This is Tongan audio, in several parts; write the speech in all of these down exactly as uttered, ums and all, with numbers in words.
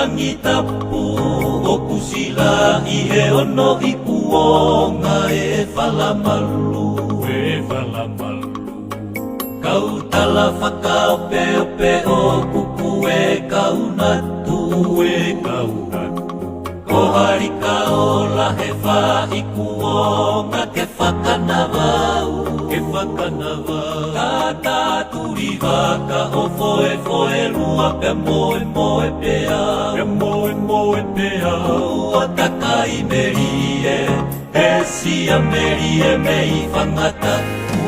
Langi tapu ʻoku silaʻi he ono ikuonga e falamalu, e falamalu. Kau tala fakaopeope ʻoku kue kau natu, kue kau natu. Ko Halikaola he fā ikuonga ke fakanavau, ke fakanavau. Ka ta tuli vaka ʻo foefoe lua pea moemoe pea, pea moemoe pea. Ua takai melie, he sia melie mei Fangatapu.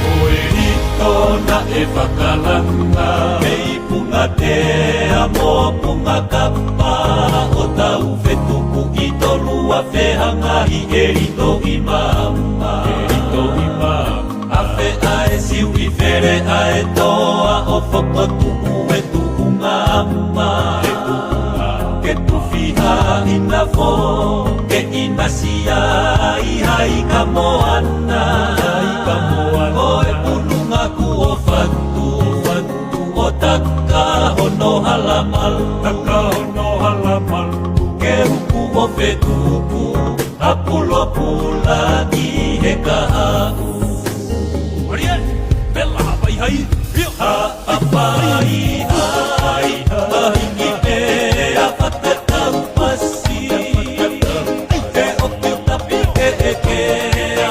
Ko e lito naʻe fakalanga mei Pungatea mo Pungakapa, ʻo tau fetukuʻi tolu ʻa fehangahi e lito ʻi maama, e lito ʻi maama. Afe ʻa e Siuʻifele ʻa e toa ʻo fokotuʻu e tuʻunga ama, e tuʻunga ama. Ke tufi ha ʻinafo, ke ʻinasi ai hai ka moana, hai ka moana. Ko e pununga kuo fatu, fatu ʻo taka hono halamalu, taka hono halamalu. Ke huku ʻo fetuku, ha pulopula ki he kahaʻu. Maria, pela hapai hai, ia. Haʻapai hai, mahingi pē ʻa Fakataupasi. Ke ʻoku tapi ke eke a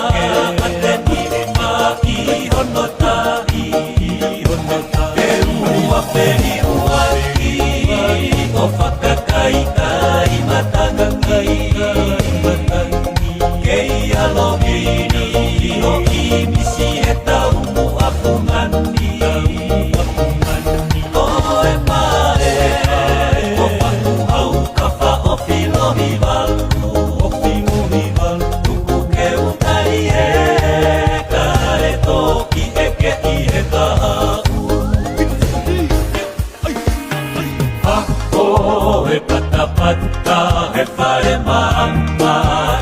ʻateni ma ki hono tahi, hono tahi. Ke ua peli ua ki ʻo fakakaikai matangi. Kei ʻalu hili ʻo ʻimisi he taumuʻa fungani. Toe pae, ko Fakuhau ka fa ʻo Filohivalu, ʻo Filohivalu. Tuku ke u tai e kae toki eke ʻi he kahaʻu. Ako e patapata he fale maama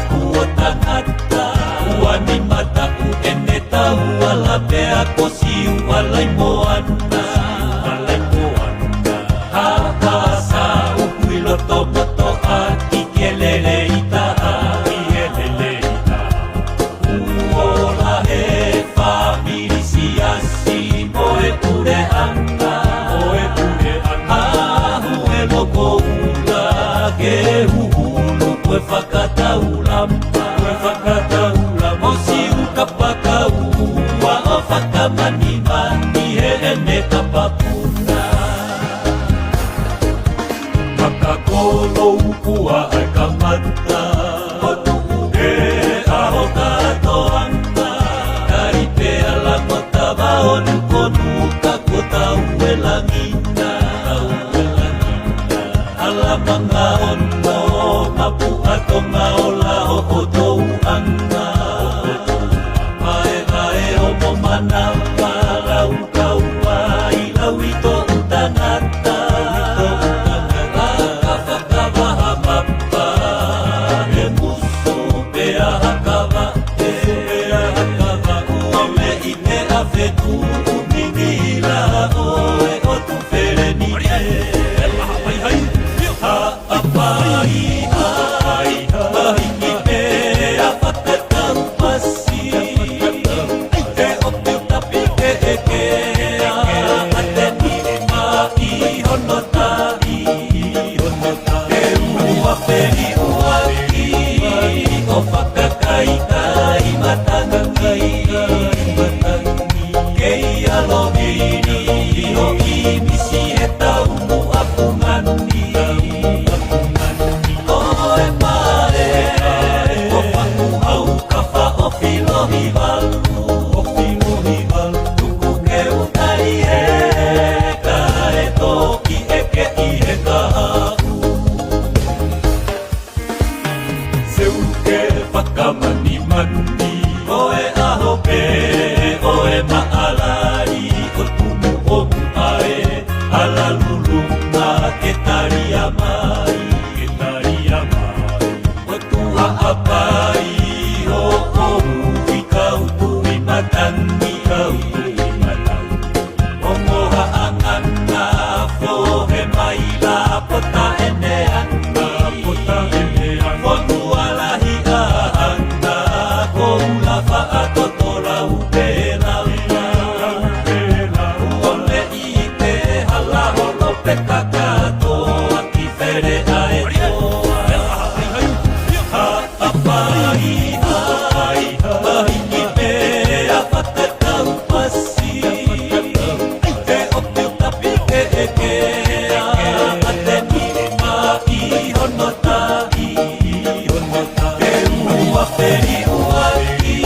kuo tangata. Ua ni mataku ʻene tau ala pea ko Siuala ʻi Moana. Siuala ʻi Moana. Haka sa uku ʻi loto moto ʻaki ke lelei taha, ke lelei taha. Kuo lahi e fāmili siasi mo e puleʻanga, mo e puleʻanga. Ahu e loko ula ke huhulu ko e fakataulama, ko e fakataulama. Mo Siu Kapakau ua ʻo fakamanimani heʻene kapapuna. Maka kolo ukua ai kamata. Ko tuku e ʻaho kātoanga. Kai pea lango tava onu konu ka kuo tau e langina. Tau e langina. Alamanga ono mapuʻa Tonga o laho o touʻanga. Maemae o mo manava lau Kaua ʻi lau ʻi toʻu tangata. Ka fakavaha mapa, he musu pea hakava, he pea hakava. Kuo meʻi pea fetuku mingila ʻo e ʻotu feleni. Haʻapai hai, mahingi pea Fakataupasi. Ke ʻoku tapi ke eke a ʻateni Te kakato ʻaki fele ʻa e toa. Haʻapai, haʻapai, mahiki pea fakatau pasi. Te oki utapi ke ʻekea ʻa te nima ʻi hono tahi. Te ua feliuaki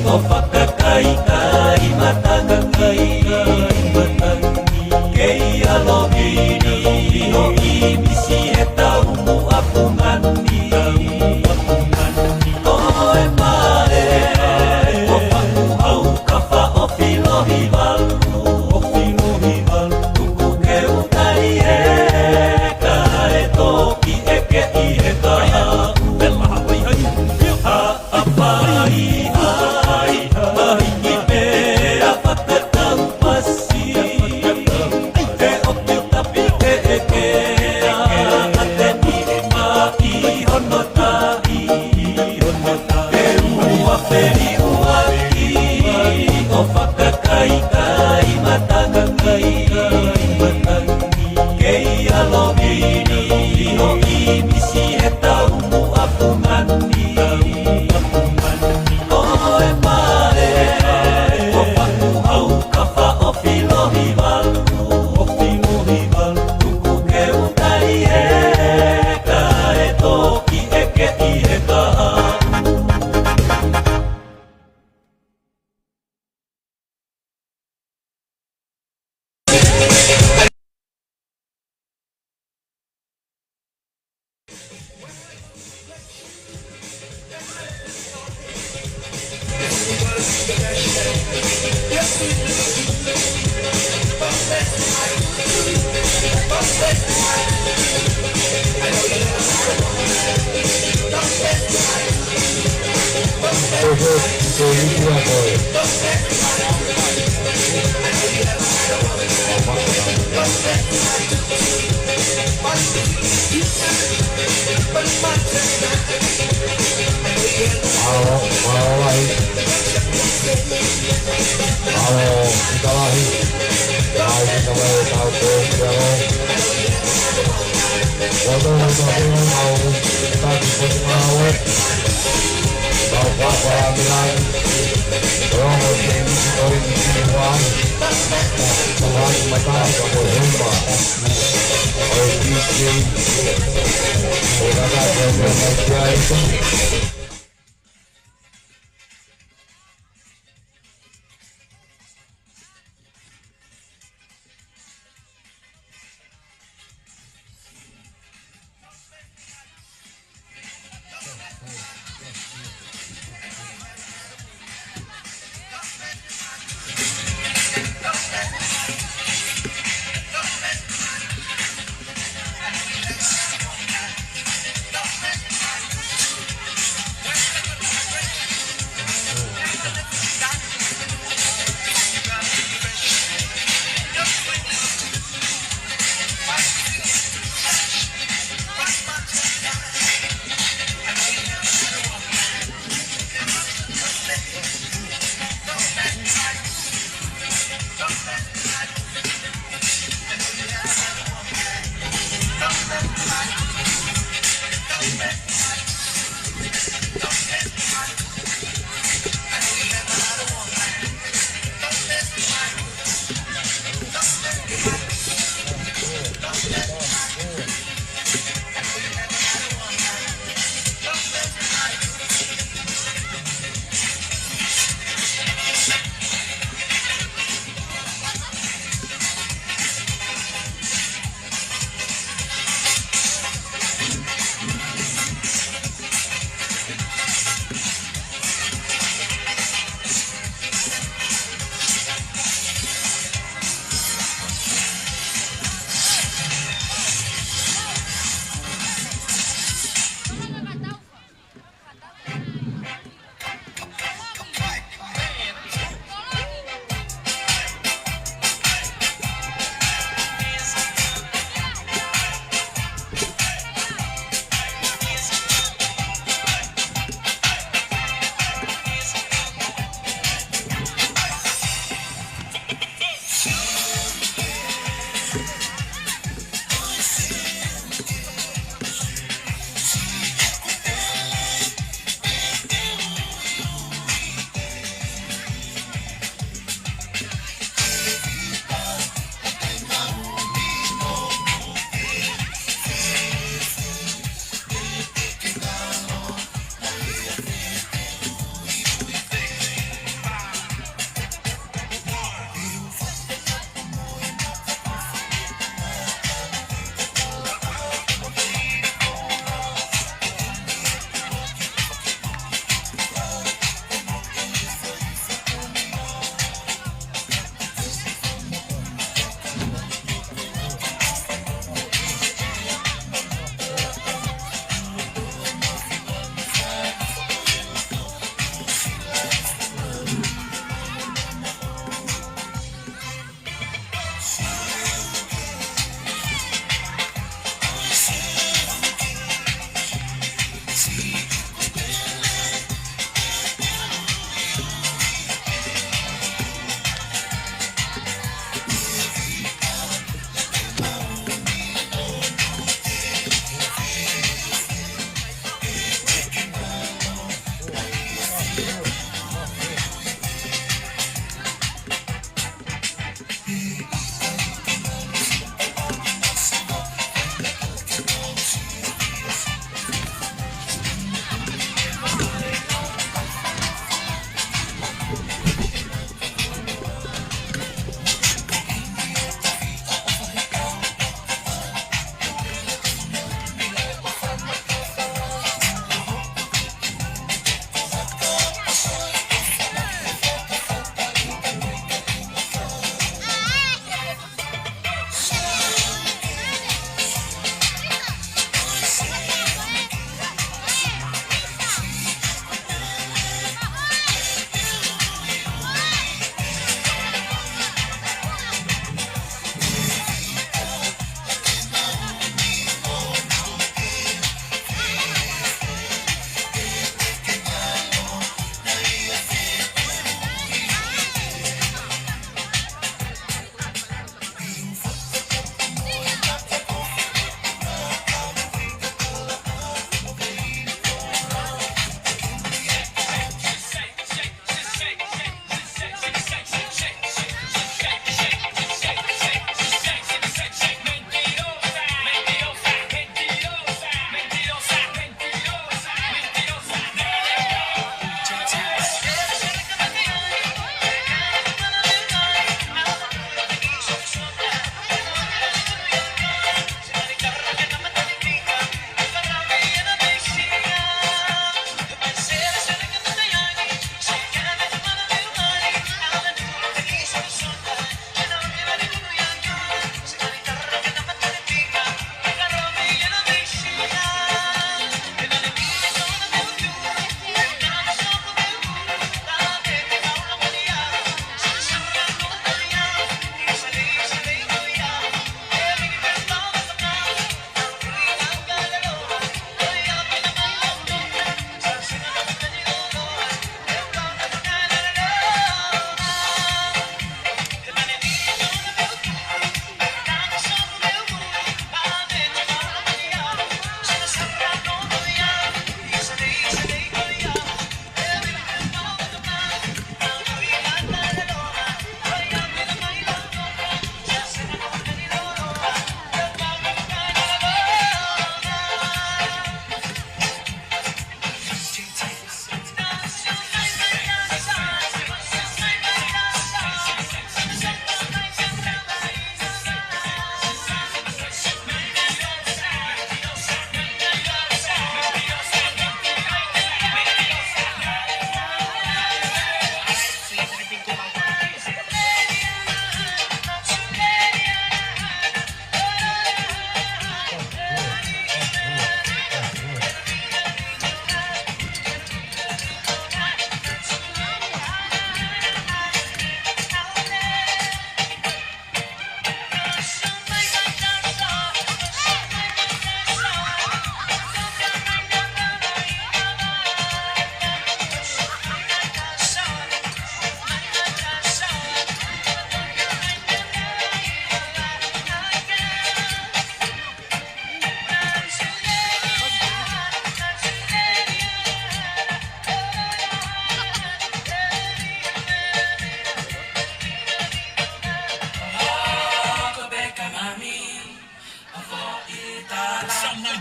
ʻo fakakaikaimatangi. Kei ʻalu vini ʻo ʻimisi he taumuʻa fungani. Toe male ʻo faku hau kafa ʻo filohi valu. Tuku ke u tali e kae toki ʻeke ʻi he kahaʻu. Haʻapai, haʻapai, mahiki pea fakatau pasi. Te oki utapi ke ʻekea ʻa te nima ʻi hono tahi. Te ua feliuaki ʻo fakakaikaimatangi. Kei ʻalu vini ʻo ʻimisi he taumuʻa fungani. Toe male ʻo faku hau kafa ʻo filohi valu. Tuku ke u tali e kae toki ʻeke ʻi he kahaʻu. Mālō, mālō lahi. Mālō, Fika Lahi. Mālō, Fika Lahi, tau tō ki alo. Kua tō, kua tō, mau taki poti mau e. Mau papa milan. Rongo ke ni koi ni ki wai. Kua mata ka ko hema. ʻO e D J. ʻO e kaka ko e mea mai ki ai.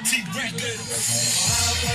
T Records.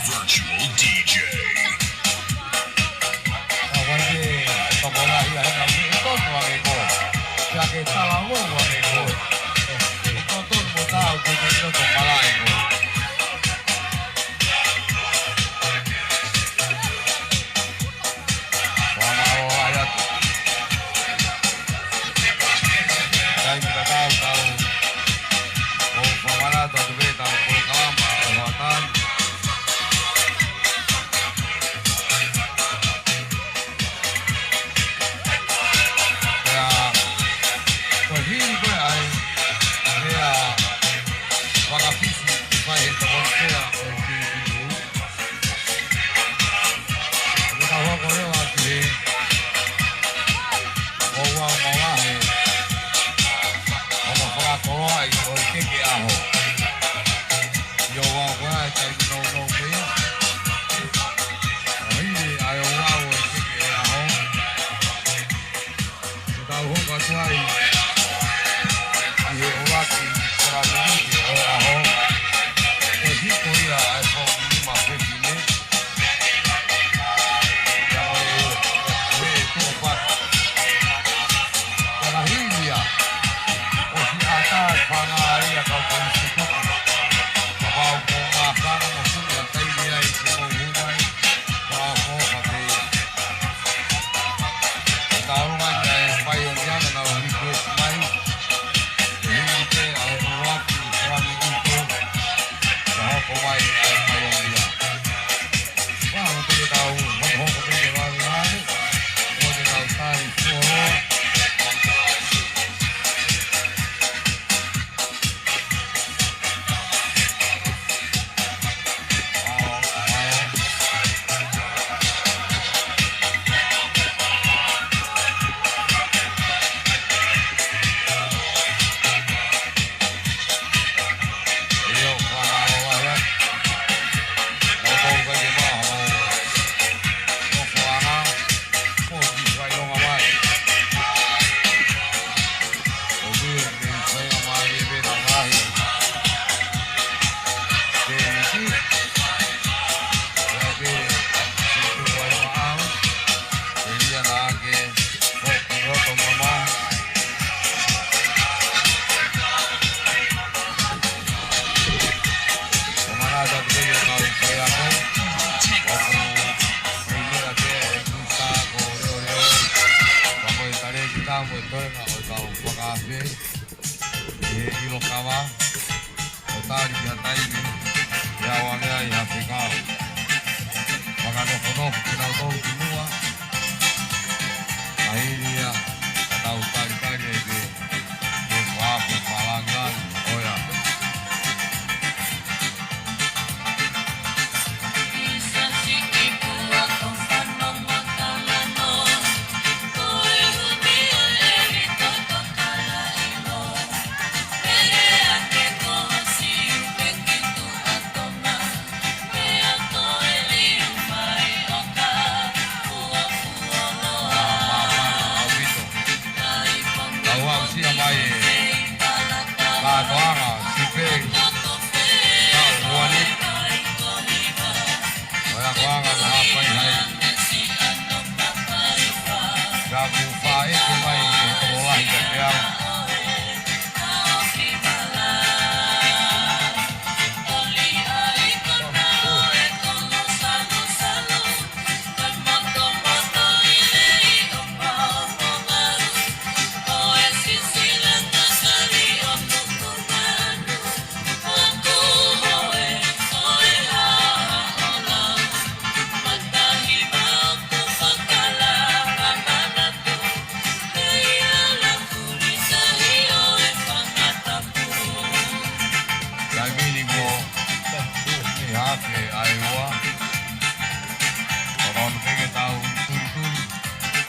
Virtual D J. Pea, ko e hili ko ē ʻa e Afe, ʻi he ʻilo kava, ʻo tali ki ha taimi, ʻe ʻoange ai ha fekau. Fakanofonofo kinautolu ki muʻa, ka hili ia, ka tau talitali ai pē, ke fakaʻapu fakalāngilangi, ʻoia. Tau aʻusia mai e kātoanga, sipeli, tau huani. ʻOi akoʻanga mo hapai hai. Ka ku faʻeke mai e tokolahi ka te au. Taimi ni mo e hafe ʻa e ua. ʻOku ou pehē ke tau tulituli.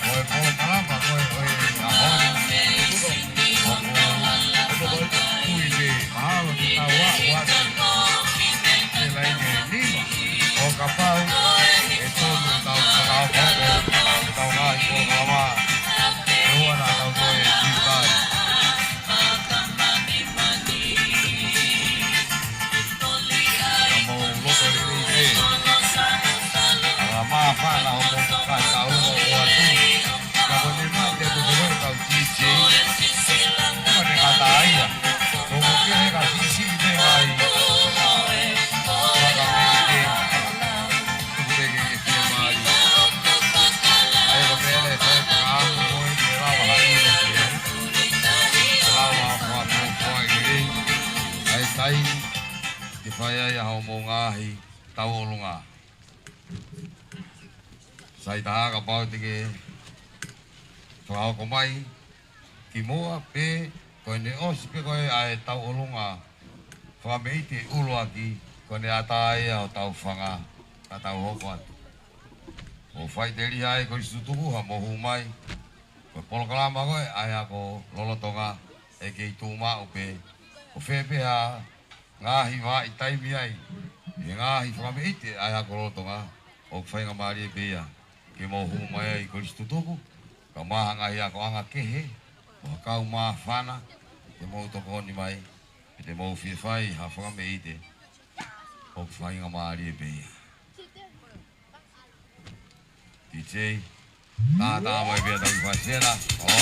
Ko e polokalama ko ē ʻo e ʻaho ni. ʻOku, ʻoku tui ke mahalo ke tau aʻu atu he laine nima. ʻO kapau ʻe tonu tau fakaʻofoʻofa ʻetau ngaahi polokalama, ʻe ua naʻa tau toe sitai. Ka mou loto lelei pē. ʻA e māfana hoʻomou kakai tau ʻoatu. Ka ko e mate atu ko e kau D J. Ko e ngata ia. Ko e kehe ka D J pē mai. Maka mei te. Tuku pē ke ke fie mali. ʻA ia ko e meʻa lelei e fai pakamu ko e ke lava ha ʻilo ki ai. Lava ha fua fua fua e lelei. ʻA e taimi ke fai ai ʻa hoʻomou ngaahi tauʻolunga. Sai taha kapau te ke fakahoko mai ki muʻa pe ko ʻene ʻosi pē ko ē ʻa e tauʻolunga fakameʻite ʻuluaki, ko ʻene ʻatā ia ʻo tau fanga, ka tau hoko atu. ʻO faʻiteliha ai ko e situtuku ha mou hū mai, ko e polokalama ko ē ʻa e ako lolotonga ʻe kei tuʻu maʻu pē, ʻo fē pē ha ngaahi vaʻa taimi ai, he ngaahi fakameʻite ʻa e ako lolotonga, ʻoku faingamālie pē ia ke mou hū mai ai ko e situtuku, kae ʻumaʻā ha ngaahi akoʻanga kehe, mo ha kau māfana, ke mou tokoni mai, ke te mou fie fai ha fakameʻite, ʻoku faingamālie pē ia. D J, tā tā mai pē ʻa e tau fai sela. ʻO.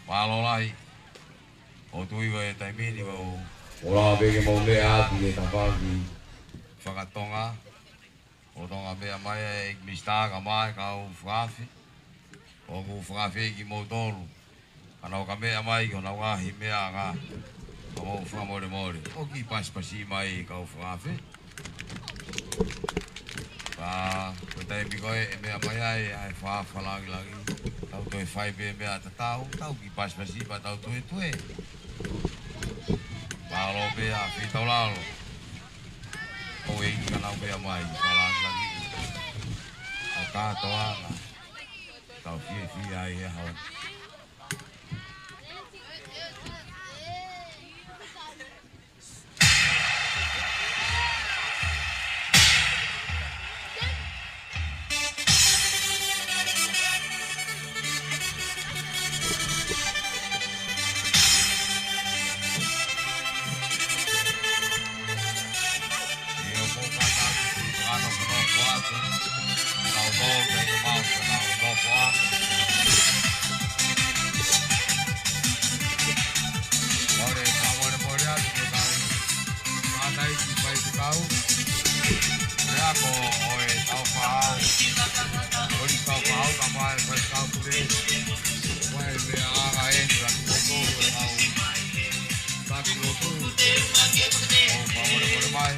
Mālō lahi. ʻOku ou tui ko e taimi ni ʻoku ou lava pē ke mou meʻa atu ki he tafaʻaki fakatonga. ʻOku tonga meʻa mai ʻa e ʻEiki Minisitā kae ʻumaʻā e kau fakaafe. ʻOku ou fakaafe kimoutolu, ka nau ka meʻa mai ki honau ngaahi meʻa ʻanga, ka mou fakamolemole ʻo kiʻi pasipasi mai e kau fakaafe. Ka ko e taimi ko ē ʻe meʻa mai ai ʻa e fakaʻaho fakalangilangi, tau toe fai pē meʻa tatau, tau kiʻi pasipasi pea tau tuetue. Mālō pē ʻa Fitaulalo. ʻOku ʻi ai ka nau meʻa mai, fakalangilangi ʻa e kātoanga. Tau fiefia ai he ʻaho ni. Tau faifekau, ko e tau faifekau, kae ʻumaʻā e faifekau pule, ko e meʻa ʻanga eni ʻa e koukou ʻo e kau taki lotu, ʻo fakamolemole mai.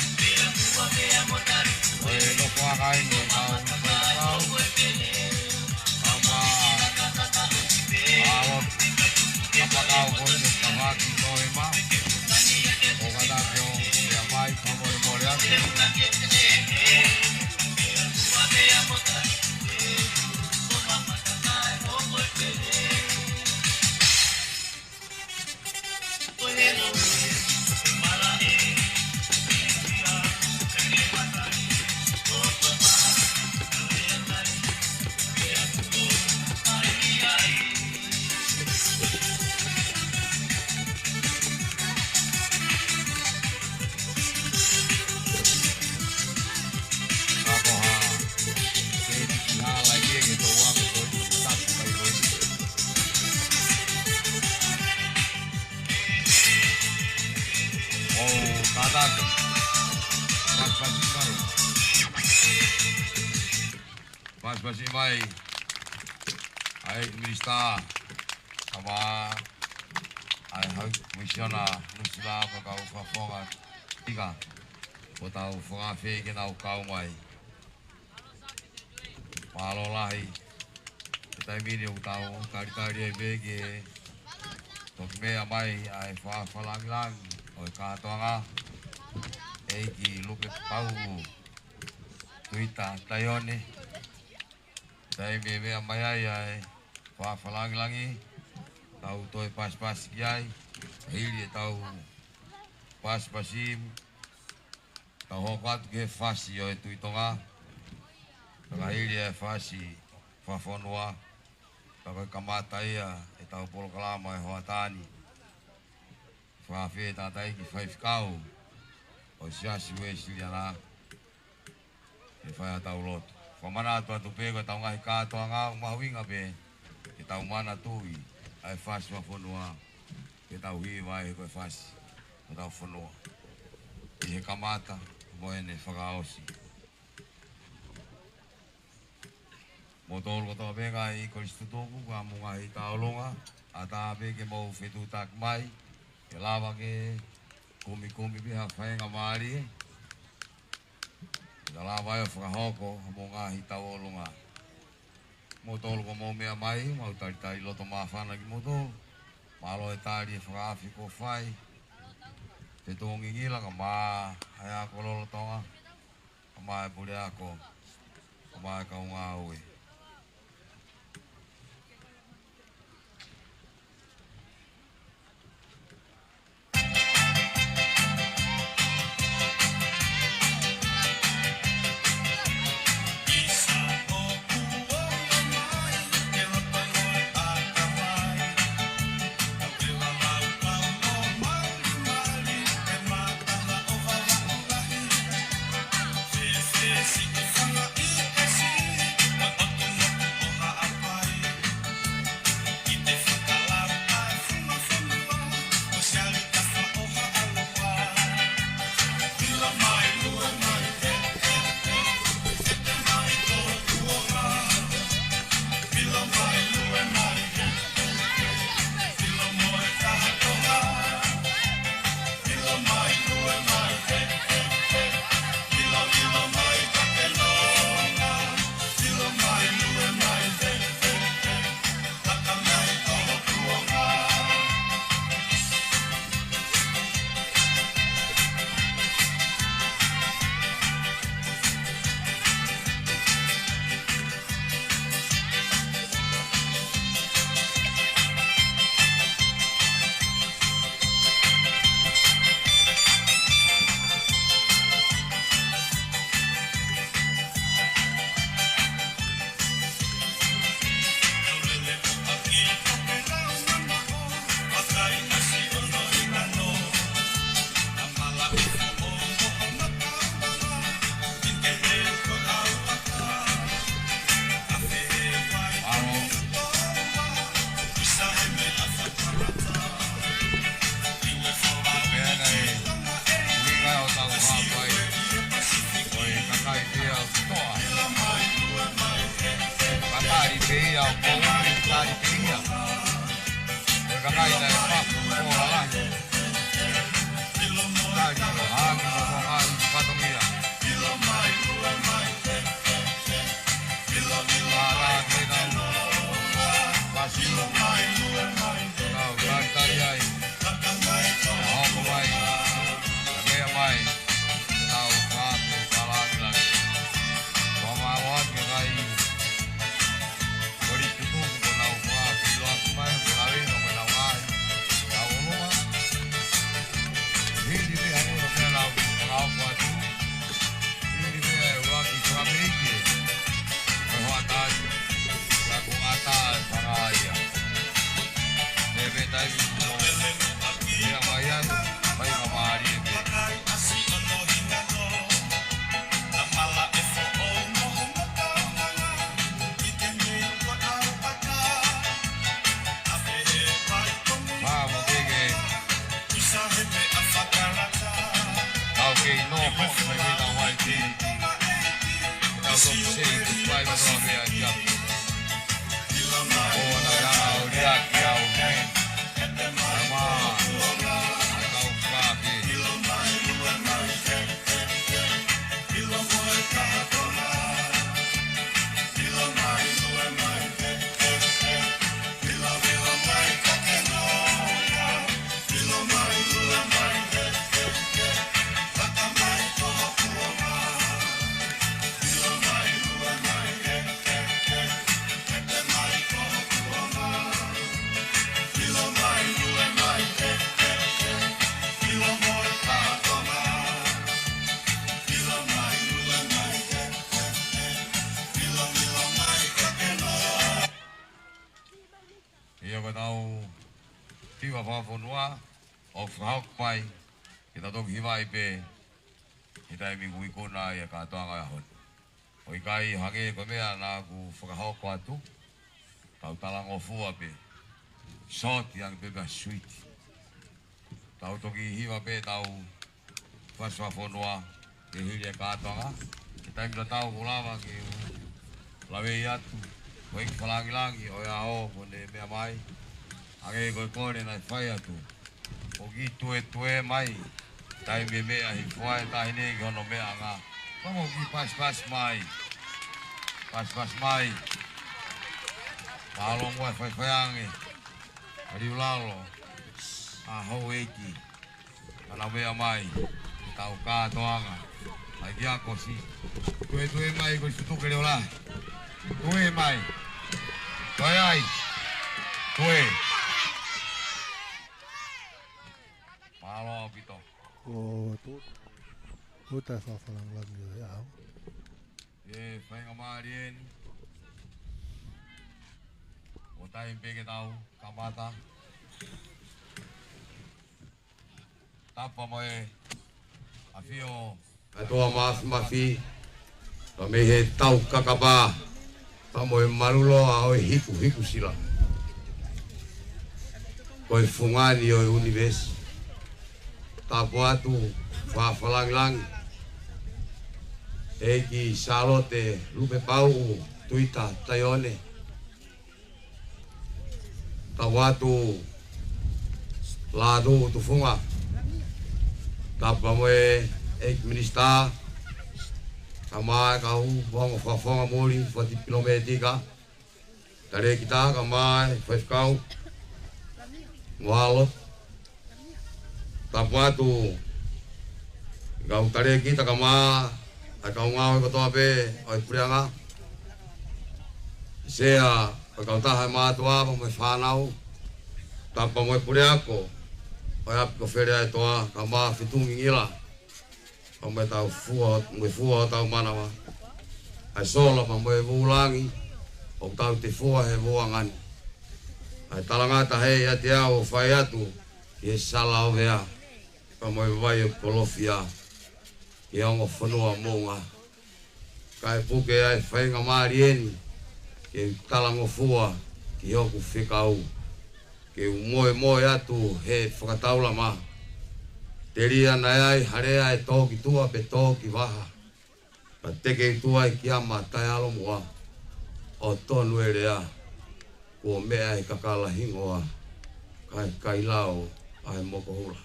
Ko e nofoʻanga eni ʻo e kau faifekau, kae ʻumaʻā ʻa e lotu, kapakau ko eni ʻo Kavaki Noema, ʻo kātaki ʻo meʻa mai, fakamolemole atu. ʻO kātaki. Pasipasi mai. Pasipasi mai ʻa e Minisitā, kae ʻumaʻā ʻa e High Commissioner Nuʻusila, ko e kau fakafofonga ika, ko ʻetau fakaafe ke nau kau mai. Mālō lahi. He taimi ni ʻoku tau talitali ai pē ke toki meʻa mai ʻa e fakaʻaho fakalangilangi ʻo e kātoanga, ʻEiki Luke Pau Tuita Taione. Taimi ʻe meʻa mai ai ʻa e fakaʻaho fakalangilangi, tau toe pasipasi ki ai, hili ʻetau pasipasi, tau hoko atu ki he fasi ʻo e Tuʻi Tonga, pea ka hili e fasi fakafonua, pea ko e kamata ia ʻetau polokalama he hoʻatā ni. Fakaafe tangataʻeiki faifekau ʻo e Siasi Uēsiliana ke fai ʻetau lotu. Fakamanatu atu pē ko ʻetau ngaahi kātoanga ʻoku mahuʻinga pē ke tau manatuʻi ʻa e fasi fakafonua, ke tau hiva ai he ko e fasi ʻo hotau fonua ʻi he kamata mo ʻene fakaʻosi. Kimoutolu kotoa pē ngaahi kolisi tutuku, ka mo e ngaahi tauʻolunga, ʻatā pē ke mou fetuʻutaki mai, ke lava ke kumikumi pē ha faingamālie, ke ta lava ai ʻo fakahoko mo e ngaahi tauʻolunga. Kimoutolu kuo mou meʻa mai, mau talitali loto māfana kimoutolu. Mālō e tali e fakaafe kuo fai. Fetongi ngila kae ʻumaʻā ʻa e ako lolotonga, kae ʻumaʻā e puleako, kae ʻumaʻā e kau ngāue. Alo. Meʻa naʻe ui ngai ʻo tau hapai. Ko e kakai pē ia ʻo Toa. Kakai pē ia ʻo Kouli, kakai pē ia. Ko e kakai naʻe paku ko lalahi. Kakai ko Hangi ko Tonga ʻi fatongia. Mālō ʻetau pasi. Tau talitali ai. Hoko mai. Meʻa mai. Tau fakafe fakalāngilangi. Fakamālō atu ki he kakai. Ko e tutuku ko nau fakafe iloa mai, ko e lave no ko nau ai. Tau ʻolunga. Hili pē hangē ko e meʻa naʻa ku fakaʻofa atu. Hili pē ʻa e ʻuluaki fakameʻite. Ko e hoʻatā atu. Ka ko ʻatā e fanga ia. He pē taimi ko e meʻa mai ai, mai ka mālie pē. Pā mo keke. Tau kei nofo, mai pē tau mai ki. Tau toki sei, tu pai ma tau mea ia. O na ia au lia ki au me. Ai ma. Ai kau ka ke. ʻIo, ko ʻetau hiva fakafonua ʻoku fakahoko mai, ke tau toki hivaʻi pē he taimi kuo ikuna ai e kātoanga ʻo e ʻaho ni. ʻOku ʻikai hangē ko e meʻa naʻa ku fakahoko atu, tau talangofua pē. Sōti ange pē pea suiti. Tau toki hiva pē tau fasi fakafonua, ke hili e kātoanga. He taimi tatau kuo lava ke u lave atu. Ko e kiʻi fakalāngilangi ʻo e ʻaho kuo ne meʻa mai. Hangē ko e kole naʻe fai atu. ʻOku kiʻi tuetue mai. Taimi e meʻa hifo ai e taʻahine ki hono meʻanga. Ka ʻoku kiʻi pasipasi mai. Pasipasi mai. Mālō muʻa e faifai ange. ʻA Liulalo. ʻA Houʻeiki. Ka nau meʻa mai. Tau kātoanga. ʻAi kia kosi. Tuetue mai ko e sutuke leola. Tue mai. Toe ai. Tue. Mālō ʻaupito. ʻO tu, ʻo ta fakafalangalanga ʻi he ʻaho. ʻE faingamālie eni. ʻO taimi pē ke tau kamata. Tapu mo e ʻafio. Katoa Mafimafi, ka mei he tau kakapa, ka mo e maluloa ʻo e hikuhiku sila. Ko e fungani ʻo e ʻunivēsi. Tapu atu, fakafalangilangi. ʻEiki Sālote Lupepauʻu Tuita Taione. Tapu atu Lātū Tufunga, tapu mo e ʻEiki Minisitā, kae ʻumaʻā e kau ongo fakafofonga muli, fati pilomētika, talēkita kae ʻumaʻā e faifekau mo e ʻalo. Tapu atu e kau talēkita kae ʻumaʻā e kau ngāue kotoa pē ʻo e puleʻanga. Sea ʻo e kautaha ʻo e mātuʻa mo e fānau. Tapu mo e puleako ʻo e ʻapi ko Feleʻaetoa kae ʻumaʻā Fitungingila. Pea mo e tau fua, mo e fua ʻo tau manava. ʻA e sola pea mo e vūlangi ʻoku tau tefua he vūʻanga ni. ʻA e talangata he ʻiate au ʻo fai atu ki he Sala ʻo Vea, pea mo e vai ʻo Kolofia, ki he ongo fonua Moʻunga. Kae puke ʻa e faingamālie ni ke u talangofua ki hoku fekau, ke u moemoe atu he fakataulama. Telia naʻe ai ha lea ʻe tō ki tuʻa pe tō ki vaha, pea teke ʻi tuʻa ʻi kiama taʻeʻalomuʻa. ʻO tonu e lea, kuo meʻa e kakala hingoa, kae kailao ʻa e mokohula.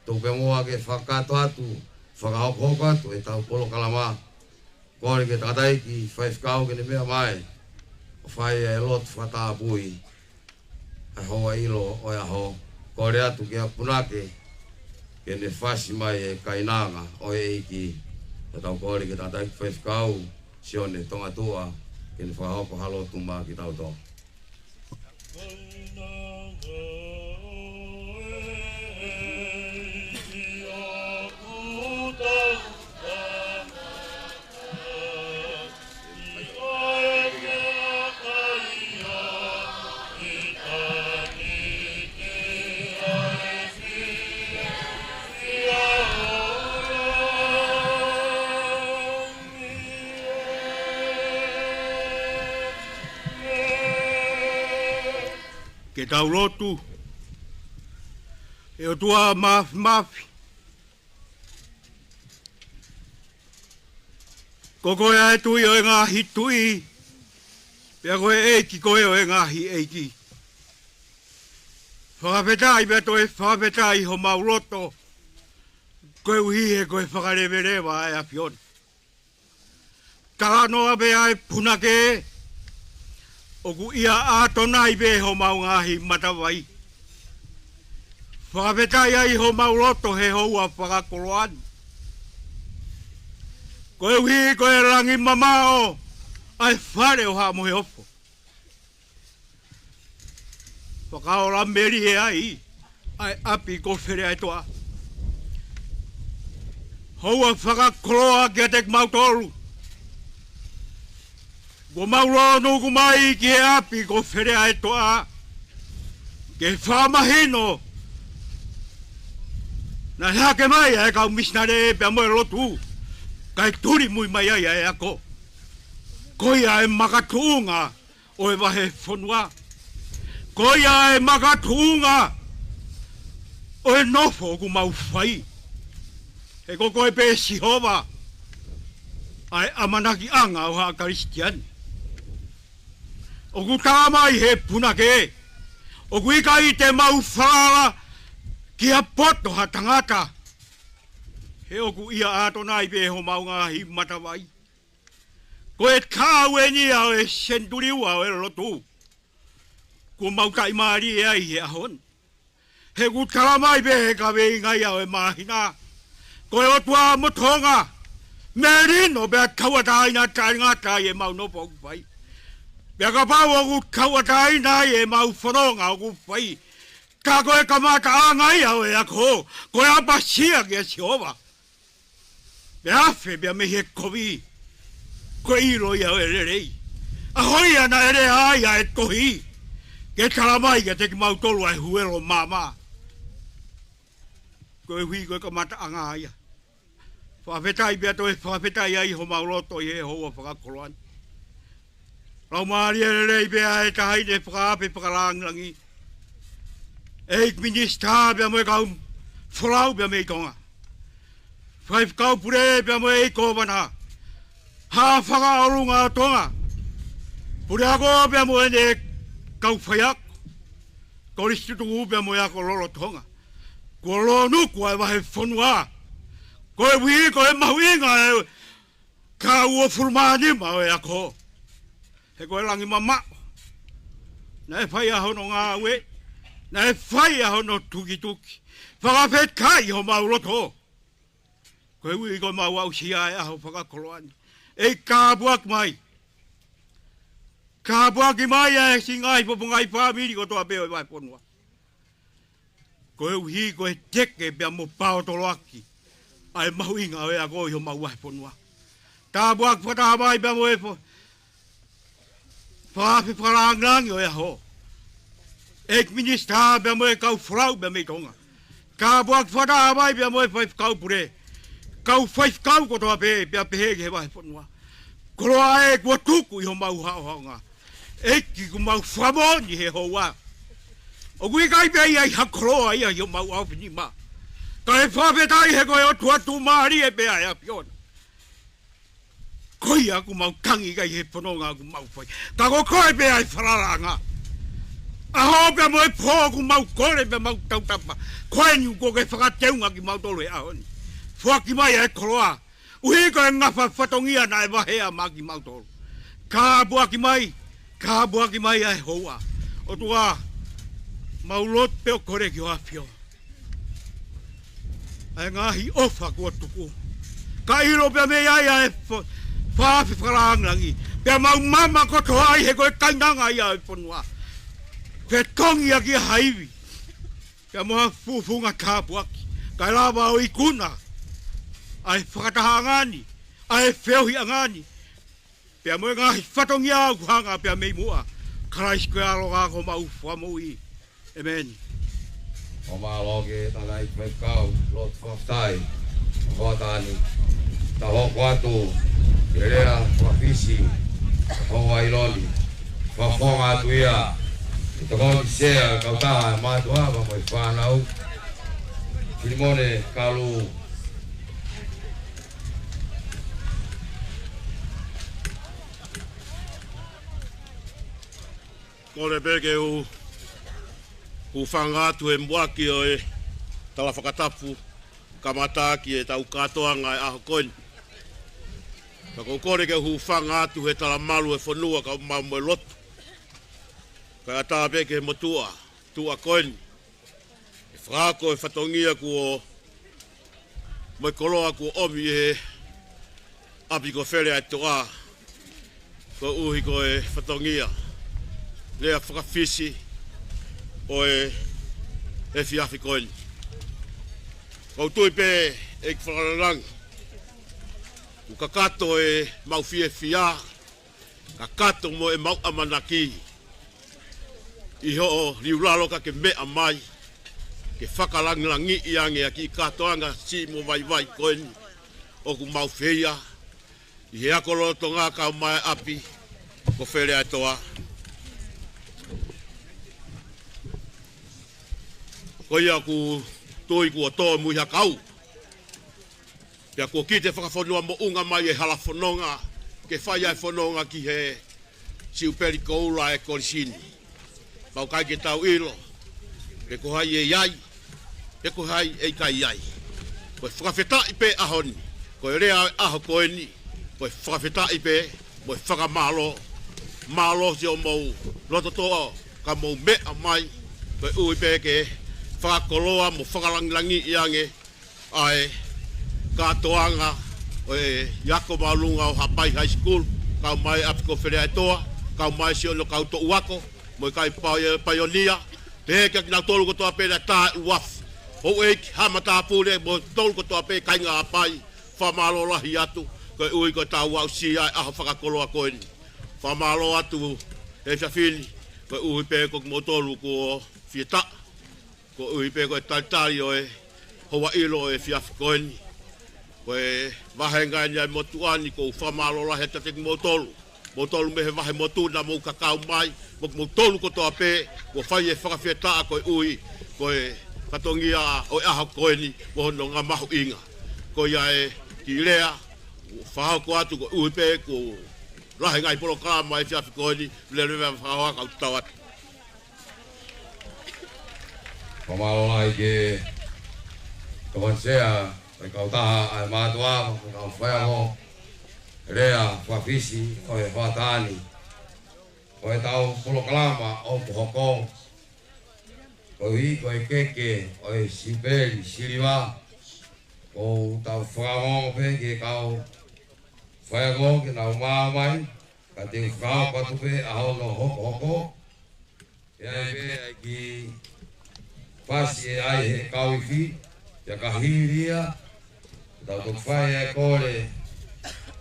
Tuku pē muʻa ke fakakakato atu, fakahokohoko atu e tau polokalama. Kole ki he tangataʻeiki faifekau ke ne meʻa mai ʻo fai e lotu fakatapui ʻa e houa ʻilo ʻo e ʻaho. Kole atu kia Punake ke ne fasi mai e kainanga ʻo e ʻEiki. Ka tau kole ki he tangataʻeiki faifekau Sione Tongatuʻa ke ne fakahoko ha lotu maʻa kitautolu. Ke tau lotu. ʻE ʻOtua Māfimafi, ko koe ʻa e Tuʻi ʻo e ngaahi tuʻi, pea ko e ʻEiki koe ʻo e ngaahi ʻeiki. Fakafetaʻi pea toe fakafetaʻi homau loto, koeʻuhi he ko e fakaleveleva ʻa e ʻAfiona. Talanoa pē ʻa e Punake, ʻoku ʻia ʻAtonai pē homau ngaahi matavai. Fakafetaʻi ai homau loto he houa fakakoloa ni, koeʻuhi ko e langi mamaʻo ʻa e fale ʻo Haʻa Moheofo. Fakaola melie ai ʻa e ʻapi ko Feleʻaetoa. Houa fakakoloa kiate kimautolu. Kuo mau lōnuku mai ki he ʻapi ko Feleʻaetoa ke fakamahino naʻe hake mai ʻa e kau misinale pea mo e lotu, kae tulimui mai ai ʻa e ako. Ko ia e makatuʻunga ʻo e vahefonua. Ko ia e makatuʻunga ʻo e nofo ʻoku mau fai. He ko koe pē Sihova ʻa e ʻamanakiʻanga ʻo ha Kalisitiane. ʻOku tala mai he Punake, ʻoku ʻikai te mau falala ki ha poto ha tangata, he ʻoku ʻia ʻAtonai pē homau ngaahi matavai. Ko e taʻu eni ia ʻo e senituli ua ʻo e lotu kuo mau taʻimālie ai he ʻaho ni. He ʻoku tala mai pē he kaveinga ia ʻo e māhina, ko e ʻOtua mo Tonga, melino pea tauʻatāina taʻengata ʻi heʻemau nofo ʻoku fai. Pea kapau ʻoku tauʻatāina ʻi heʻemau fononga ʻoku fai, ka ko e kamataʻanga ia ʻo e ako, ko e ʻapasia kia Sihova. Pea afe pea mei he kovi, ko e ʻilo ia ʻo e lelei. ʻAho ia naʻe lea ai ʻa e tohi, ke tala mai kiate kimautolu ʻa e huelo maama. Koeʻuhi ko e kamataʻanga ia. Fakafetaʻi pea toe fakafetaʻi ai homau loto ʻi he houa fakakoloa ni. Laumālie lelei pea ʻa e Taʻahine Fakaafe Fakalangilangi, ʻEiki Minisitā pea mo e kau folau pea mei Tonga, Faifekau Pule pea mo e ʻEiki Kōvana, Haʻa Fakaʻolunga ʻo Tonga, Puleako pea mo ʻene kau faiako, Kolisi Tutuku pea mo e ako lolotonga. Kuo lōnuku ʻa e vahefonua. Koeʻuhi ko e mahuʻinga ʻa e taʻu uofulu mā nima ʻo e ako. He ko e langi mamaʻo naʻe fai ʻa hono ngāue, naʻe fai ʻa hono tukituki. Fakafetaʻi homau loto. Koeʻuhi ko ʻemau aʻusia ʻa e ʻaho fakakoloa ni. ʻEiki, kāpuaki mai. Kāpuaki mai ʻa e siʻi ngaahi popongai fāmili kotoa pē ʻo e vahefonua. Koeʻuhi ko e teke pea mo paotoloaki ʻa e mahuʻinga ʻo e ako ʻi homau vahefonua. Tāpuaki fakataha mai pea mo e fo-, fakaafe fakalāngilangi ʻo e ʻaho. ʻEiki Minisitā pea mo e kau folau pea mei Tonga. Kāpuaki fakataha mai pea mo e faifekau pule. Kau faifekau kotoa pē, pea pehē ki he vahefonua. Koloa ē kuo tuku ʻi homau haʻohaʻonga. ʻEiki, ʻoku mau fakamoʻoni he houa. ʻOku ʻikai pē ʻi ai ha koloa ia ʻi homau ʻaofinima. Kae fakafetaʻi he ko e ʻOtua tuʻumālie pē ʻa e ʻAfiona. Ko ia ʻoku mau tangi ki ai he fononga ʻoku mau fai. Ka ko koe pē ʻa e falalaʻanga. ʻAho pea mo e pō ʻoku mau kole pea mau tautapa. Ko eni kuo ke fakateunga kimautolu he ʻaho ni. Foaki mai ʻa e koloa. ʻUhi ko e ngafa fatongia naʻe vahea maʻa kimautolu. Kāpuaki mai, kāpuaki mai ʻa e houa. ʻOtua, mau lotu pea ʻo kole ki hoʻo ʻAfio ʻa e ngaahi ʻofa kuo tuku. Ka ʻilo pea mei ai ʻa e fo-, fakaafe fakalāngilangi. Pea mau mama kotoa ai he ko e kainanga ia ʻo e fonua. Fetongi ʻaki ʻa ha ivi. Pea mo ha fufunga tāpuaki. Kae lava ʻo ikuna ʻa e fakatahaʻanga ni, ʻa e feohiʻanga ni. Pea mo e ngaahi fatongia ʻoku hanga pea mei muʻa. Kalaisi ko e ʻAlo ko homau Fakamoʻui. ʻĒmeni. ʻO mālō ki he tangataʻeiki faifekau, lotu fakafetaʻi. Ko e taimi ni, tau hoko atu ki he lea fakafisi, ko Ailoni. Fakafofonga atu ia, ʻe tokoni sea, kautaha, mātuʻa, pea mo e fānau. Filimone Kalu. Kole pē ke u hūfanga atu he muʻaki ʻo e tala fakatapu kamata ki heʻetau kātoanga ʻi he ʻaho ko eni. Ka ʻoku ou kole ke u hūfanga atu he tala malu ʻo e fonua kae ʻumaʻā mo e lotu. Kae ʻatā pē ki he motuʻa, tuʻa ko eni. ʻE fakaako e fatongia kuo mo e koloa kuo ʻomi ʻe he ʻapi ko Feleʻaetoʻa, koeʻuhi ko e fatongia lea fakafisi ʻo e efiafi ko eni. ʻOku ou tui pē ʻEiki Fakalāngilangi, ʻoku kakato ʻemau fiefia, kakato mo ʻemau ʻamanaki ʻi hoʻo liulalo ka ke meʻa mai, ke fakalangilangiʻi ange ʻa e kiʻi kātoanga siʻi mo vaivai ko eni ʻoku mau feia ʻi he ako lolotonga kae ʻumaʻā e ʻapi ko Feleʻaetoʻa. Ko ia ʻoku ou tui kuo tōmui ha kau. Pea kuo kite fakafonua moʻunga mai e hala fononga, ke fai ai e fononga ki he siupeli koula ʻa e kolisi ni. Pau ʻikai ke tau ʻilo pe ko hai ʻe ʻi ai, pe ko hai ʻe ʻikai ʻi ai. Ko e fakafetaʻi pē ʻaho ni, ko e lea ʻo e ʻaho ko eni, ko e fakafetaʻi pē mo e fakamālō. Mālō siʻomou lototoʻa ka mou meʻa mai, koeʻuhi pē ke fakakoloa mo fakalangilangiʻi ange ʻa e kātoanga ʻo e ako māʻolunga ʻo Haʻapai High School, kae ʻumaʻā e ʻapi ko Feleʻaetoʻa, kae ʻumaʻā siʻono kau toʻu ako, mo e kakai pai-, paionia, pehē kia kinautolu kotoa pē naʻe tā ʻuluaki. Houʻeiki, haʻa matāpule, mo kimoutolu kotoa pē kāinga Haʻapai, fakamālō lahi atu, koeʻuhi ko ʻetau aʻusia e ʻaho fakakoloa ko eni. Fakamālō atu he efiafi ni, koeʻuhi pē ko kimoutolu kuo fie taʻa. Koeʻuhi pē ko e talitali ʻo e houa ʻilo ʻo e efiafi ko eni. Ko e vahenga eni ʻa e motuʻa ni, ʻoku ou fakamālō lahi atu kiate kimoutolu. Moutolu mei he vahe motuʻa naʻa mou kakau mai, mo kimoutolu kotoa pē kuo fai e fakafetaʻa koeʻuhi ko e fatongia ʻo e ʻaho ko eni mo hono ngaahi mahuʻinga. Ko ia e kiʻi lea ʻoku fakahoko atu koeʻuhi pē kuo lahi e ngaahi polokalama ʻo e efiafi ko eni, lelevea fakahoa kau tau atu. Fakamālō lahi ki he tokoni sea ʻo e kautaha ʻa e mātuʻa mo e kau faiako lea faka-Fisi ʻo e hoʻatā ni. Ko ʻetau polokalama ʻoku hoko, koeʻuhi ko e keke ʻo e Siupeli Siliva, ʻoku tau fakaongo pē ki he kau faiako ke nau maʻu mai, ka te u fakahoko atu pē ʻa hono hokohoko. ʻE ʻi ai pē ʻa e kiʻi fasi ʻe ʻai ʻe he kau ifi, pea ka hili ia, tau toki fai ʻa e kole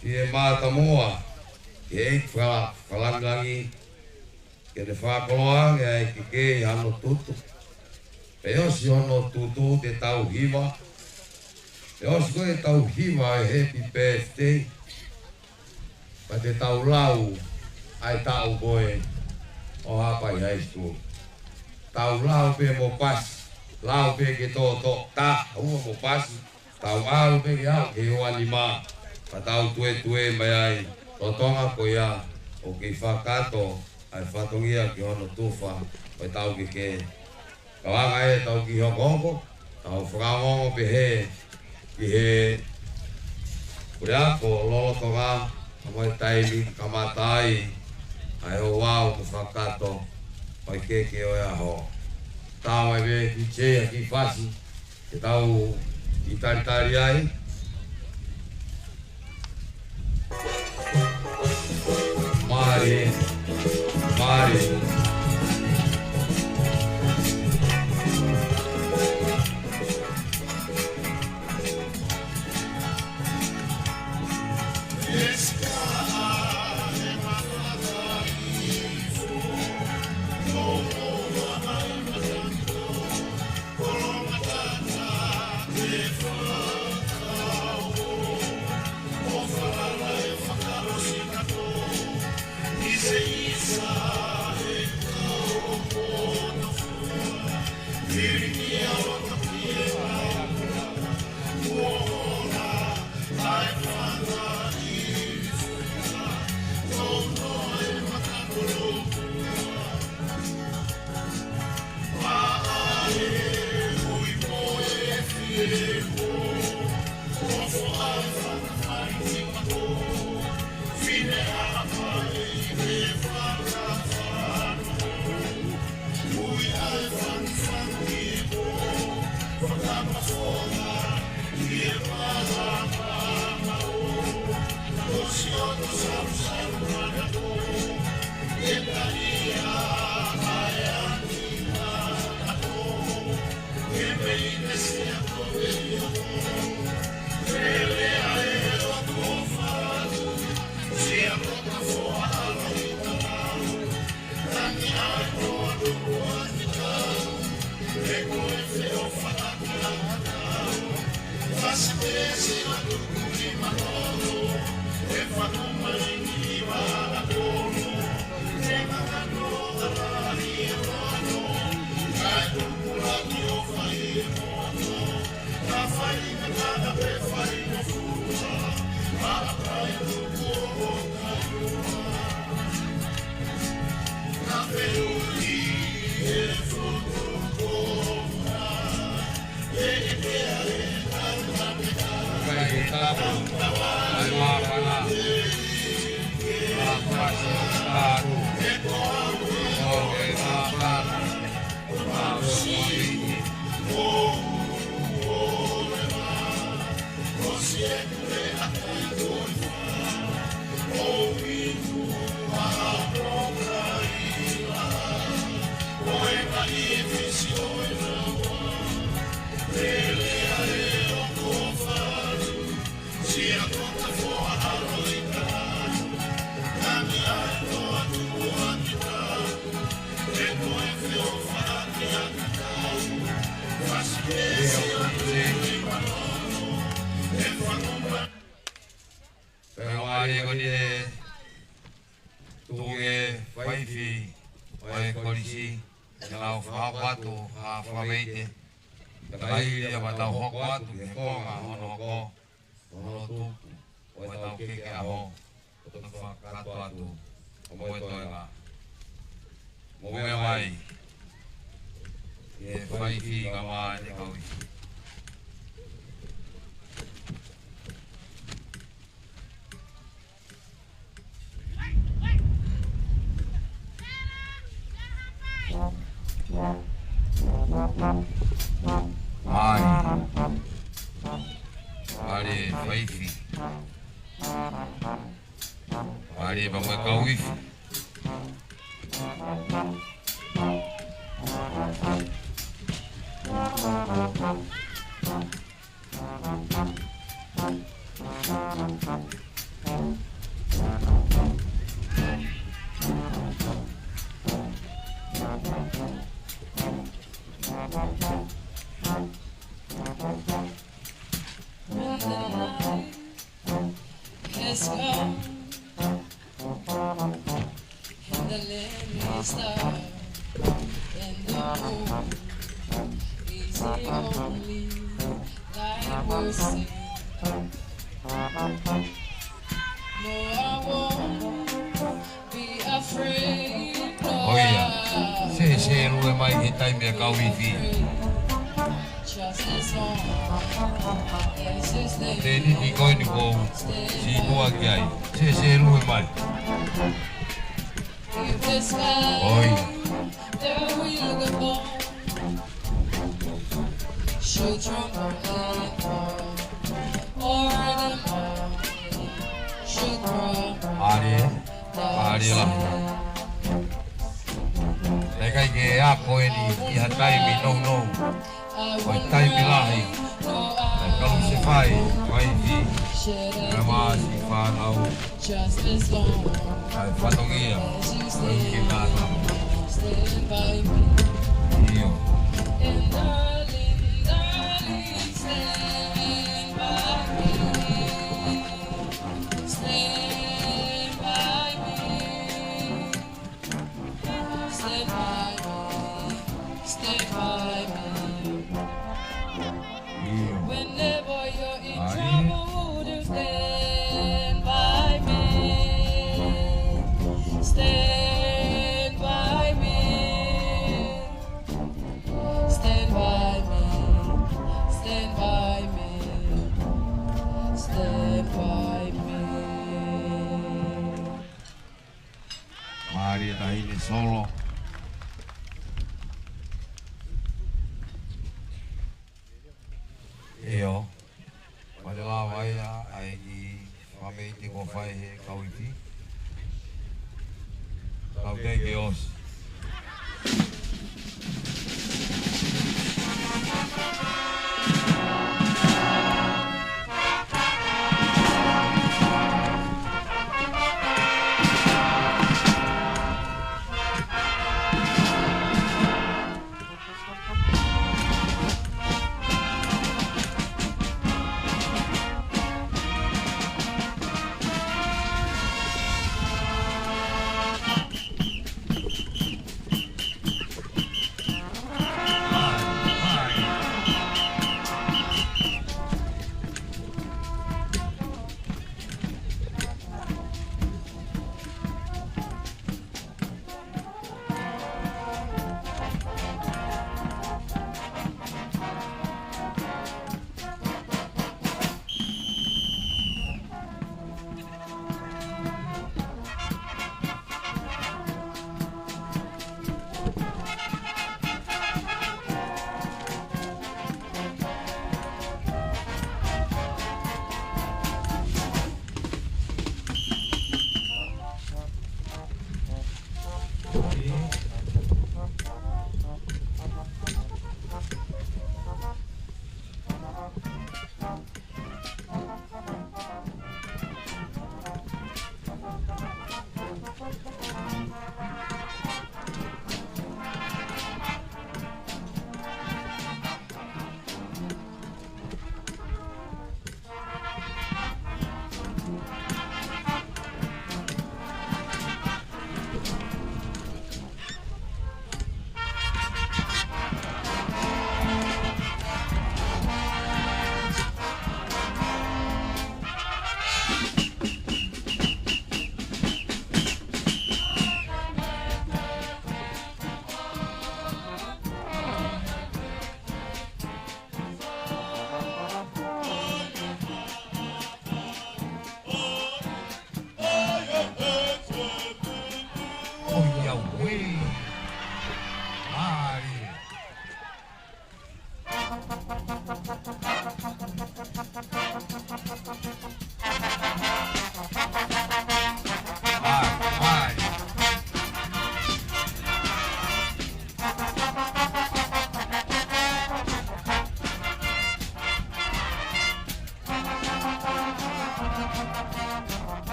fie mātāmua ki he ʻEiki faka-, fakalāngilangi, ke ne fakakoloa ange ʻa e keke ʻi hano tutu. Pea ʻosi hono tutu te tau hiva. Pea ʻosi ko ē ʻetau hiva ʻa e happy birthday, pea te tau lau ʻa e taʻu ko ē ʻo Haʻapai High School. Tau lau pē mo pasi, lau pē ke tōtō, taha ua mo pasi, tau ʻalu pē ke aʻu ki he ua nima, ka tau tuetue mai ai, lolotonga ko ia ʻoku kei fakakakato ʻa e fatongia ki hono tufa ʻo e taʻu keke. Ka ʻoku ʻi ai ʻetau kiʻi hokohoko, tau fakaongo pē he, ki he puleako lolotonga, ka mo e taimi kamata ai ʻa e ouau mo e fakakakato ʻo e keke ʻo e ʻaho. Tā mai pē ki he kiʻi fasi, ke tau kiʻi talitali ai. Mālie, mālie. Pea mālie ko eni e tuku e faifi ʻo e kolisi, ʻenau fakahoko atu ha fakaveite. Ka ka hili ia pea tau hoko atu ki he konga hono hoko, hono tupu ʻo ʻetau keke ʻaho, ʻo toki fakakakato atu ʻa e moʻui toenga. Mou meʻa mai. ʻE faifi ka mā ʻene kau ifi. Mālie. Mālie faifi. Mālie pea mo e kau ifi. When the night has come and the land is dark and the moon is the only light we'll see. No, I won't be afraid, no, ʻOia. I Sēsē lue mai he taimi ʻa e kau ifi. Just as long as you stay. Tēniti ko eni ʻoku ou sīpua ki ai. Sēsē lue mai. If the sky ʻOia. that we look upon should tremble and fall, or the mountain should crumble. Mālie, mālie lahi. Naʻe ʻikai ke ako eni ʻi ha taimi nounou. Ko e taimi lahi. Naʻe kau se fai, fai ki. Naʻe māsi fānau. Just as long ʻAi fatongia. As you stand, stand by me. ʻIo. And darling, darling, stand by me. Stand by me. Stand by me. Stand by me. ʻIo. Whenever you're in trouble, would you stand by me? Stand by me. Stand by me. Stand by me. Stand by me. Mālie taʻahine solo. ʻIo. Mālie lava ia ʻa e kiʻi fakameʻite kuo fai he kau ifi. Tau teʻeki ke ʻosi.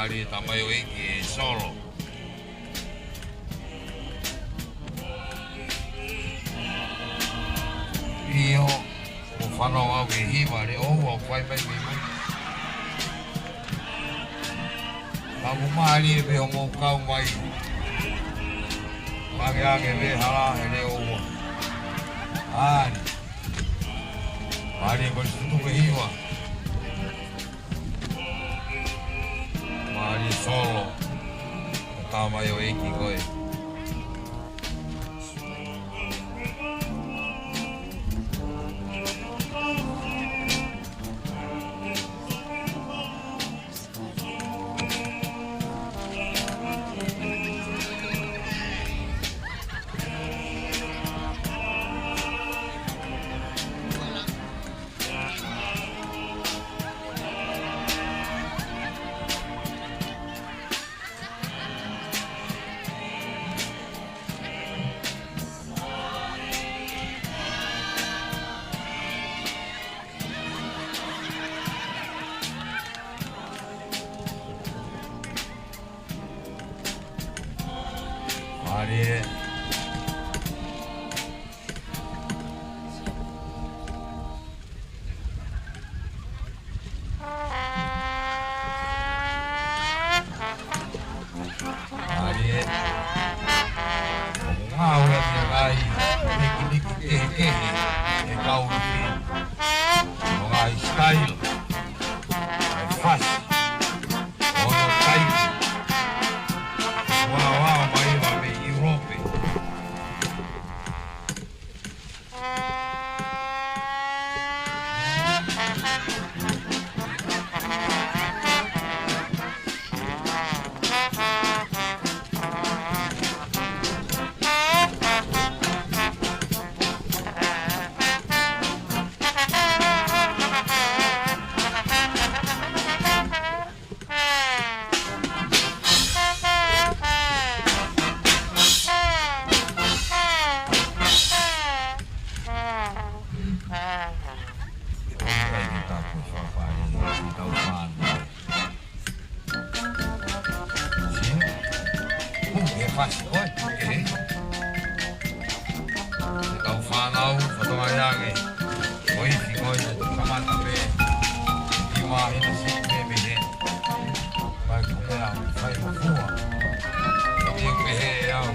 Mālie tamaioʻeiki ē Solo. ʻIo, ʻoku fanongo au ki he hiva, Leʻoua, ʻoku fai mai mei mui. Ka ʻoku mālie pē hoʻomou kau mai. Angeange pē hala ē Leʻoua. ʻAi. Mālie ko e tutuku e hiva. Mālie Solo. Tamaioʻeiki koe. Mālie. Mālie. ʻOku ngāue ʻa e ngaahi mekiniki kehekehe ʻe kau ifi. ʻO ngaahi style. ʻA e fasi. ʻO hono taimi. Ua ua mai ua mei ʻIulope. He fasi, ʻoi, ʻe he. Kau fānau, fatongia ange. ʻOi, fikoina, kamata pē. Ki māhina si pē mei he. Mai ko mea, fai mo fua. Ka mea pē he au.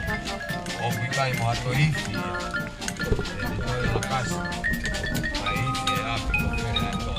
ʻO pikai mo ato ifi. ʻE te toe lakasi. Mai ifi e api ko pē ato.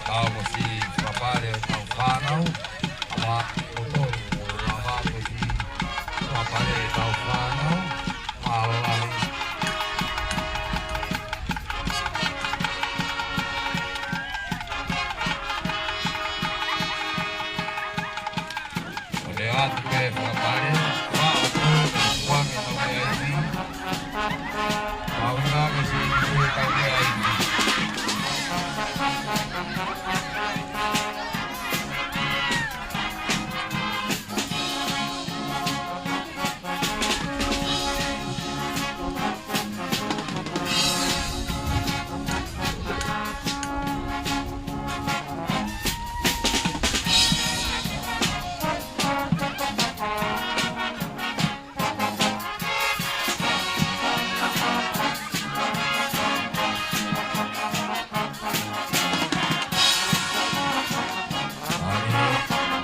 Tau ko siʻi fakapale ʻetau fānau, ʻa mautolu ko e lava ko siʻi fakapale ʻetau fānau, mālō lahi. ʻO lea atu pē fakapale, ʻa mautolu ko e tau meʻa ivi. Kau ina ke siʻi kau meʻa ivi.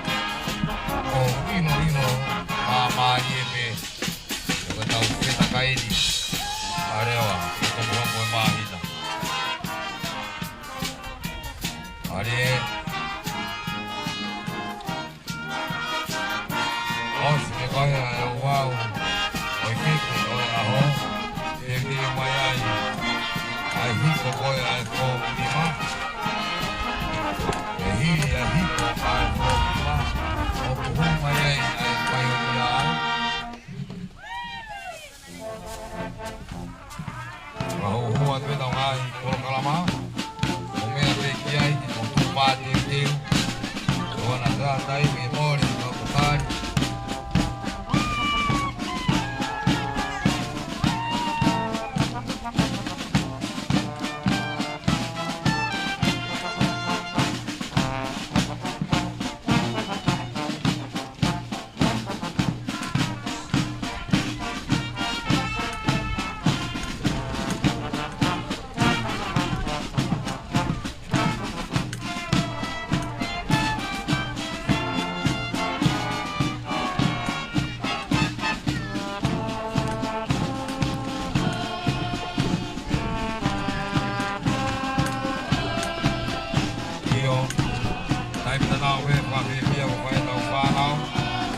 ʻOku ʻilo ʻilo, māmālie pē. ʻOku tau fetakai ni. ʻAle ʻoua, ʻoku tau hoko e māhina. ʻAle. ʻOsi ke kai ʻa e ouau ʻo e keke ʻo e ʻaho, ke ke mai ai ʻa e hiko ko ē ʻa e foʻi nima. ʻE hili ʻa e hiko ʻa e foʻi nima, ʻoku hū mai ai ʻa e paionia ai. Ka hou hua atu ʻetau ngaahi polokalama, ʻo meʻa pē ki ai, ʻo tuʻu pāteuteu, ʻo ana tā taimi e mole, ʻo tokari. ʻIo, taimi tatau pē, fakafiefia ko e fai ʻetau fānau,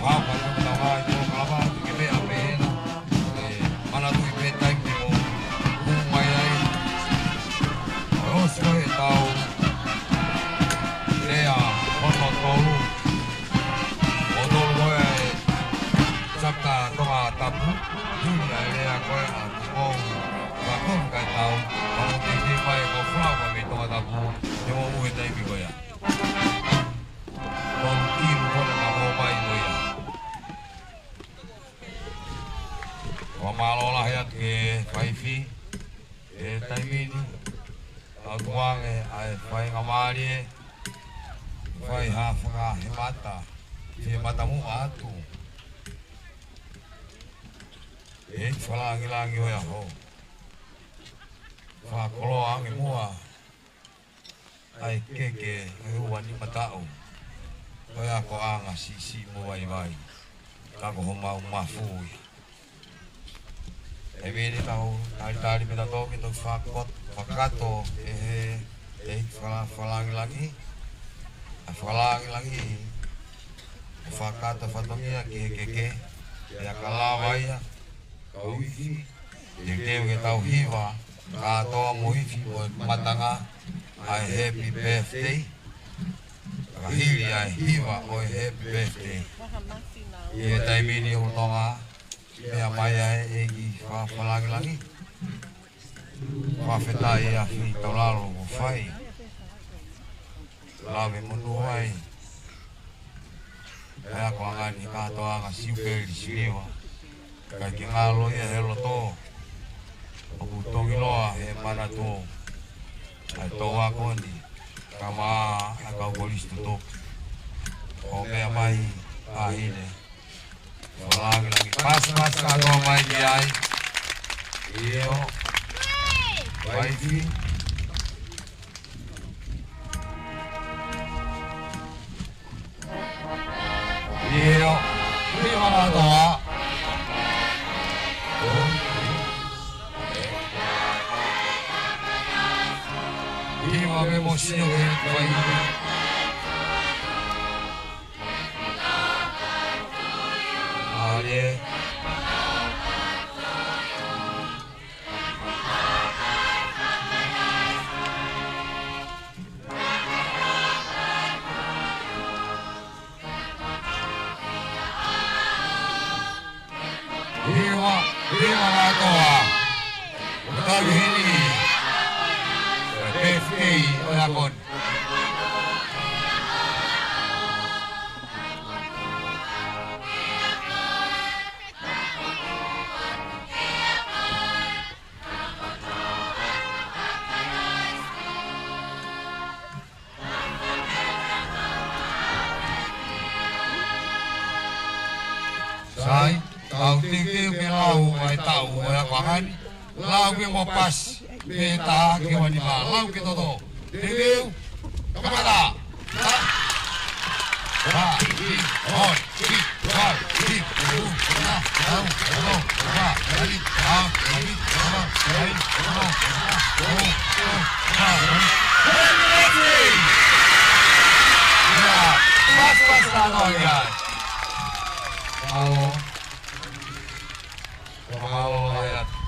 fakaʻapaʻapa ʻetau ngaahi polokalama, ke meʻa pē hena. ʻE, manatuʻi pē taimi te mou hū mai ai. ʻOsi ko ē ʻetau lea hono tolu. ʻO tolu ko ē e chapter Tongatapu. Hili ʻa e lea ko ē ʻa Tupou. Ka ko e kakai tau, ka mou teitei mai e kau flau mei Tongatapu. Te mou ʻi he taimi ko ia. Tolu kilu ko ē ka mou mai ko ia. Fakamālō lahi atu ki he faifi, he taimi ni, ʻa tuange ʻa e faingamālie, fai ha fakahemata, ki he matamuʻa atu. ʻEiki Fakalāngilangi ʻo e ʻaho. Fakakoloa ange muʻa ʻa e keke ʻe ua nima taʻu. Ko e akoʻanga siʻisiʻi mo vaivai. Ka ko homau mafu ia. ʻE mene tau talitali pē tautolu ke tau fakakot-, fakakakato ʻe he, ʻEiki Faka-, Fakalāngilangi. ʻA Fakalāngilangi. ʻO fakakakato fatongia ki he keke. ʻIa ka lava ia. Kau ifi. Teuteu ke tau hiva, kātoa mo ifi mo e matanga, ʻa e happy birthday. Ka hili ʻa e hiva ʻo e happy birthday. ʻI he taimi ni ʻoku tonga, meʻa mai ʻa e ʻEiki Fa-, Fakalāngilangi. Fakafetaʻi ʻa e afi tau lalo ʻo fai. Lave monū ai. ʻA e akoʻanga ni kātoanga siupeli siliva. ʻIkai ke ngalo ia he loto. ʻOku tongiloa he manatu. ʻA e tau ako ni. Ka mā ʻa e kau kolisi tutuki. ʻO meʻa mai ʻa hine. Fakalāngilangi. Pasi, pasi kātoa mai ki ai. ʻIo. Vaifi. ʻIo. Hiva kātoa. Hiva Mo sio ke fai. ʻAle. Hiva, hiva mātoa. ʻOku tau heni. F K ʻo e ako ni. Sai, tau teuteu ke lau ʻa e taʻu ʻo e ako ni. Lau ke mo pasi, mei he taha ki he uanima, lau ke toto. Teuteu, kamata. Taha, taha, kiʻi, hoi, kiʻi, hoi, kiʻi, ua, taha, taha, taha, kiʻi, taha, kiʻi, taha, kiʻi, taha, kiʻi, taha, kiʻi, taha, kiʻi. Fakamālō lahi atu.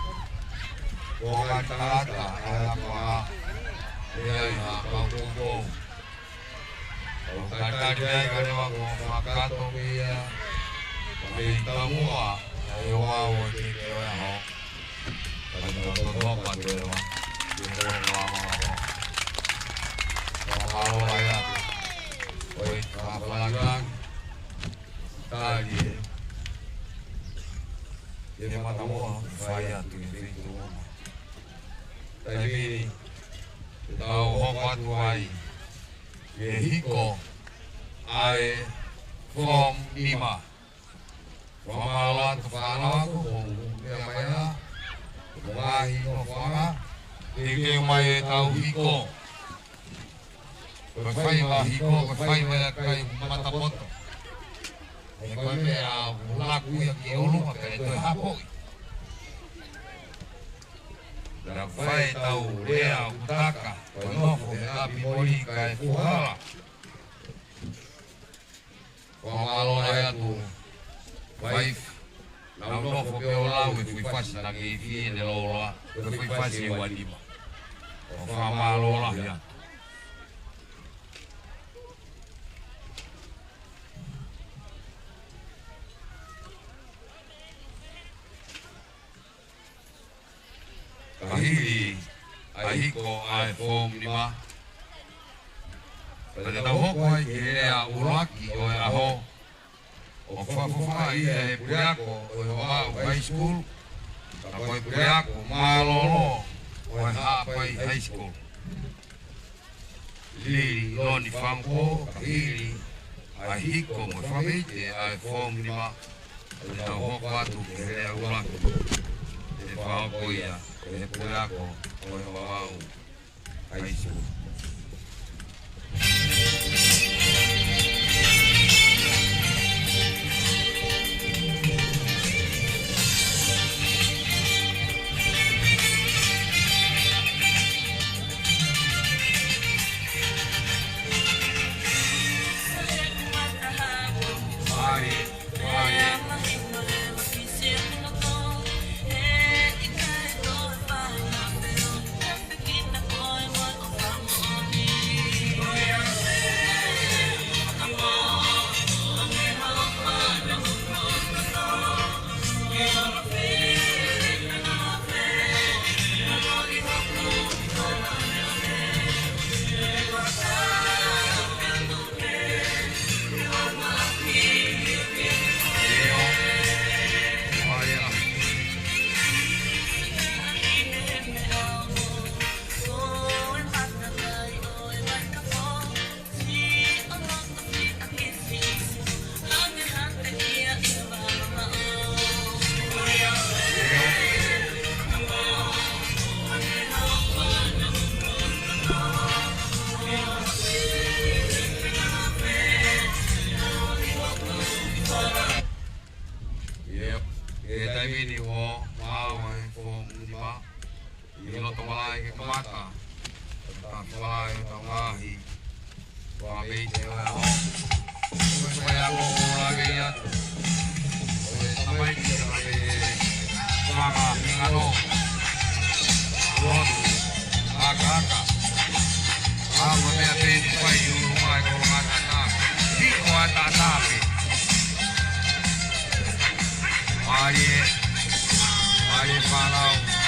Ko e tangata ʻa e ako ʻa e ʻai ha kau kuo kou. ʻOku talitali mai ka leva kuo fakakakato pē ia. Ka mei taumuʻa ʻa e ʻofa ʻo e keke ʻo e ʻaho. Ka te tau totongi atu leva. Ke tau lava lava. Fakamālō lahi atu. ʻOi, fakalāngilangi. Tali ē. Ke matamoa, fai atu e feituʻu. Taimi ni, tau hoko atu ai, ke hiko ʻa e form nima. Fakamālō atu fānau ako, ʻoku meʻa mai ā, ʻoku ngaahi nofoʻanga, teuteu mai ʻetau hiko. Ko e fai mai hiko, ko e fai mai ʻa e kai matapoto. He ko e meʻa ʻoku laku ia ki ʻolunga pea ʻe toe hapoʻi. Naʻa fai ʻetau lea ʻoku taka, ko e nofo he ʻapi moli kae fuhala. Fakamālō lahi atu, Faif, naʻa ku nofo pē ʻo lau e foʻi fasi naʻe kei fie ne lōloa, ko e foʻi fasi ʻe uanima. ʻOku fakamālō lahi atu. Ka hili ʻa e hiko ʻa e form nima, pea te tau hoko ai ki he lea ʻuluaki ʻo e ʻaho, ʻoku fakafofongaʻi ia ʻe he puleako ʻo e Vavaʻu High School, ka ko e puleako mālōlō ʻo e Haʻapai High School. Lili Loni Fangpo, ka hili ʻa e hiko mo e fakaʻite ʻa e form nima, te tau hoko atu ki he lea ʻuluaki. Te fakahoko ia ʻe he puleako ʻo e Vavaʻu High School. Yep. He taimi ni ʻoku maau ʻa e form nima. ʻI loto malaʻe ke kamata. Ka Fai ʻo tau ngaahi. Fakameite ʻo e ʻaho. Ko e fai ako ʻo lave ia. Ko e tamaiki ʻa e fanga hingano. Lotu. Akaka. ʻA ko e meʻa pē ni fai ʻi ʻolunga e kolongata na. Hiko ata ata pē. Mālie. Mālie fānau.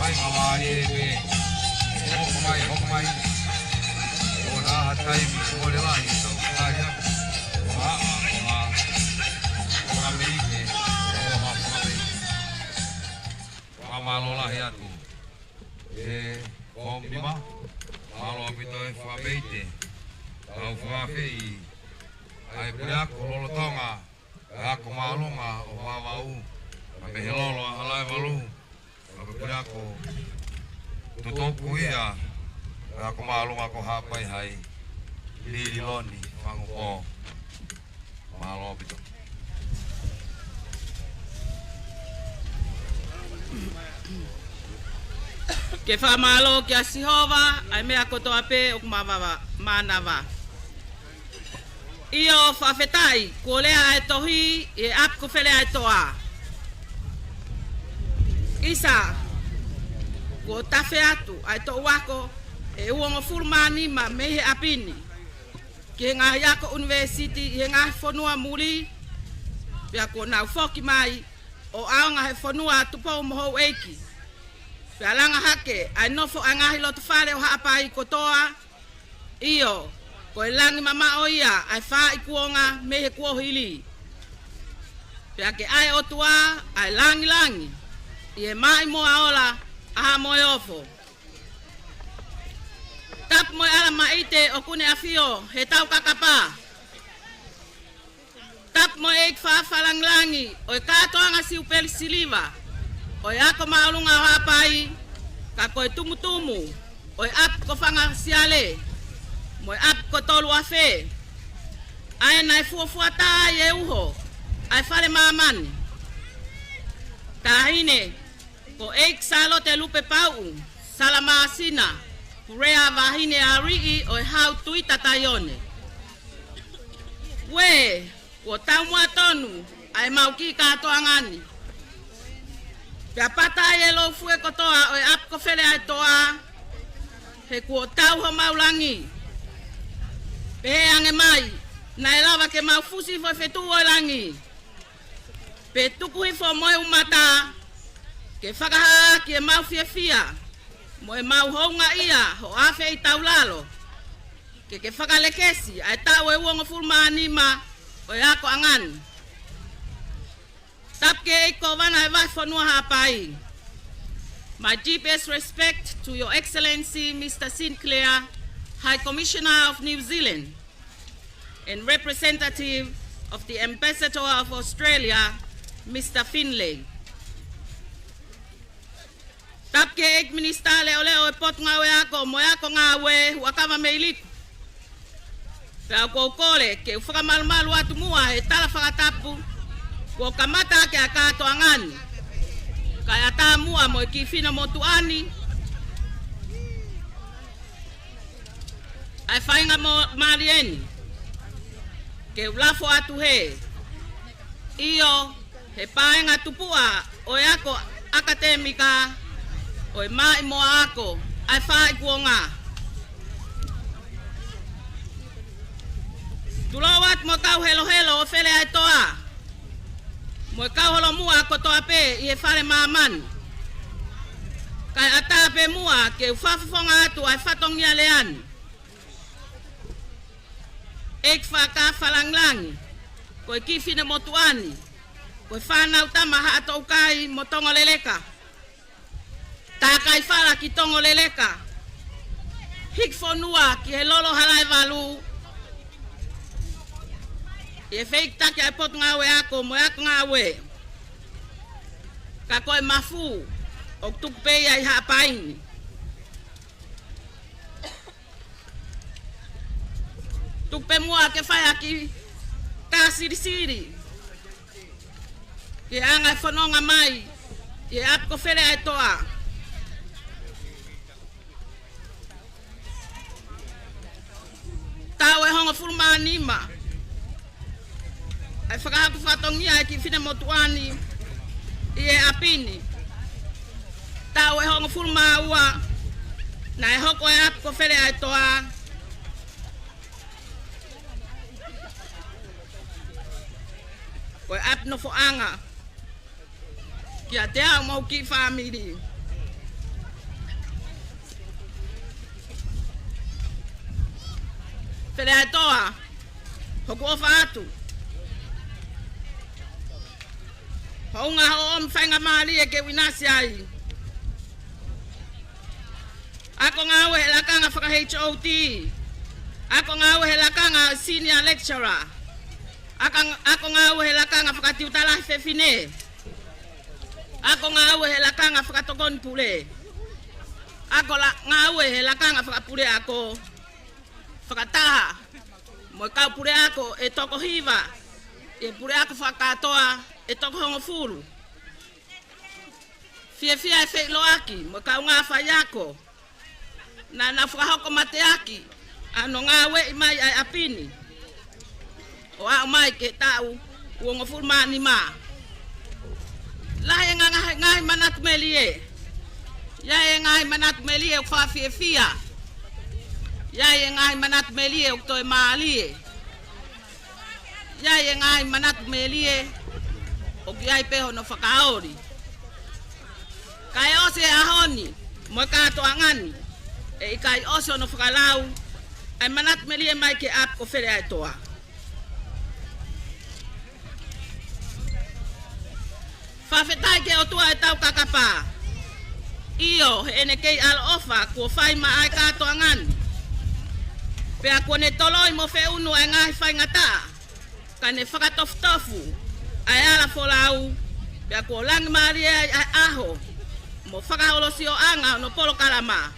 Fai ma mālie pē. Hoko mai, hoko mai. ʻO na ha taimi, ʻo le lahi, tau kāia. ʻO ha, ʻo ha. ʻO ha meike, ʻo ha, ʻo ha meike. Fakamālō lahi atu. ʻE, ko mima. Mālō ʻaupito e fakameite. Tau fakafeʻi. ʻA e puleako lolotonga. Ako māʻolunga ʻo Vavaʻu, ʻa Mehelolo ʻa Halaevalu, ʻa Puleako Tutuku ia, ako māʻolunga ko Haʻapai Hai, Lililoni Fangupō. Mālō ʻaupito. Ke fakamālō kia Sihova, ʻa e meʻa kotoa pē ʻoku mavava, mānava. ʻIo, fakafetaʻi, kuo lea ʻa e tohi ʻi he ʻapi ko Feleʻaetoʻa. ʻIsa, kuo tafe atu ʻa e toʻu ako ʻe uongofulu mā nima mei he ʻapi ni ki he ngaahi ako ʻunivēsiti ʻi he ngaahi fonua muli, pea kuo nau foki mai ʻo ʻaonga he fonua Tupou mo Houʻeiki. Pea langa hake ʻa e nofo ʻa e ngaahi lotofale ʻo Haʻapai kotoa, ʻio, ko e langi mamaʻo ia ʻa e faaʻi kuonga mei he kuohili. Pea ke ʻa e ʻOtua ʻa e langilangi. ʻi he maʻimoa ola ʻa Haʻa Moheofo. Tapu mo e ʻAlamaʻite ʻoku ne ʻafio he taukakapa. Tapu mo e ʻEiki Fakalāngilangi ʻo e kātoanga Siupeli Siliva ʻo e Ako Māʻolunga ʻo Haʻapai, ka ko e tumutumu ʻo e ʻapi ko Fanga Siale mo e ʻapi ko Toluafe, ʻa ē naʻe fuofua tā ai e uho ʻa e fale māmani. Taʻahine ko ʻEiki Sālote Lupepauʻu Salamāsina Purea, Vahine ʻa Aliʻi ʻo e Hau Tuita Taione. Uē, kuo taumuʻa tonu ʻa ʻemau kiʻi kātoanga ni. Pea pata ai e lou fue kotoa ʻo e ʻapi ko Feleʻaetoa, he kuo tau homau langi. Pehē ange mai, naʻe lava ke mau fusi hifo he fetuʻu ʻo e langi, pe tuku hifo mo e umata, ke fakahā ʻaki ʻemau fiefia mo ʻemau houngaʻia hoʻo afeʻi taulalo, ke ke fakalekesi ʻa e taʻu ʻe uongofulu mā nima ʻo e akoʻanga ni. Tapu ki he ʻEiki Kōvana ʻo e Vahefonua Haʻapai. My deepest respect to Your Excellency Mister Sinclair, High Commissioner of New Zealand, and representative of the Ambassador of Australia, Mister Finlay. Tapu ki he ʻEiki Minisitā Leʻoleʻo ʻo e Potungāue Ako mo e Ako Ngāue, Huʻakavameiliku. Pea ʻoku ou kole ke u fakamalumalu atu muʻa he tala fakatapu kuo kamata ʻaki ʻa e kātoanga ni, kae ʻatā muʻa mo e kiʻi finemotuʻa ni ʻa e faingamālie ni ke u lafo atu hē. ʻIo, he paenga tupuʻa ʻo e ako ʻakatēmika ʻo e maʻimoa ako ʻa e faʻahikuonga. Tulou atu mo e kau helohelo ʻo Feleʻaetoa mo e kau holomuʻa kotoa pē ʻi he fale māmani, kae ʻatā pē muʻa ke u fakafofonga atu ʻa e fatongia lea ni. ʻEiki Fakalāngilangi, ko e kiʻi finemotuʻa ni ko e fānau tama Haʻatoukai mo Tongoleleka. Tākai fala ki Tongoleleka, hiki fonua ki he lolo Halaevalu, ʻi he feiki taki ʻa e Potungāue Ako mo e Ako Ngāue. Ka ko e mafu ʻoku tuku pē ia ʻi Haʻapai ni. Tuku pē muʻa ke fai ha kiʻi tā silisili ki he anga e fononga mai ʻi he ʻapi ko Feleʻaetoa. Taʻu ʻe hongofulu mā nima ʻa e fakahoko fatongia ʻa e kiʻi finemotuʻa ni ʻi he ʻapi ni. Taʻu ʻe hongofulu mā ua naʻe hoko e ʻapi ko Feleʻaetoa ko e ʻapi nofoʻanga kiate au mo hoku kiʻi fāmili. Feleʻaetoa, hoku ʻofa atu. Hounga hoʻo ʻomi faingamālie ke u ʻinasi ai. Ako ngāue he lakanga faka-H O T. Ako ngāue he lakanga senior lecturer. Ako, ako ngāue he lakanga fakatiuta lahi fefine. Ako ngāue he lakanga fakatokoni pule. Ako la-, ngāue he lakanga fakapuleako. Fakataha mo e kau puleako ʻe toko hiva ʻi he puleako fakakātoa ʻe toko hongofulu. Fiefia e feʻiloaki mo e kaungā faiako naʻa nau fakahoko mateaki ʻa hono ngāueʻi mai ʻa e ʻapi ni ʻo aʻu mai ki he taʻu uongofulu mā nima. Lahi e ngaahi, ngaahi manatu melie. ʻI ai e ngaahi manatu melie ʻoku fakafiefia. ʻI ai e ngaahi manatu melie ʻoku toe mālie. ʻI ai e ngaahi manatu melie ʻoku ʻi ai pē hono fakaoli. Kae ʻosi e ʻaho ni mo e kātoanga ni, ʻe ʻikai ʻosi hono fakalau ʻa e manatu melie mai ki he ʻapi ko Feleʻaetoa. Fakafetaʻi ki he ʻOtua ʻetau kakapa. ʻIo, heʻene kei ʻaloʻofa kuo fai maʻa e kātoanga ni. Pea kuo ne toloi mo feʻunu ʻa e ngaahi faingataʻa, ka ne fakatofutofu ʻa e ala folau, pea kuo langi mālie ai ʻa e ʻaho mo fakaʻolosioʻanga hono polokalama.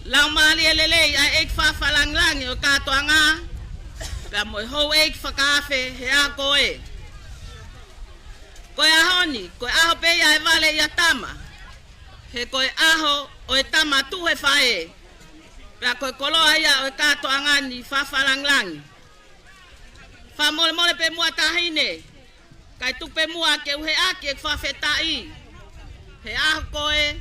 Laumālie lelei ʻa e ʻEiki Fafalangilangi ʻo e kātoanga, pea mo e houʻeiki fakaafe he ʻaho ko ē. Ko e ʻaho ni, ko e ʻaho pē ia ʻe vale ʻi ha tama, he ko e ʻaho ʻo e tama tuʻu he faʻē, pea ko e koloa ia ʻo e kātoanga ni, Fafalangilangi. Fakamolemole pē muʻa Taʻahine, kae tuku pē muʻa ke u heʻaki ʻeku fakafetaʻi he ʻaho ko ē,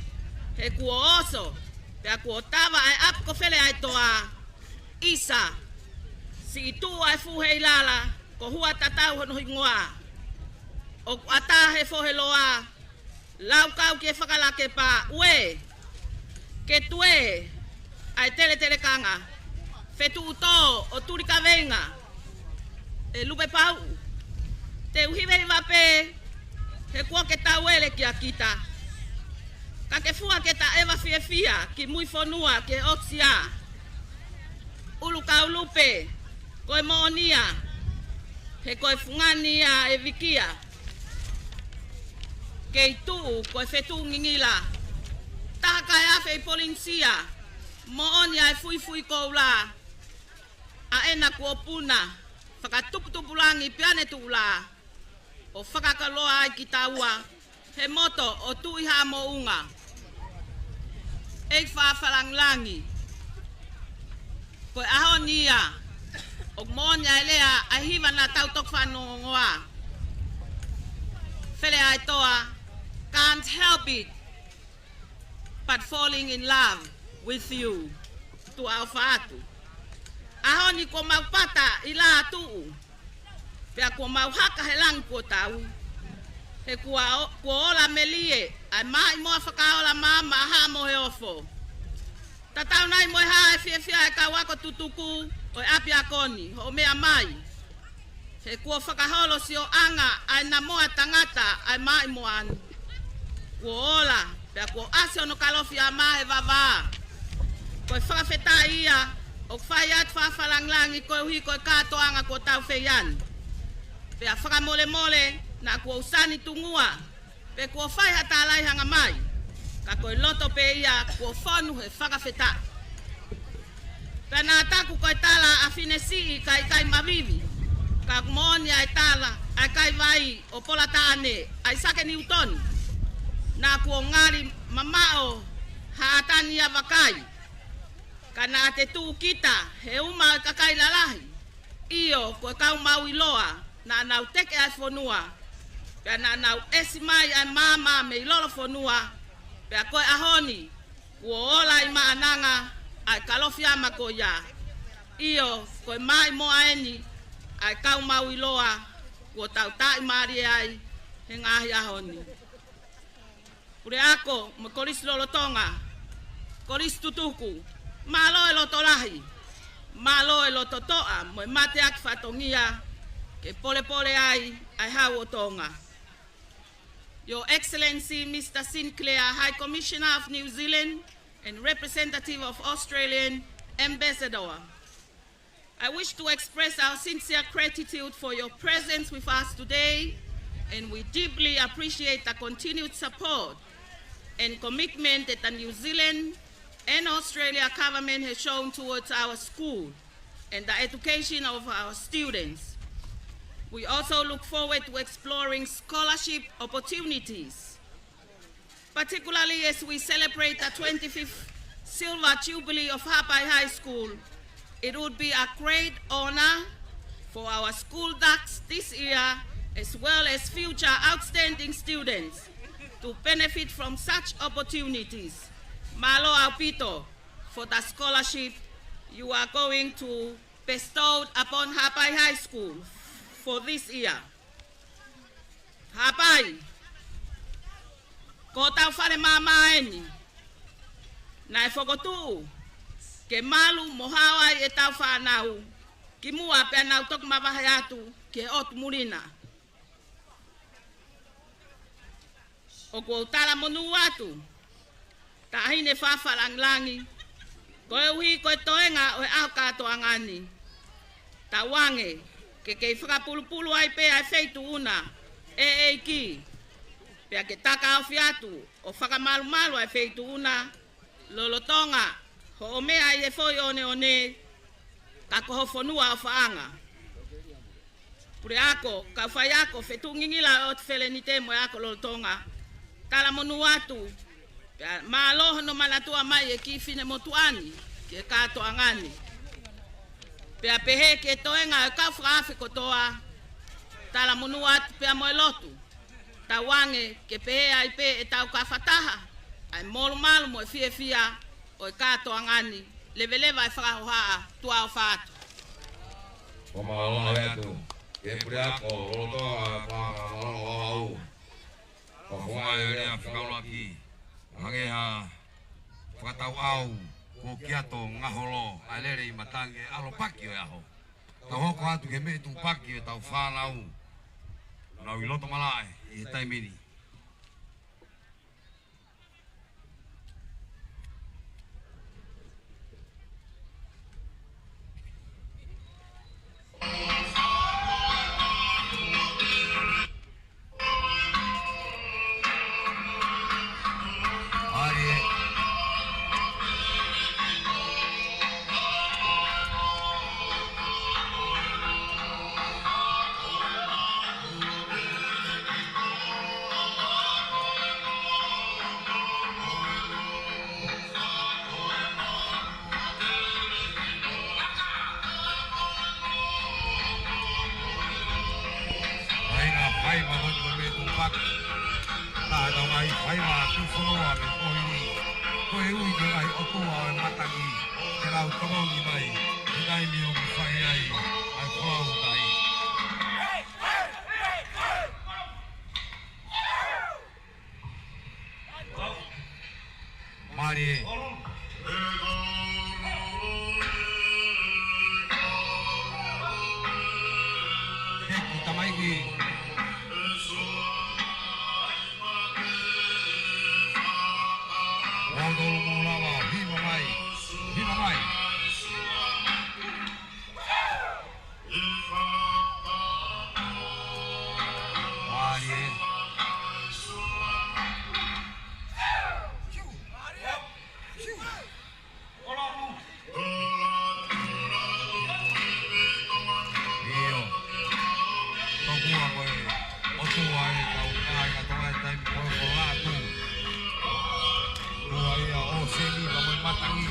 he kuo oso, pea kuo tava ʻa e ʻapi ko Fele ʻa e Toa, ʻisa, siʻi tuʻu ʻa e fuʻu heilala, ko Huatatau hono hingoa. ʻOku ʻatā he fohe loa, laukau ki he fakalakepa, ue, ke tuē ʻa e teletelekanga, fetuʻutō ʻo Tulikaveinga, ʻe Lupepauʻu. Te u hivehiva pē, he kuo ke tauele kia kita, ka ke fua ke ta ʻeva fiefia kimui fonua ki he ʻOtua. ʻUlukau Lupe, ko e moʻoni ia, he ko e fungani ia ʻe vikia. Kei tuʻu ko e fetuʻu ngingila, taha kae afe ʻi Polinisia, moʻoni ʻa e fuifui koula, ʻa ena kuo puna, fakatuputupulangi pea ne tuʻula, ʻo fakakoloa ai kitaua he moto ʻo Tuʻi Haʻa Moʻunga. ʻEiki Fafalangilangi, ko e ʻaho ni ia, ʻoku moʻoni ʻa e lea ʻa e hiva naʻa tau toki fanongoa. Fele ʻa e Toa, can't help it but falling in love with you. Tuʻa ʻofa atu. ʻAho ni kuo mau pata ʻi Lātuʻu, pea kuo mau haka he langi kuo tau. He kuo o-, kuo ola melie ʻa e maʻimoa fakaola maama ʻa Haʻa Moheofo. Tatau nai mo e hā e fiefia ʻa e kau ako tutuku ʻo e ʻapiako ni, hoʻo meʻa mai. He kuo fakaholo sioʻanga ʻa e namoa tangata ʻa e maʻimoa ni. Kuo ola, pea kuo ʻasi hono kalofiama he vavā. Ko e fakafetaʻi ia ʻoku fai atu Fafalangilangi koeʻuhi ko e kātoanga kuo tau fai ni. Pea fakamolemole naʻa kuo u sani tungua, pe kuo fai ha tālai hangamai, ka ko e loto pē ia kuo fonu he fakafetaʻi. Pea naʻa taku ko e tala ʻa fine siʻi ka ʻikai mavivi, ka ʻoku moʻoni ʻa e tala ʻa e kaivai ʻo Polataʻane, ʻAisake Niutoni. Naʻa kuo ngali mamaʻo ha ʻatā ni ʻa vakai, ka naʻa te tuʻu kita he uma ʻo e kakai lalahi. ʻIo, ko e kau maʻu ʻiloa, naʻa nau teke ʻa e fonua, pea naʻa nau ʻesi mai ʻa e maama mei lolofonua, pea ko e ʻaho ni, kuo ola ʻi Maʻananga ʻa e kalofiama ko ia. ʻIo, ko e maʻimoa eni ʻa e kau maʻu ʻiloa, kuo tau taʻimālie ai he ngaahi ʻaho ni. Puleako mo e kolisi lolotonga, kolisi tutuku, mālō e loto lahi, mālō e loto toʻa mo e mateaki fatongia ke polepole ai ʻa e hau ʻo Tonga. Your Excellency, Mister Sinclair, High Commissioner of New Zealand and representative of Australian Ambassador, I wish to express our sincere gratitude for your presence with us today, and we deeply appreciate the continued support and commitment that the New Zealand and Australia government has shown towards our school and the education of our students. We also look forward to exploring scholarship opportunities, particularly as we celebrate the twenty-fifth Silver Jubilee of Haʻapai High School. It would be a great honor for our school thugs this year, as well as future outstanding students, to benefit from such opportunities. Mālō ʻaupito for the scholarship you are going to bestow upon Haʻapai High School for this year. Haʻapai, ko hotau fale maama eni naʻe fokotuʻu ke malu mo hao ai ʻetau fānau kimuʻa pea nau toki mavahe atu ki he ʻotu muli na. ʻOku ou talamonū atu, Taʻahine Fafa Langilangi, koeʻuhi ko e toenga ʻo e ʻaho kātoanga ni. Tauange ke kei fakapulupulu ai pē ʻa e feituʻu na, ʻe ʻEiki, pea ke takaofi atu ʻo fakamalumalu ʻa e feituʻu na lolotonga hoʻo meʻa ʻi he foʻi ʻoneʻone, ka ko ho fonua ʻofaʻanga. Puleako, kau faiako, fetuʻu ngingila ʻo e ʻOtu Felenite mo e ako lolotonga, talamonū atu, pea mālō hono manatua mai e kiʻi finemotuʻa ni ki he kātoanga ni. Pea pehē ki he toenga ʻo e kau fakaafe kotoa, talamonū atu pea mo e lotu. Tauange ke pehē ai pē ʻetau kafataha ʻa e molumalu mo e fiefia ʻo e kātoanga ni. Leveleva e fakahohaʻa, tuʻa ʻofa atu. Ko mālō atu. Ke puleako lolotonga, mālō ʻo au. Ko funga e lea fakaulaki. Hangē ha fakatau au, ko kiato ngaholo, ʻa e lele ʻi matangi, ʻalopaki ʻo e ʻaho. Tau hoko atu ki he meʻa tupaki ʻo ʻetau fānau. Nau ʻi loto malaʻe ʻi he taimi ni. ʻAi na fai ma honi ko me tu pak. Na na mai fai ma tu solo a me ko ini. Ko e ui ke ai o tua e matangi. Ke lau tolongi mai. Ke nai mi o fai ai. Ai ko au tai. Mālie. Teki tamaiki. Ua tolu mo lava, hiva mai. Hiva mai. Mālie. ʻIo. Tokua ko e ʻOtua ʻe kau kāinga Tonga ʻi he taimi ko ē ko Lātū. Ua ia ʻo Semi ka mo e matangi.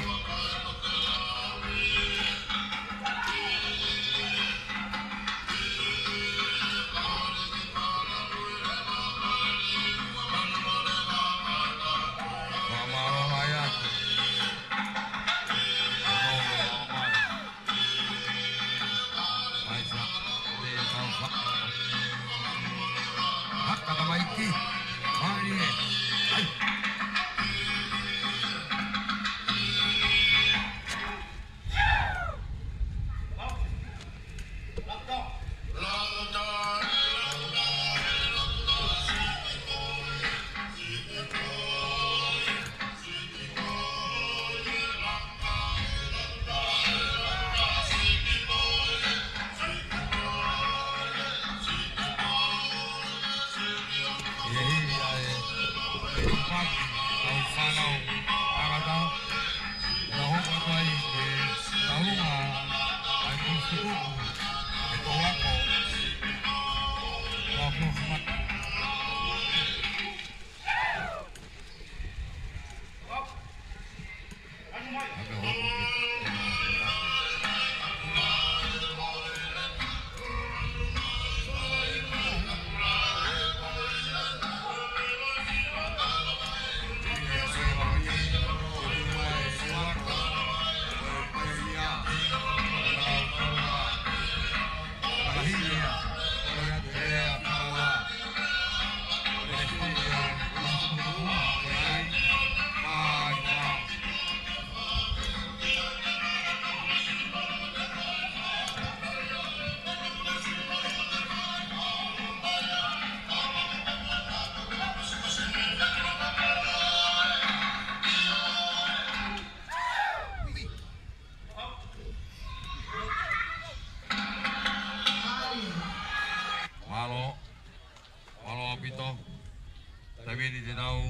Te nau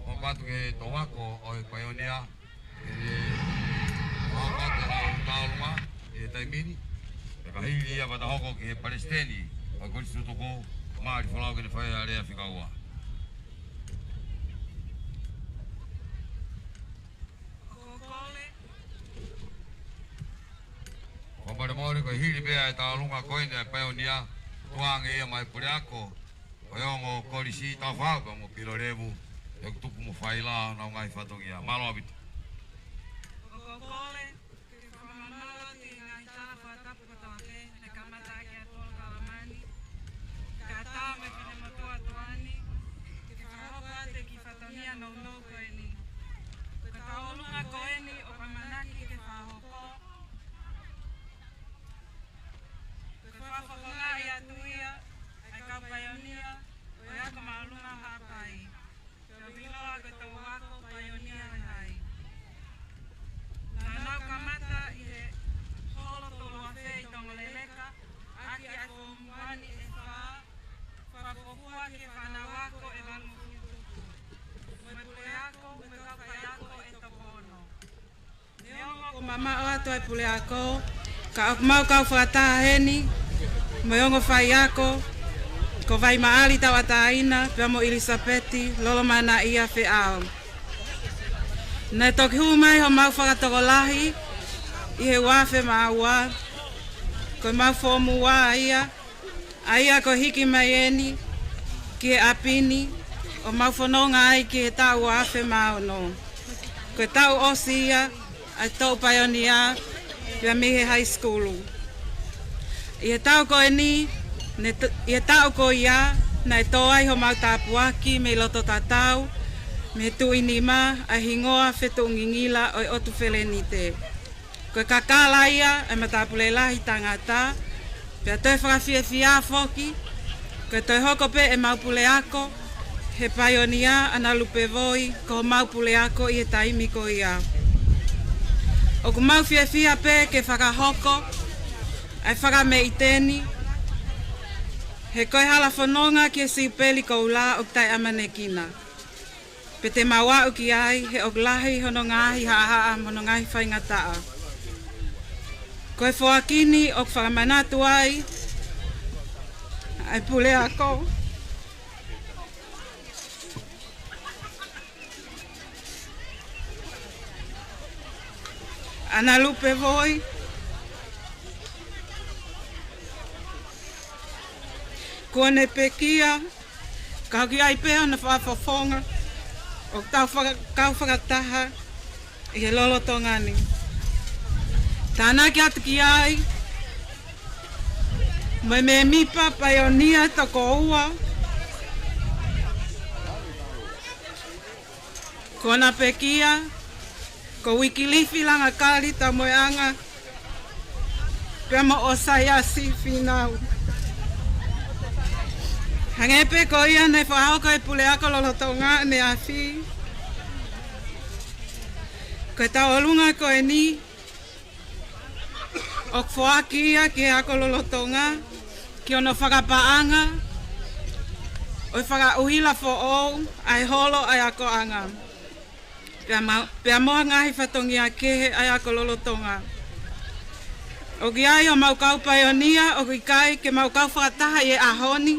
ʻoatu ke tau ako ʻo e paionia, ʻe ʻoatu ʻenau tauʻolunga ʻi he taimi ni, pea ka hili ia pea ta hoko ki he palesiteni ʻo e kolisi tutuku, Mali Folau, ke ne fai ʻa e lea fika ua. Fakamolemole, ko e hili pē ʻa e tauʻolunga ko eni ʻa e paionia, tukuange ia maʻa e puleako ʻo e ongo kolisi, Taufaʻāhau pea mo Pilolevu, ʻe tuku mo fai ʻa honau ngaahi fatongia. Mālō ʻaupito. ʻOku ou kole ke fakamālō atu ʻi he ngaahi tala fakatapu kotoa pē naʻe kamata ʻaki ʻa e polokalama ni, kae ʻatā mo e finemotuʻa ʻo Tonga ni ke fakahoko atu e kiʻi fatongia nounou ko eni. Ko e tauʻolunga ko eni ʻoku ʻamanaki ke fakahoko, ko e fakafofongaʻi atu ia ʻa e kau paionia ʻo e Ako Māʻolunga ʻo Haʻapai, pea ʻoku ʻiloa ko e Tau Ako Paionia ʻo e Hai. Naʻa nau kamata ʻi he holo tolu afe ʻi Tongoleleka, ʻaki ʻa e foomu uani ʻe fā, fakafuofua ki he fānau ako ʻe valungofulu tupu, mo e puleako, mo e kau faiako ʻe toko ono. Neongo kuo mamaʻo atu ʻa e puleako, ka ʻoku mau kau fakataha heni mo e ongo faiako, ko Vaimaʻali Tauʻatāina pea mo ʻIlisapeti Lolomanaʻia Feʻao. Naʻe toki hū mai homau fakatokolahi ʻi he ua afe mā ua, ko ʻemau foomu ua ia, ʻa ia ko e hiki mai eni ki he ʻapi ni ʻo mau fononga ai ki he taʻu ua afe mā ono. Ko e taʻu ʻosi ia ʻa e toʻu paionia pea mei he high school. ʻI he taʻu ko eni, ne t-, ʻi he taʻu ko ia, naʻe tō ai homau tāpuaki mei loto tatau, mei he tuʻi nima, ʻa e hingoa fetuʻungingila ʻo e ʻOtu Felenite. Ko e kakala ia ʻa e matāpule lahi tangata, pea toe fakafiefia foki, ko e toe hoko pē ʻemau puleako he paionia ʻa Nalupe Voi ko homau puleako ʻi he taimi ko ia. ʻOku mau fiefia pē ke fakahoko ʻa e fakameʻite ni, he ko e hala fononga ki he siupeli koula ʻoku taʻeʻamanekina. Pea te mau aʻu ki ai, he ʻoku lahi hono ngaahi haʻahaʻa mo hono ngaahi faingataʻa. Ko e foaki ni ʻoku fakamanatu ai ʻa e puleako ʻa Nalupe Voi, kuo ne pekia, ka ʻoku ʻi ai pē hono fakafofonga ʻoku tau faka-, kau fakataha ʻi he lolotonga ni. Tānaki atu ki ai mo e mēmipa paionia toko ua, ko ʻena pekia, ko Uikilifi Langakali Tamoeʻanga, pea mo ʻOsaiasi Fīnau. Hangē pē ko ia naʻe fakahoko ʻe he puleako lolotonga ʻaneafi, ko e tauʻolunga ko eni ʻoku foaki ia ki he ako lolotonga, ki hono fakapaʻanga ʻo e fakaʻuhila foʻou ʻa e holo ʻa e akoʻanga, pea ma-, pea mo ha ngaahi fatongia kehe ʻa e ako lolotonga. ʻOku ʻi ai homau kau paionia ʻoku ʻikai ke mau kau fakataha ʻi he ʻaho ni,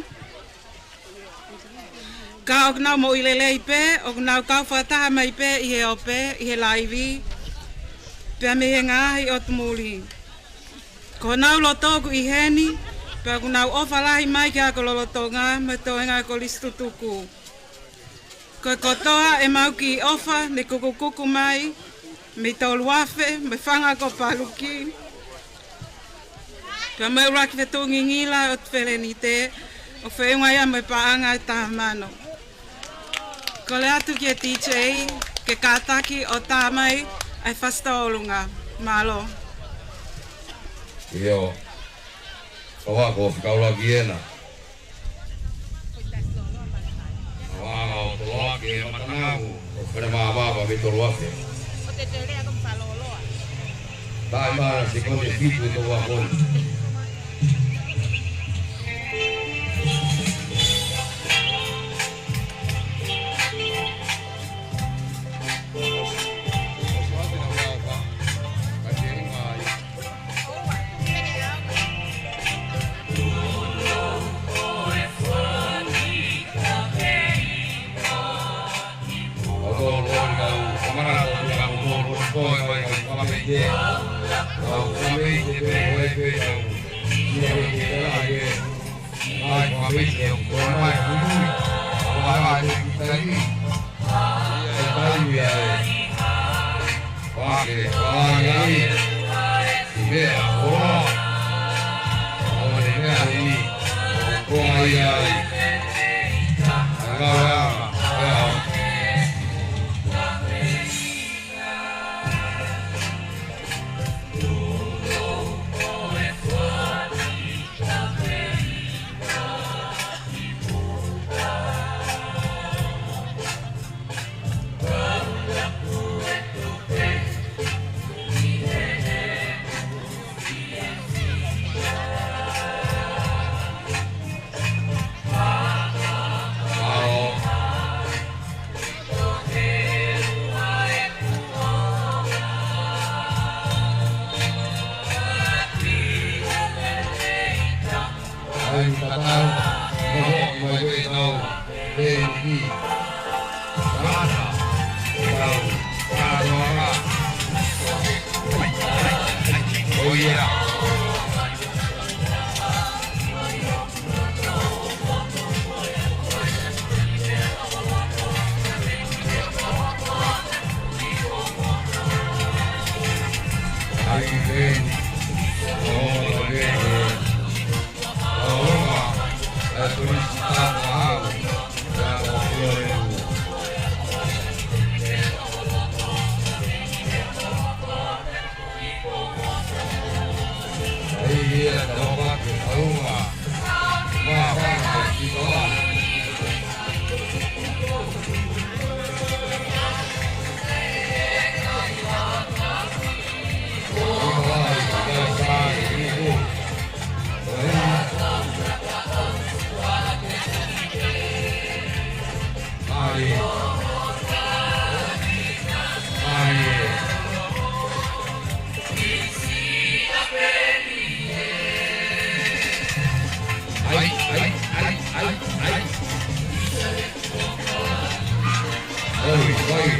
ka ʻoku nau moʻui lelei pē, ʻoku nau kau fakataha mai pē ʻi he ope, ʻi he laivi, pea mei he ngaahi ʻotu muli. Ko honau loto ʻoku ʻi heni, pea ʻoku nau ʻofa lahi mai ki he ako lolotonga mo e toenga ʻo e kolisi tutuku. Ko e kotoa ʻemau kiʻi ʻofa ne kukukuku mai mei Toluafe, mei Fanga ko Paluki, pea mei he ʻuluaki fetuʻungingila ʻo e ʻOtu Felenite, ʻoku feʻunga ia mo e paʻanga ʻe taha mano. Kole atu ki he D J ke kātaki ʻo tā mai ʻa e fasi tauʻolunga. Mālō. ʻIo. Kau ako fika ʻuluaki ena. Kau ako ʻo Toloaki ʻe Matangamu, ʻo Felemāvava mei Toluafe. Taʻimana sekote fitu ʻe Toluafe. Ko e mai mai fakameite. Au fakameite pē, ko e pē tau. Ia ko e ke tala ke. Mai fakameite, ko e mai fakameite. Ko e mai fakameite. Ia e taimi ia e. Pake, pake ai. Mea, ko. Ko e mea ni. Ko ai ai. Ngā, ngā, ngā. Ai, tatau, noho, mai pē tau, pē ki. Rata, tau, tau, rata. Oh, yeah. Ai, ai, ai, ai, ai. Oi, oi.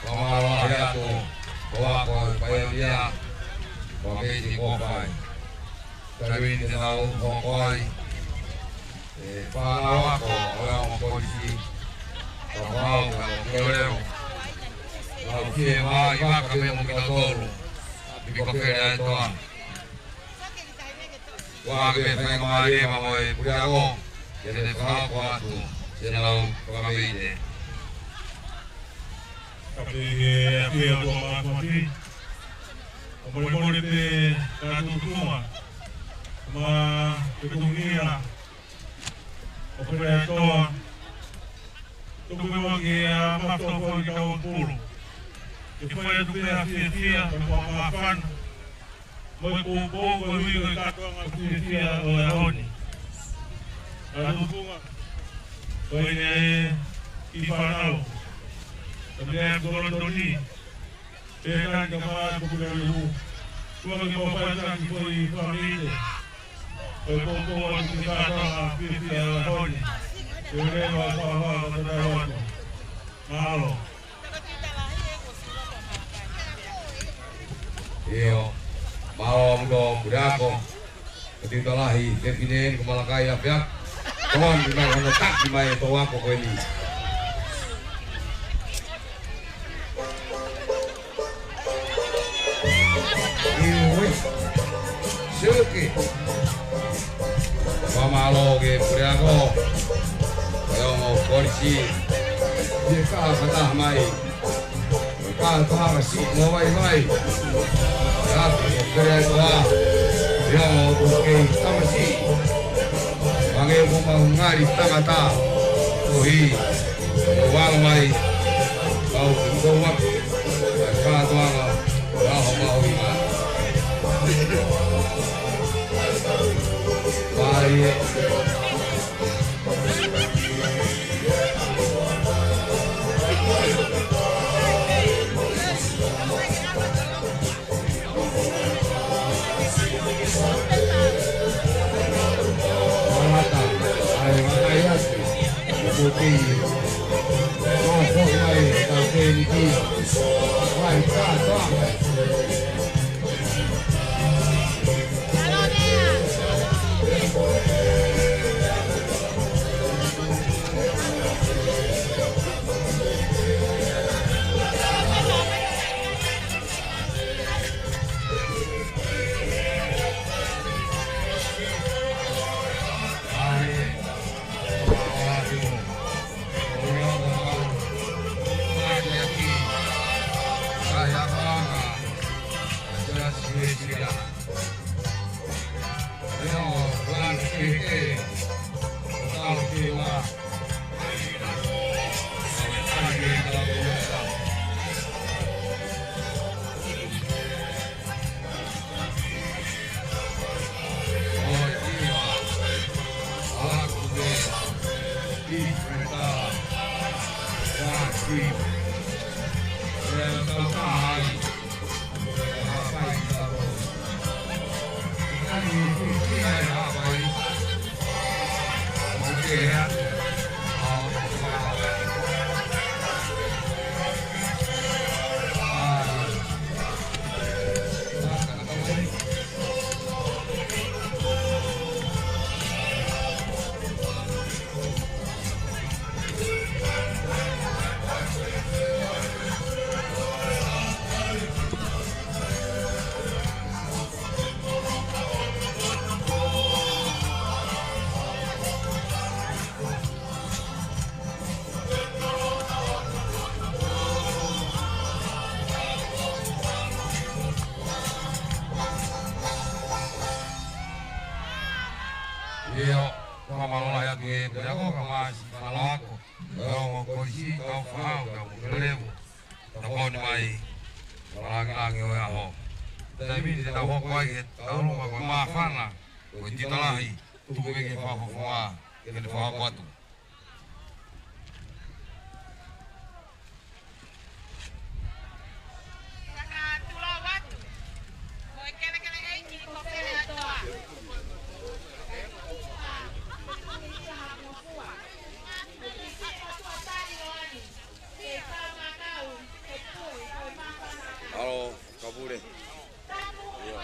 Fakamālō atu, ko au ko e paionia, ko e meʻa ko ē. Taimi ni te nau hoko ai, e fānau ako ʻo e ongo kolisi, ka ko au ka ko Keoleo. Nau fiemaʻu ʻe he vaka pea mo kitautolu, ʻi ko Fele ʻa e Toa. Ua ke faingamālie mo e puleako, ke ne fakahoko atu, ke nau fakameite. Kae pehē ʻa e ʻAfio ʻa e Māfimafi. ʻOku molemole pē ka tuʻunga. Mo e fetongi ʻo Fele ʻa e Toa. Tuku muʻa ke ʻa e mato foʻi tau pulu. Ke fai atu pē ʻa e fiefia, mo e māfana. Mo e poupou, mo e ui, mo e kātoanga fiefia ʻo e ʻaho ni. Ka tuʻunga. Ko ʻene ʻi fānau. Ka mea ko Londoni. Pea ka mā ko Pukelehu. Tua ke mau fai atu ki foʻi fāmili. Ko e poupou atu ki he kātoanga fiefia ʻo e ʻaho ni. Ke leva ʻa e fānau ʻo tatau atu. Mālō. ʻIo, mālō ʻaupito, puleako. Tiuta Lahi, fefine eni ko Malakai Apeaku. Tokoni mai hono taki mai e tau ako ko eni. Iwi. Siuki. Fakamālō ki he puleako. Ko e ongo kolisi. Ki he kau fakataha mai. Kātoanga siʻi mo vaivai. Ka ko Keleaitoa. Ia mo ʻoku kei tamasiʻi. Hangē ko mau ngali tangata. Koeʻuhi ko e vala mai. Kau ki kouak. Kātoanga. Raho mau i ma. Vai. Ia, fakamālō lahi atu e puleako, ka masi fakalako. Kau mo kolisi, kau fahau, kau mo kelevu. Tokoni mai, langilangi ʻo e ʻaho. Taimi ni te tau hoko ai ke tau loma ko e māfana, ko e tiuta lahi, tuku mai ke fakafofonga, ke ne fakahoko atu. Halo, kapule. Ia.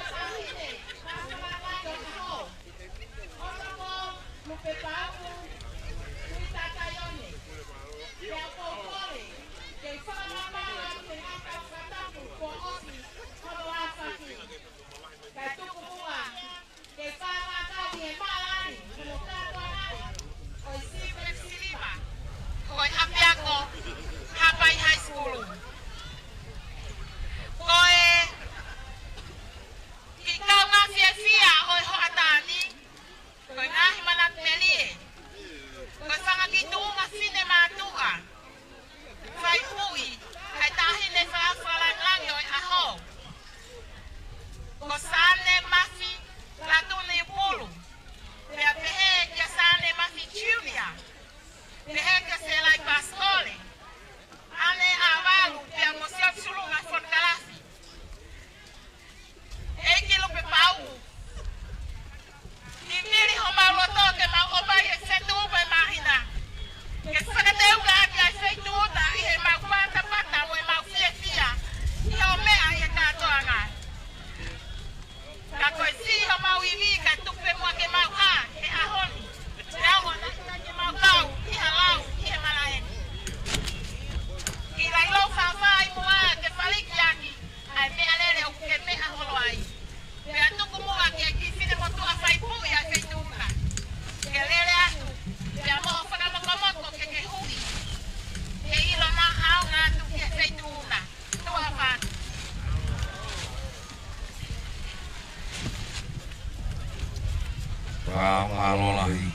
Fakamālō lahi.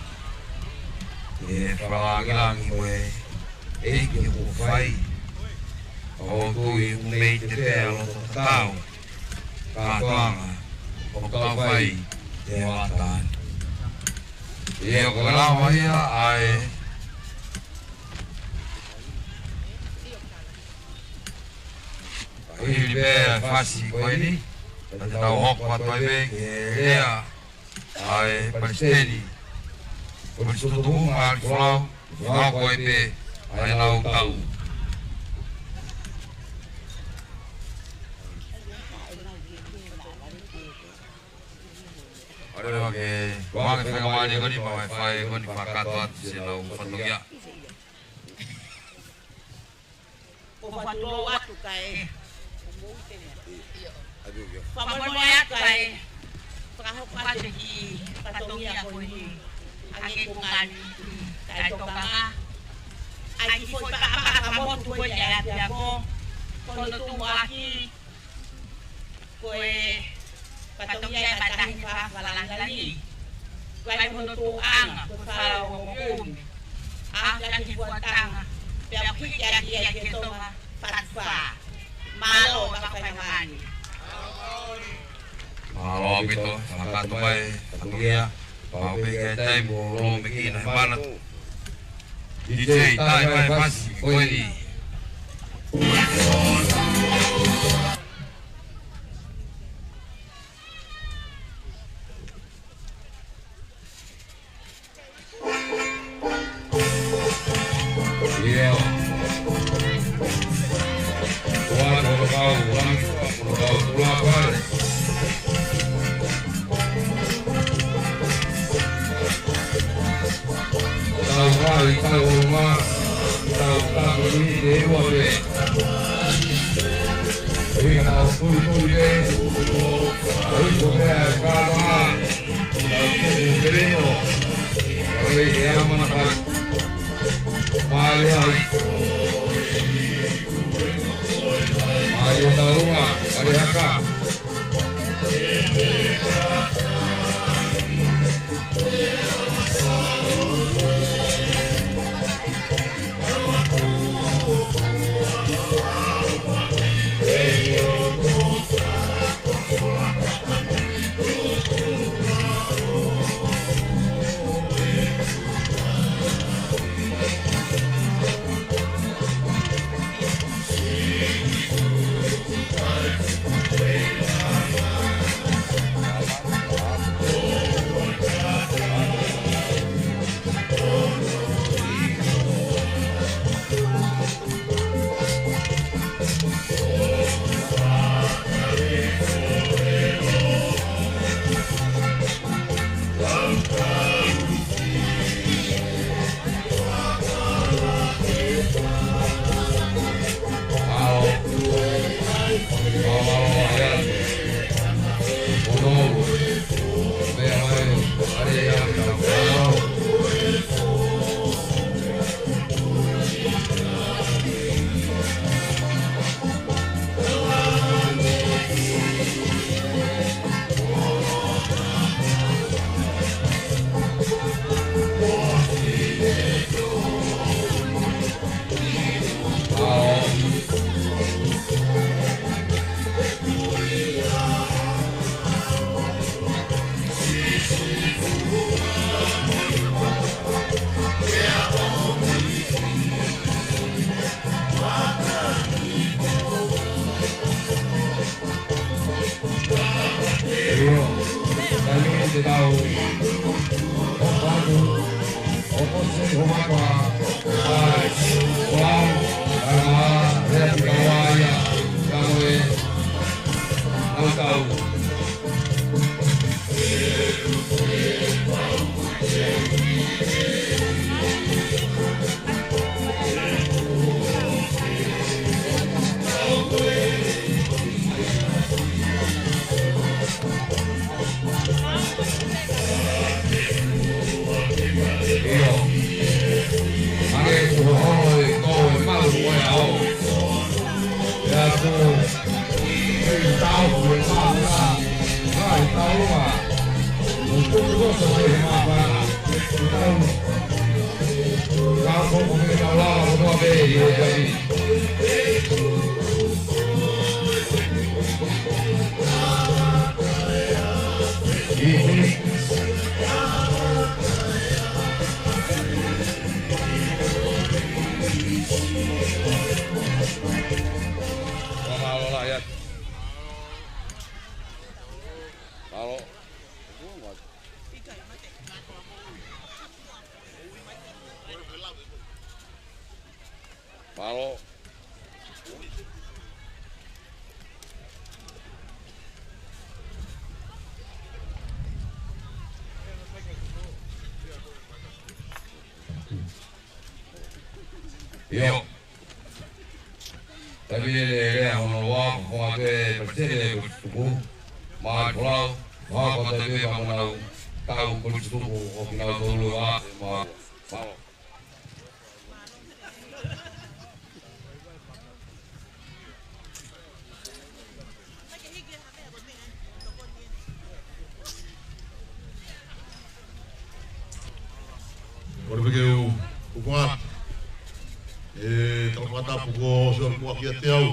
ʻE fakalāngilangi mo e ʻEiki ʻoku fai. ʻOku ou tui ʻoku mei te pea loto tatau kātoanga ʻoku tau fai ʻi he ʻaho ni. ʻIo, ko e lava ia ʻa e hili pē ʻa e fasi ko eni, pea te tau hoko atu ai pē ki he lea ʻa e Palesiteni, Palesiteni Tuʻunga ʻAlifolau, ʻe hoko ai pē ʻa e lau tau. ʻAlu ā ke, ʻoange faingamālie ko eni maʻa e fai ko eni fakakakato atu siʻenau fatongia. Ko e fakatulou atu kae. Fakamolemole atu kae. Fakahoko atu e kiʻi fatongia ko eni. ʻA e kiʻi konga ni. Kae tokanga. ʻA e kiʻi foʻi paʻapaʻa fakamotu ko eni ʻa e ʻapiako. Ko hono tuʻuaki. Ko e fatongia ʻa e Tahi Fakalangilangi. Ko e ʻai hono tuʻuʻanga, ko e fala o kumi. ʻA e kiʻi fuatanga, pea kuiki ʻaki ia ke Tonga fatu fā. Mālō, ka faingamālie. Mālō ʻaupito, fakakakato mai, fatongia, pau pē ke taimi mo lōmekina he manatu. DJ, tai mai fasi, ko eni. ʻIo. Ua, ua, ua, ua, ua, ua, ua, ua. Tau vai, tau ʻolunga, tau tapu ni te ua pē. Ui, tau tui tui pē. Ui, ko pē ʻa e kātoa. Tau tui pē rino. Ui, e ama na kai. Mālie ai. Mālie tau ʻolunga, mālie haka. ʻIo, taimi ni te tau ʻoatu, ʻoatu e hoʻatā, ʻa e, ʻoatu, ʻa e, ʻa e, ʻa e, ʻa e, ʻa e, ʻa e, ʻa e, ʻa e, ʻIo. Hangē ko hono ʻi ko e malu ko e ʻao. ʻIa ko e tau ko e malu. Mālō lahi atu. Mālō. Mālō. ʻIo. Tapu e lelei ʻa hono ua, ko ʻa e palesiteni ʻo e kolisi tutuku. Mālō e folau, mālō e tapu mo ʻenau kau kolisi tutuku ʻo kinautolu ʻa e mālō. Mālō. Kole pē ke u, u koa. ʻE, tau fakatapu ko Sō Kuaki ʻiate au.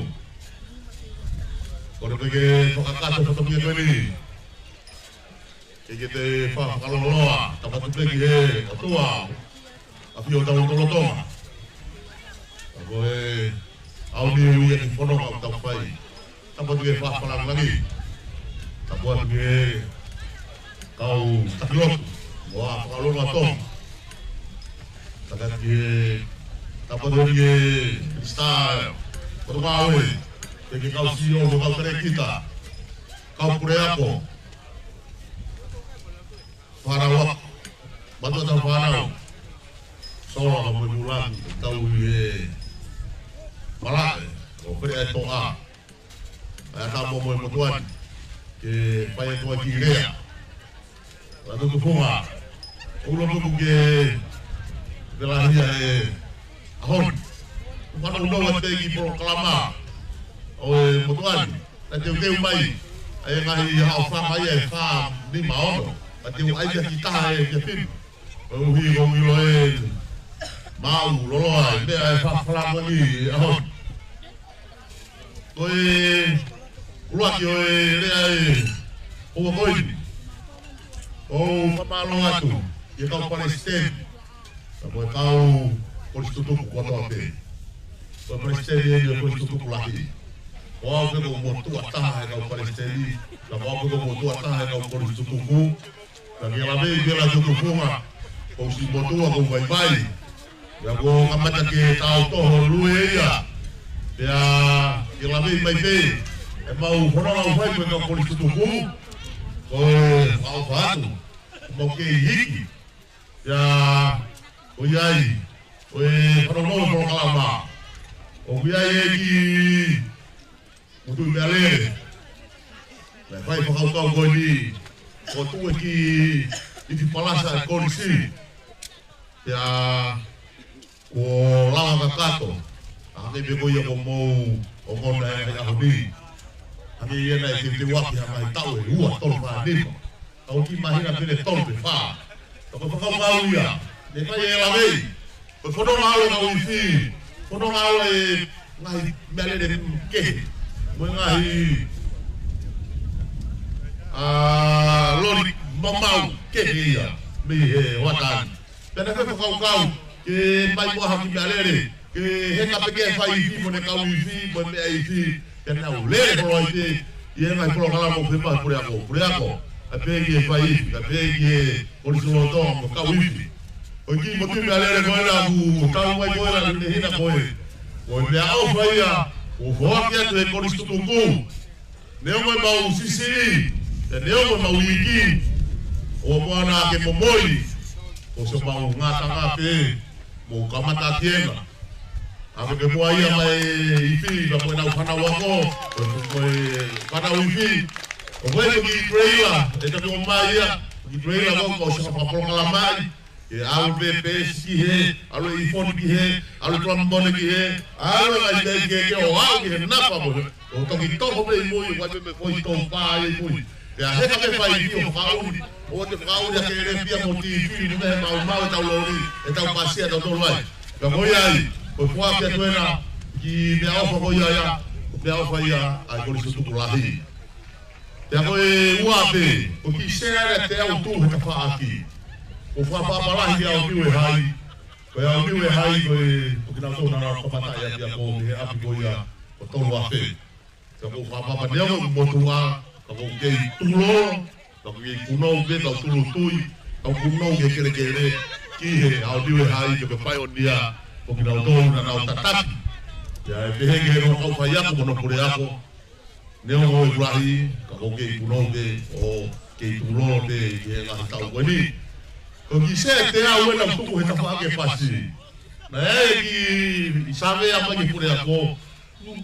Kole pē ke fakakakato fatongia ko eni. Ke ke te fa-, fakaloloa, tapu atu pē ki he ʻOtua, ʻa e ʻAfio ʻo tautolu Tonga. Ka ko e ʻaho ni ʻoku ʻi ai e kiʻi fononga ʻoku tau fai. Tapu atu ki he Faʻahinga Langilangi. Tapu atu ki he kau taki lotu, mo e Fakalolonga Tonga. Tapu atu ki he, tapu atu ki he Minisitā Potungāue, ki he kau C E O, mo e kau talēkita, kau puleako, fānau ako, mātuʻa tauhi fānau, sola ka mo e mulangi, tau ʻi he malaʻe ʻo Peleʻaetoʻa, ʻa e ʻatā mo e motuʻa ni, ke fai atu ai e kiʻi lea. Lā tutufunga, ʻoku ou loto ke velahia e ʻaho ni. Fānau nau ʻa e kiʻi polokalama ʻo e motuʻa ni. Naʻe teuteu mai ʻa e ngaahi haʻofanga ia ʻe fā, nima, ono. Ka teu ʻai ia ki taha ʻe fiefia. Koeʻuhi ko e ʻilo ʻe maʻu loloa e meʻa ʻe fakafanongo ki ai he ʻaho ni. Ko e ʻuluaki ʻo e lea ʻe ua ko eni. ʻOku ou fakamālō atu ki he kau palesiteni, ka mo e kau kolisi tutuku kotoa pē. Ko e palesiteni ʻeni ʻo e kolisi tutuku lahi. Ko au pē ko e motuʻa taha he kau palesiteni, ka ko au pē ko e motuʻa taha he kau kolisi tutuku. Ka ke lave pē lā tutufunga, ko e siʻi motuʻa ʻoku ou vaivai. Pea kuo kamata ke tau toho lue ia. Pea ke lave mai pē ʻemau fononga ʻoku fai mo e kau kolisi tutuku. Ko e ʻofa atu, mau kei hiki. Pea ʻoku ʻi ai, ʻo e fanongo e polokalama, ʻoku ʻi ai e kiʻi motuʻi meʻalele. Naʻe fai e fakakaukau ko eni, ko e tuʻu e kiʻi ifi palasa e kolisi. Pea kuo lava kakato. ʻA, hangē pē ko ia ko hoʻomou ongona he ʻaho ni. Hangē ia naʻe teuteu ʻaki ha ngaahi taʻu ʻe ua, tolu, fā, nima. Ka ʻoku kiʻi māhina pē ʻe tolu pe fā. Ka ko e fakakaukau ia, naʻe fai e lavei. Ko e fononga ʻalu e kau ifi, fononga ʻalu e ngaahi meʻalele kehe, mo e ngaahi, ʻa, loli mamau kehe ia mei he hoʻatā ni. Pea naʻe fai e fakakaukau ke fai muʻa ha kiʻi meʻalele, ke heka pē ki he fai ifi mo ʻene kau ifi mo e meʻa ifi, pea nau lele holo ai pē ʻi he ngaahi polokalama ʻoku fai ʻe he puleako, puleako, kae pehē ki he fai ifi, kae pehē ki he kolisi lolotonga mo e kau ifi. Ko e kiʻi motuʻi meʻalele ko ena ʻoku tau mai ko ena ʻi he hina ko ē. Ko e meʻaʻofa ia ʻoku foaki atu ʻe he kolisi tutuku. Neongo ʻemau siʻisiʻi, pea neongo ʻemau iiki, ʻoua muʻa naʻa ke momoi, ko siʻomau ngataʻanga pē, mou kamata ki hena. ʻA, ke ke muʻa ia mai ifi, ka ko ʻenau fānau ako, ko, ko e fānau ifi. ʻOku ʻi ai e kiʻi trailer, ʻe tapu mai ia, kiʻi trailer ko, ko siʻa fakapolokalama mai. Ke ʻalu pē pesi ki hē, ʻalu e iPhone ki hē, ʻalu e trombone ki hē, ʻalu e ngaahi meʻa kehekehe ʻo aʻu ki he napa mo, ʻo toki toho pē ʻi mui, ʻo ʻai pē mo e foʻi tōpā ʻi mui. Pea heka pē fai ʻi ʻo fakaʻuli, ʻoua te fakaʻuli ʻa e kelepi ia mo e tifi, mo e meʻa maumau ʻetau loli, ʻetau pasi ʻatautolu ai. Pea ko ia ai, ko e foaki atu ena ki he meʻaʻofa ko ia ia, meʻaʻofa ia ʻa e Kolisi Tuʻutupu Lahi. Pea ko e ua pē, ko e kiʻi sea ʻe teau tuʻu he tafaʻaki. Ko e fakaʻapaʻapa lahi ki he ʻaofiu ʻe hai, ko e ʻaofiu ʻe hai, ko e, ko kinautolu naʻa nau kamata ʻi he ʻapiako mei he ʻapi ko ia, ko e tolu afe. Ka ʻoku ou fakaʻapaʻapa neongo ʻeku motuʻa, ka ʻoku ou kei tuʻu lolo, ka ʻoku ou kei punou pē, ka u tūʻulutui, ka u punou ki he kelekele, ki he ʻaofiu ʻe hai, ki he paionia, ko kinautolu naʻa nau tataki. Pea ʻe pehē ki he ongo kau faiako mo hono puleako, neongo ʻeku lahi, ka ʻoku ou kei punou pē, ʻo kei tuʻu lolo pē, ki he ngaahi taʻu ko eni. Ko e kiʻi sea ʻe teau ena tuʻu he tafaʻaki e pasi. Naʻe ʻi ai e kiʻi savea mai ki he puleako,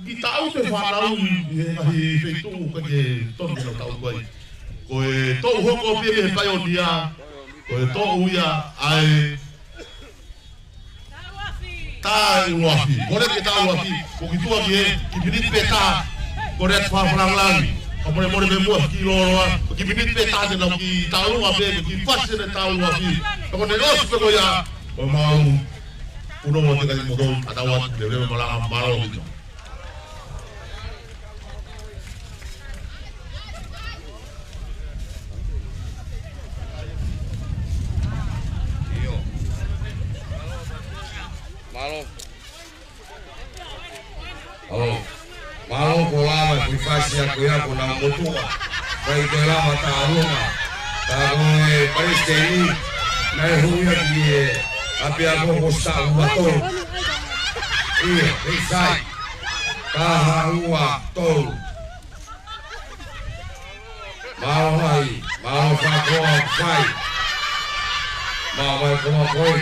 kiʻi taʻu ʻe fānau ʻi he ngaahi feituʻu ʻoku ʻikai ke tonu ke nau taʻu ko ē. Ko e toʻu hoko pē mei he paionia, ko e toʻu ia ʻa e tā ʻuluafi. Ko e lele ke tā ʻuluafi, ko e kiʻi tuʻa ki he, kiʻi miniti pē taha, ko e lele fakalangilangi. Ka molemole pē muʻa kiʻi lōloa, ko e kiʻi miniti pē taha te nau kiʻi taʻu ʻuluafi, ko e kiʻi pasi ʻe tā ʻuluafi. Ka ko ʻene ʻosi pē ko ia, ko e mau punou atu kia kimoutolu, ʻatā atu, lelei e malanga, mālō ʻaupito. ʻIo. Mālō. ʻAlo. Mālō ko e lava e kiʻi fasi ʻa ko ia ko ʻenau motuʻa. Kae ʻikai ke lava tālunga. Tā ko e palesiteni, naʻe hū ia ki he ʻapiako ko e taha ua tolu. ʻIo, ʻe sai. Taha ua tolu. Mālō lahi, mālō fakakoa fai. Mālō mai koa koi.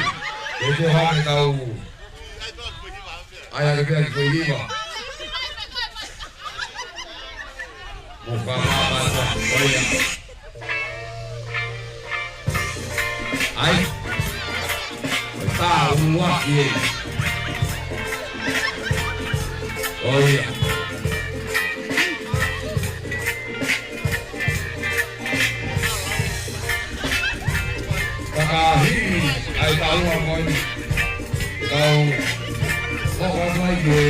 Ke te hake tau. ʻAi hake pē ki he foʻi hiva. Mo fakamāmā sa ko ia. ʻAi. Ko e tā ʻuluaki ē. Ko ia. Fakahili ʻa e tālunga ko eni. Kau hoko mai ki he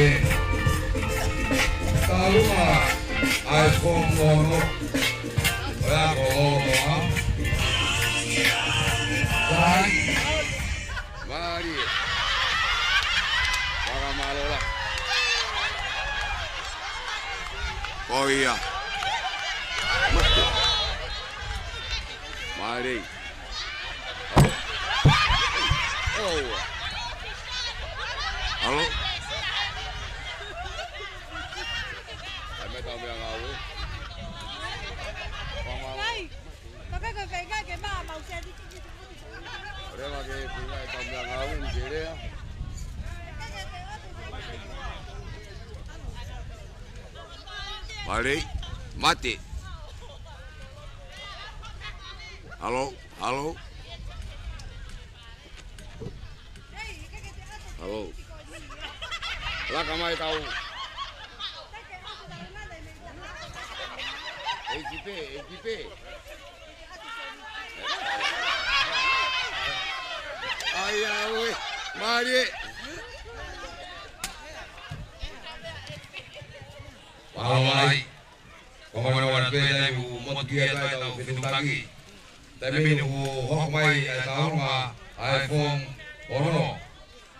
tālunga ʻa e foomu ono. ʻOku ʻi ai ko Lolotoa. Vai. Mālie. Fakamālō lahi. Ko ia. Mālie. ʻAlo. ʻAlo. ʻAi mai tau meʻangāue. Fakamālō. Leva ke feinga e tau meʻangāue ni ke lea. Mālie, mate. ʻAlo, ʻalo. ʻAlo. Laka mai tau. ʻEiki pē, ʻeiki pē. ʻAi, ʻaue. Mālie. Mālō lahi. Ko e meʻa ʻoku pehē ʻoku motuʻa atu ai ʻetau fetuʻutaki. Taimi ni ʻoku hoko mai e tālunga ʻa e foomu ono.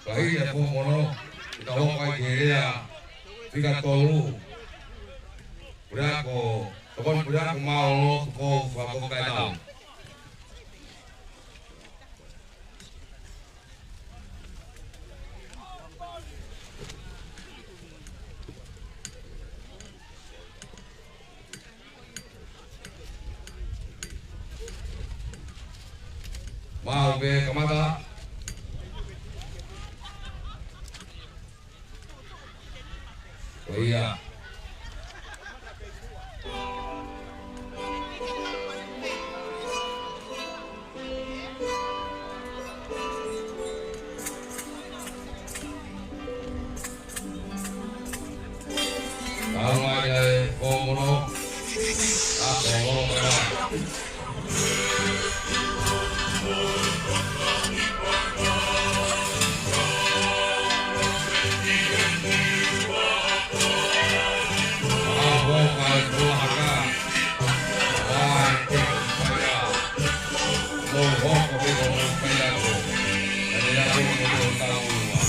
Ka hili e foomu ono, ʻe tau hoko ai ki he lea fika tolu. Puleako, tokoni puleako mālōlō, Tupou Fakapoki Kaitau. Mau pē kamata. Ko ia. Tau mai ai, ko mono. A ko mono, Hoko pē ko e faiako. Kae ʻai ke tau ua.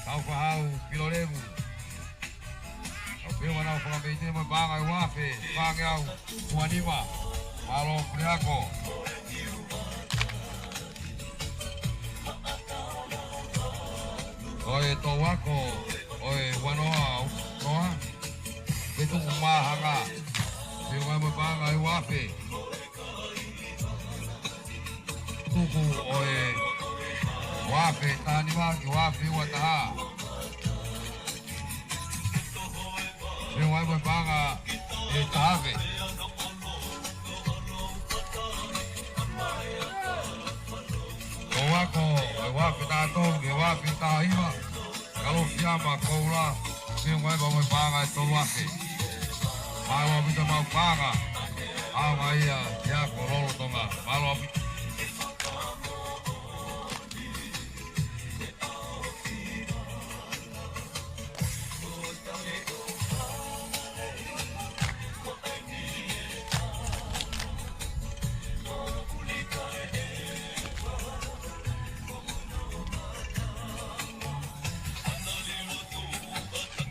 Tau fahau, Pilolevu. Au pē wana o fakameite mo e paʻanga ʻe uaafe, fāngeau, uanima. Mālō Puleako. Ko e touako, ʻo e uanoa, noa. Ke tuku māhanga. Pio mai mo e paʻanga ʻe uaafe. Tuku ʻo e uaafe taha nima ki he uaafe ua taha. Pio mai mo e paʻanga ʻe taha afe. Touako, ʻe uaafe taha tolu, ʻe uaafe taha hiva. Kalofiama Koula, pio mai mo e paʻanga ʻe tolu afe. Mālō ʻaupito homau paʻanga, ʻaonga ia ki he ako lolotonga. Mālō ʻaupito.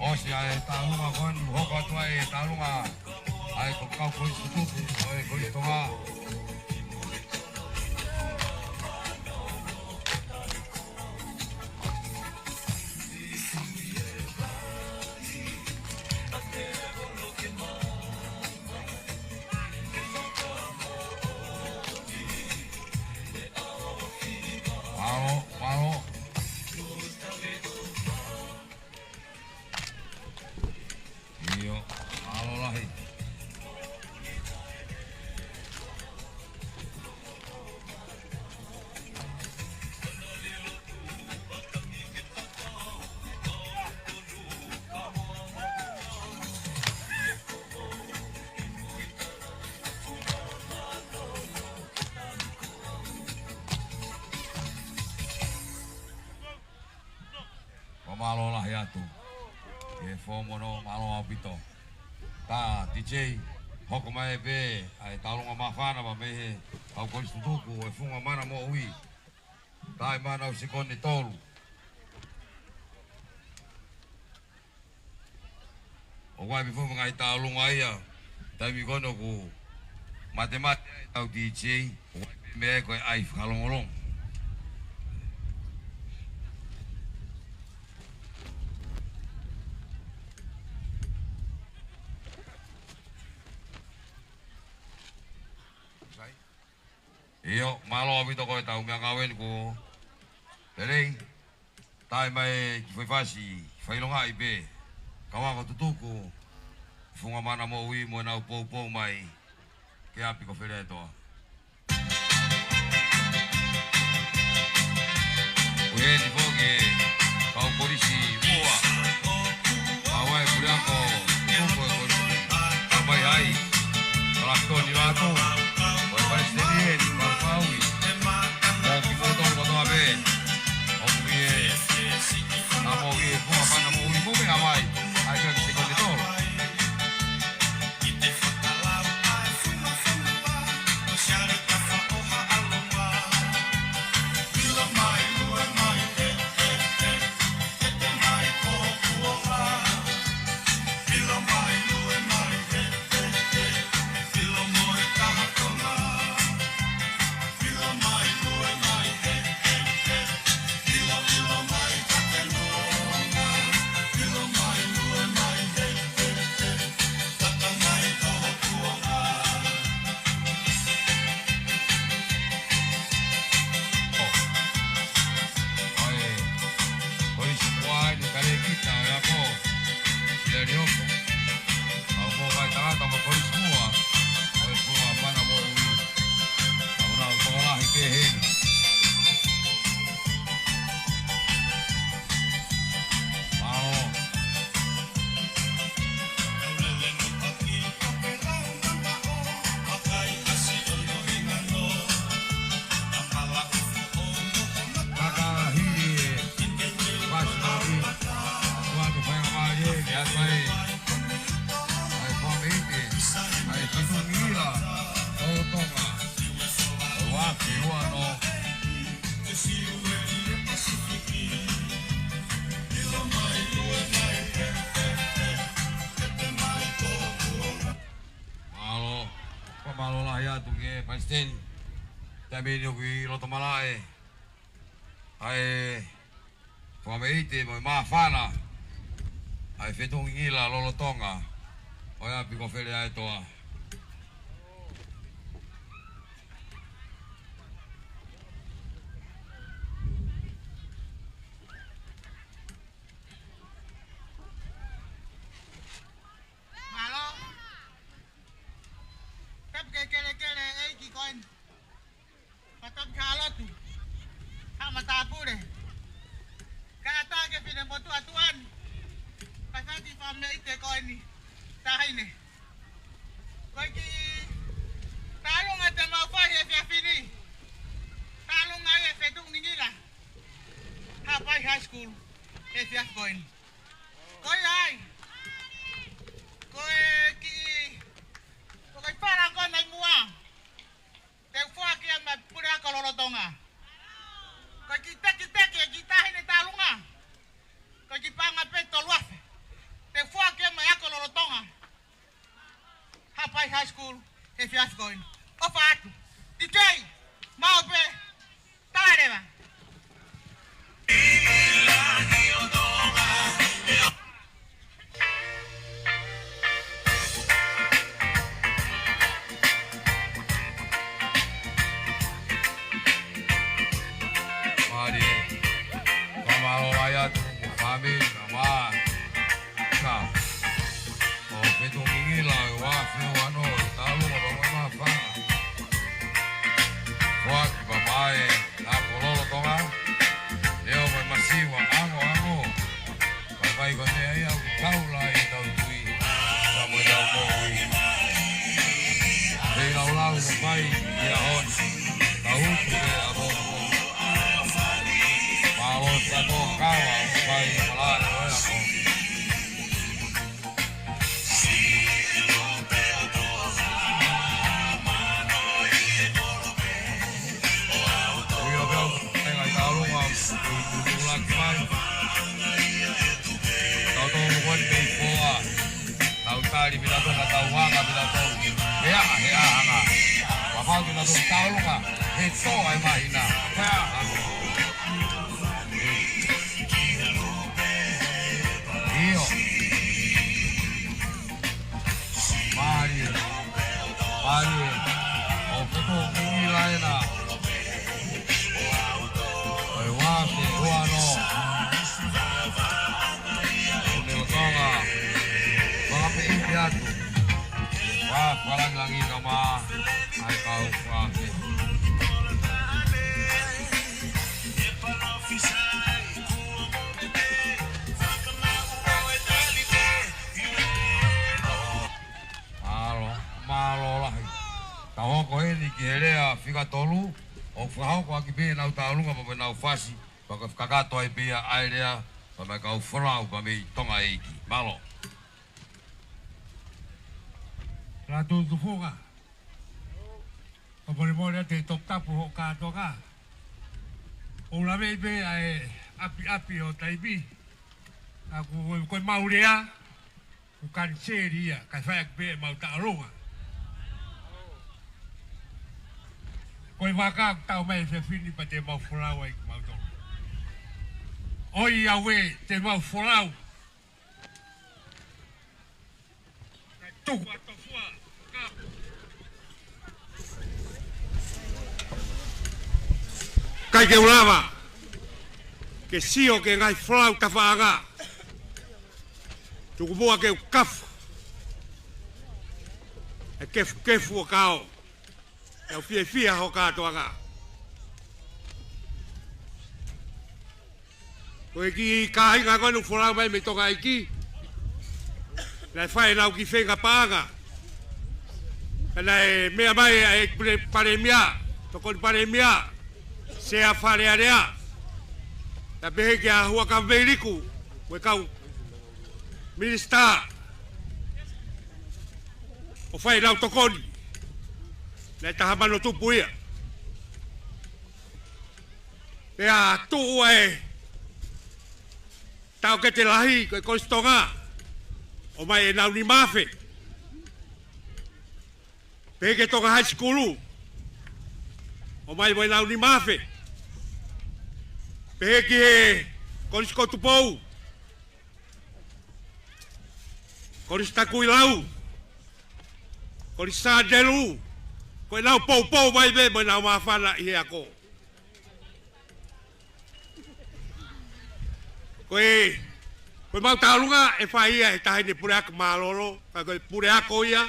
ʻOsi ʻa e tālunga ko eni, hoko atu ai e tālunga ʻa e ko kau ko e sutupu, ko e ko e Tonga. Mālō, mālō. ʻIo, mālō lahi. atu. ʻE fōmono mālō ʻaupito. Tā D J, hoko mai pē ʻa e tauʻolunga māfana pea mei he kau kolisi tutuku ʻo e Funga Mana Moʻui. Taimi ʻa e sekoni ʻe tolu. ʻOku ʻi ai pē foki ngaahi tauʻolunga ia, taimi ko eni ʻoku matemate ai ʻetau D J, ʻoku ʻi ai pē meʻa ko e ʻai fakalongolongo. ʻIo, mālō ʻaupito ko ʻetau meʻangāue ni ko Pelei. Taimi mai ki Faifasi, fakaʻilongaʻi pē kau ako tutuku Funga Mana Moʻui mo ʻenau poupou mai ki he ʻapi ko Feleʻaetoa. Ko eni foki e kau kolisi muʻa. Kau ai puleako tutuku e kolisi. Ka mai ai. Kalakoni lātou. Ko e palesiteni eni, Mafaui. Mo kimoutolu kotoa pē. ʻOku ʻi he, ʻa mo ʻi he Funga Mana Moʻui mo meʻa mai. ʻAi pē ki he sekoni ʻe tolu. Mālō, fakamālō lahi atu ki he palesiteni. Taimi ni ʻoku ʻi loto malaʻe ʻa e fakameʻite mo e māfana ʻa e fetuʻu ngingila lolotonga ʻo e ʻapi ko Feleʻaetoa. Mālō. Tapu ki he kelekele ʻeiki ko eni. Pea tapu ki he lotu. Haʻa matāpule. Kātaki e finemotuʻa tuʻa ni. Pea tapu ki he fakameʻite ko eni. Taʻahine. Ko e kiʻi tauʻolunga te mau fai he efiafi ni. Tauʻolunga ʻa e fetuʻu ngingila Haʻapai High School he efiafi ko eni. Ko ia ai. Ko e kiʻi, ko e kiʻi fala ko ena ʻi muʻa. Te u foaki ia maʻa e puleako lolotonga. Ko e kiʻi tekiteki e kiʻi taʻahine tauʻolunga. Ko e kiʻi paʻanga pē ʻe tolu afe. Te u foaki ia maʻa e ako lolotonga Haʻapai High School he efiafi ko eni. ʻOfa atu. D J, maʻu pē. Tala leva. Mālie. Fakamālō lahi atu mo e fāmili, na mā. Ka. ʻO e fetuʻu ngingila ʻo e ua afe uanoa, tauʻolunga pea mo e māfana. Foaki pea maʻa e ako lolotonga. Leo mo e masiva ʻangoʻango. Vaivai ko e meʻa ia ʻoku taula ai ʻetau tui. Ka mo ʻetau moʻui. Feilaulau mo fai ia honi. Tau utu e amo. Mālō e tato kava ʻoku fai malaʻe ʻo e ako. Tō Taulunga, he tō ai mahina. Pea. ʻIo. Mālie. Mālie. ʻO peto mui laina. ʻOi, ua ke, ua no. ʻO ne o Tonga. Fakapeʻipeʻi atu. Wa, fakalāngilangiʻi ka mā. ʻAi kau fake. Mālō, mālō lahi. Tau hoko eni ki he lea fika tolu, ʻo fakahoko ʻaki pē ʻenau taulunga pea mo ʻenau fasi, pea ko e fakakakato ai pē ia ʻa e lea, pea mo e kau folau pea mei Tonga ʻEiki. Mālō. Lātū tufunga. Ka molemole atu e toputapu hoʻo kātoanga. ʻOku ou laveʻi pē ʻa e ʻapiʻapi ʻo taimi. ʻA ko, ko, ko e mau lea, ʻoku kaniseli ia, kae fai ʻaki pē ʻemau taulunga. Ko e vaka ʻoku tau mai he efiafi ni pea te mau folau ai kimautolu. ʻOiauē, te mau folau. Tuku atu fua. ʻIkai ke u lava ke sio ki he ngaahi folau tafaʻanga. Tuku muʻa ke u kafu e kefukefu ʻo e kao. ʻOku ou fiefia hoʻo kātoanga. Ko e kiʻi kāinga ko eni ʻoku folau mai mei Tonga ʻEiki. Naʻe fai ʻenau kiʻi feinga paʻanga. Ka naʻe meʻa mai ʻa e pale-, palēmia, tokoni palēmia, sea Fale Alea. Naʻe pehē kia Huʻakavameiliku, mo e kau minisitā ʻo fai ʻenau tokoni. Naʻe taha mano tupu ia. Pea tuʻu ʻa e taʻokete lahi ko e Kolisi Tonga, ʻomai ʻenau nima afe. Pehē ki he Tonga High School, ʻomai mo ʻenau nima afe. Pehē ki he Kolisi ko Tupou, Kolisi Takuilau, Kolisi Sandelu, ko ʻenau poupou mai pē mo ʻenau māfana ʻi he ako. Ko e, ko e mau taulunga ʻe fai ia ʻe he taha ʻi he puleako mālōlō, ka ko e puleako ia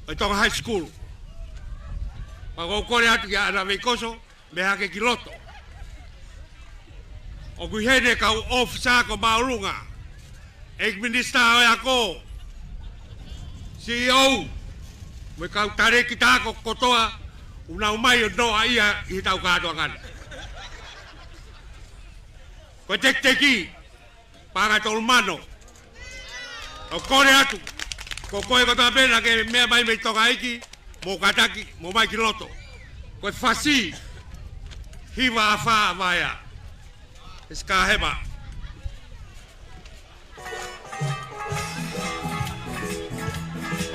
ʻo e Tonga High School. Pea ʻoku ou kole atu kia ʻAna Veikoso, mei hake ki loto. ʻOku ʻi heni e kau ʻōfisa ko māʻolunga, ʻEiki Minisitā ʻo e Ako, C E O, mo e kau talēkita ako kotoa, ʻoku nau mai ʻo noaʻia ʻi heʻetau kātoanga ni. Ko e tekiteki, paʻanga ʻe tolu mano. ʻOku ou kole atu, ko koe kotoa pē naʻa ke meʻa mai mei Tonga ʻEiki, mou kātaki, mou mai ki loto. Ko e fasi, hiva afā ʻa Vaea. Esi ka hema.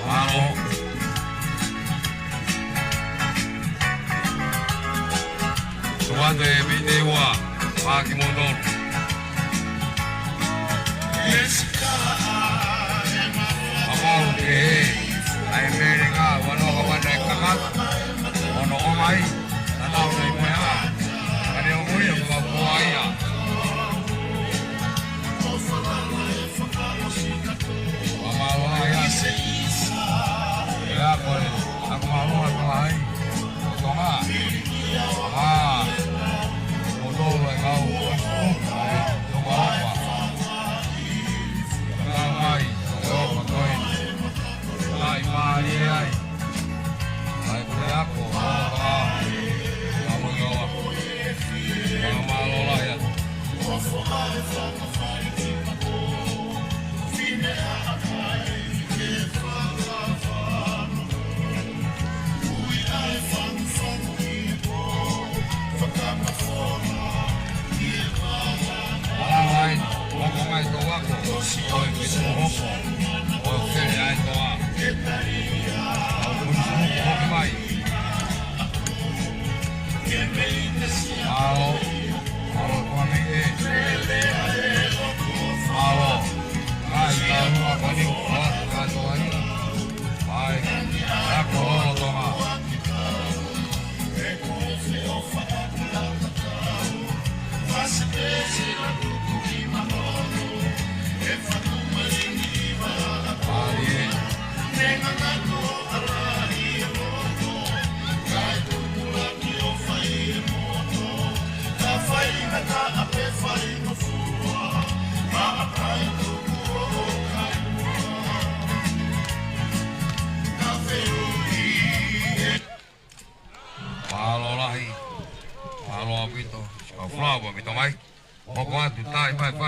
Mālō. Tuate mine ua, pā kimoutolu. Mālō ke, ʻai mele ngā, ua noa ka mana e kakaka, ono o mai, na nau nei moe a, ka ne o moe a, ka kua ia. Ua mālō ai ase. Ea koe, ʻa ko mālō ai ko ai. Tonga. Tonga. Ko tō e kau. Tonga opa. Tonga mai. Tonga opa koe. Ai, mālie ai. Ai, ko e ako, ʻa, ʻa, ʻa, ʻa, ʻa, ʻa, mālō lahi atu. Ai, hoko mai tō ako, ʻo e fitu hoko, ʻo e fele ai tō a.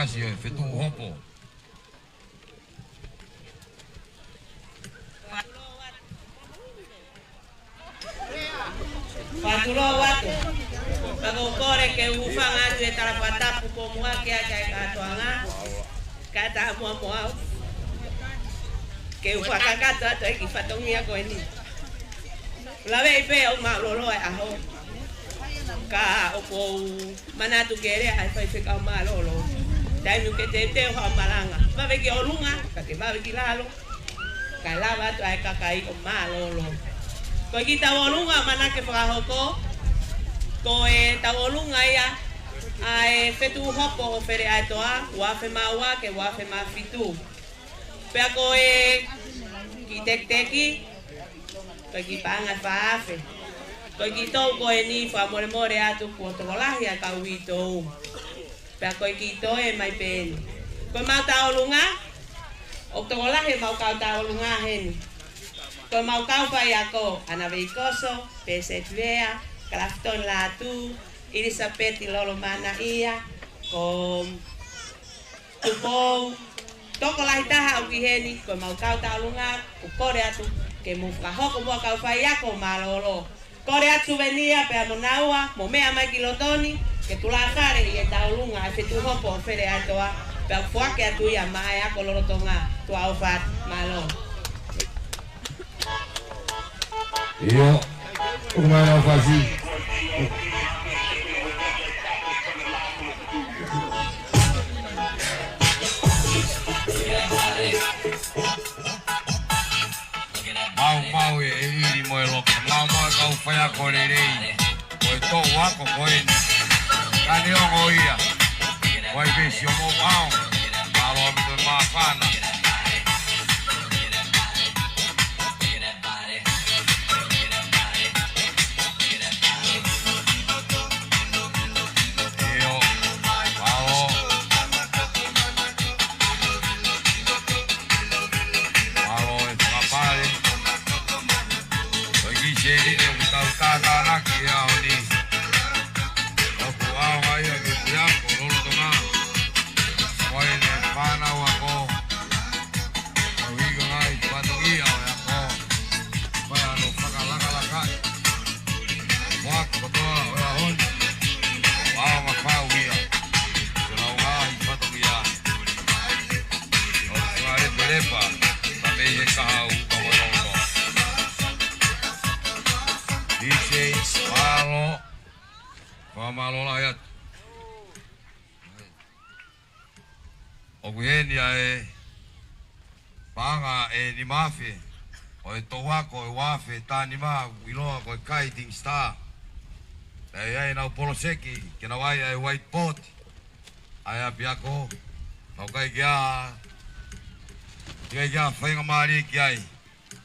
Sio e Fetuʻu Hopo. Fakatulou atu. Pea ʻoku ou kole ke u hūfanga atu he tala fakatapu ko muʻa ke ʻai ke kātoanga. Ka ta muʻa muʻa au. Ke u fakakakato atu e kiʻi fatongia ko eni. Laveʻi pē ʻoku mālōlō e ʻaho. Ka ʻoku ou manatu ke lea ʻa e faifekau mālōlō. Taimi ʻoku ke teuteu haʻo malanga. Vave ki ʻolunga, ka ke vave ki lalo. Kae lava atu ʻa e kakai ʻo mālōlō. Ko e kiʻi tauʻolunga ʻoku ʻamanaki ke fakahoko. Ko e tauʻolunga ia ʻa e Fetuʻu Hopo ʻo Fele ʻa e Toa, ua afe mā ua ki he ua afe mā fitu. Pea ko e kiʻi tekiteki, ko e kiʻi paʻanga ʻe fā afe. Ko e kiʻi tō ko eni fakamolemole atu kuo tokolahi ʻa e kau uitou. Pea ko e kiʻi toe mai pē eni. Ko ʻemau tauʻolunga, ʻoku tokolahi ʻemau kau tauʻolunga heni. Ko ʻemau kau faiako, ʻAna Veikoso, Pēseti Vea, Kalafitoni Lātū, ʻIlisapeti Lolomanaʻia, ko Tupou, tokolahi taha ʻoku ʻi heni, ko ʻemau kau tauʻolunga, ʻoku kole atu ke mou fakahoko muʻa kau faiako mālōlō. Kole atu Suvenia pea mo Naua, mou meʻa mai ki loto ni, ke tulafale ʻi he tauʻolunga ʻa e Fetuʻu Hopo ʻo Fele ʻa e Toa, pea foaki atu ia maʻa e ako lolotonga. Tuʻa ʻofa atu, mālō. ʻIo, ʻoku mai lau fasi. Maumau e ʻili mo e loka. Maumau e kau faiako lelei. Ko e toʻu ako ko eni. Ka neongo ia, ʻoku ʻi ai pē siʻomou ʻaonga. Mālō ʻaupito e māfana. ʻIo, mālō. Mālō e fakapale. Ko e kiʻi sēlini ʻoku tau tātānaki he ʻaho ni. ʻOku ʻaonga ia ki he puleako lolotonga. Ko ʻene fānau ako. Ko e ʻuhinga ia e fatongia ʻo e ako. Ko e ʻano fakalakalaka. Moa kotoa ʻo e ʻaho ni. ʻAonga fau ia. Ko e lau ngaahi fatongia. ʻOku fakalepalepa, ka mei he kahaʻu ka motongo. D J, mālō. Fakamālō lahi atu. ʻOku ʻi heni ʻa e paʻanga ʻe nima afe, ʻo e toʻu ako ʻe ua afe taha nima, ʻoku ʻiloa ko e Guiding Star. ʻE ʻi ai ʻenau poloseki, ke nau ʻai ʻa e whiteboard ʻa e ʻapiako, ka ʻoku ʻikai ke ʻi ai, ʻikai ke ʻi ai ha faingamālie ki ai.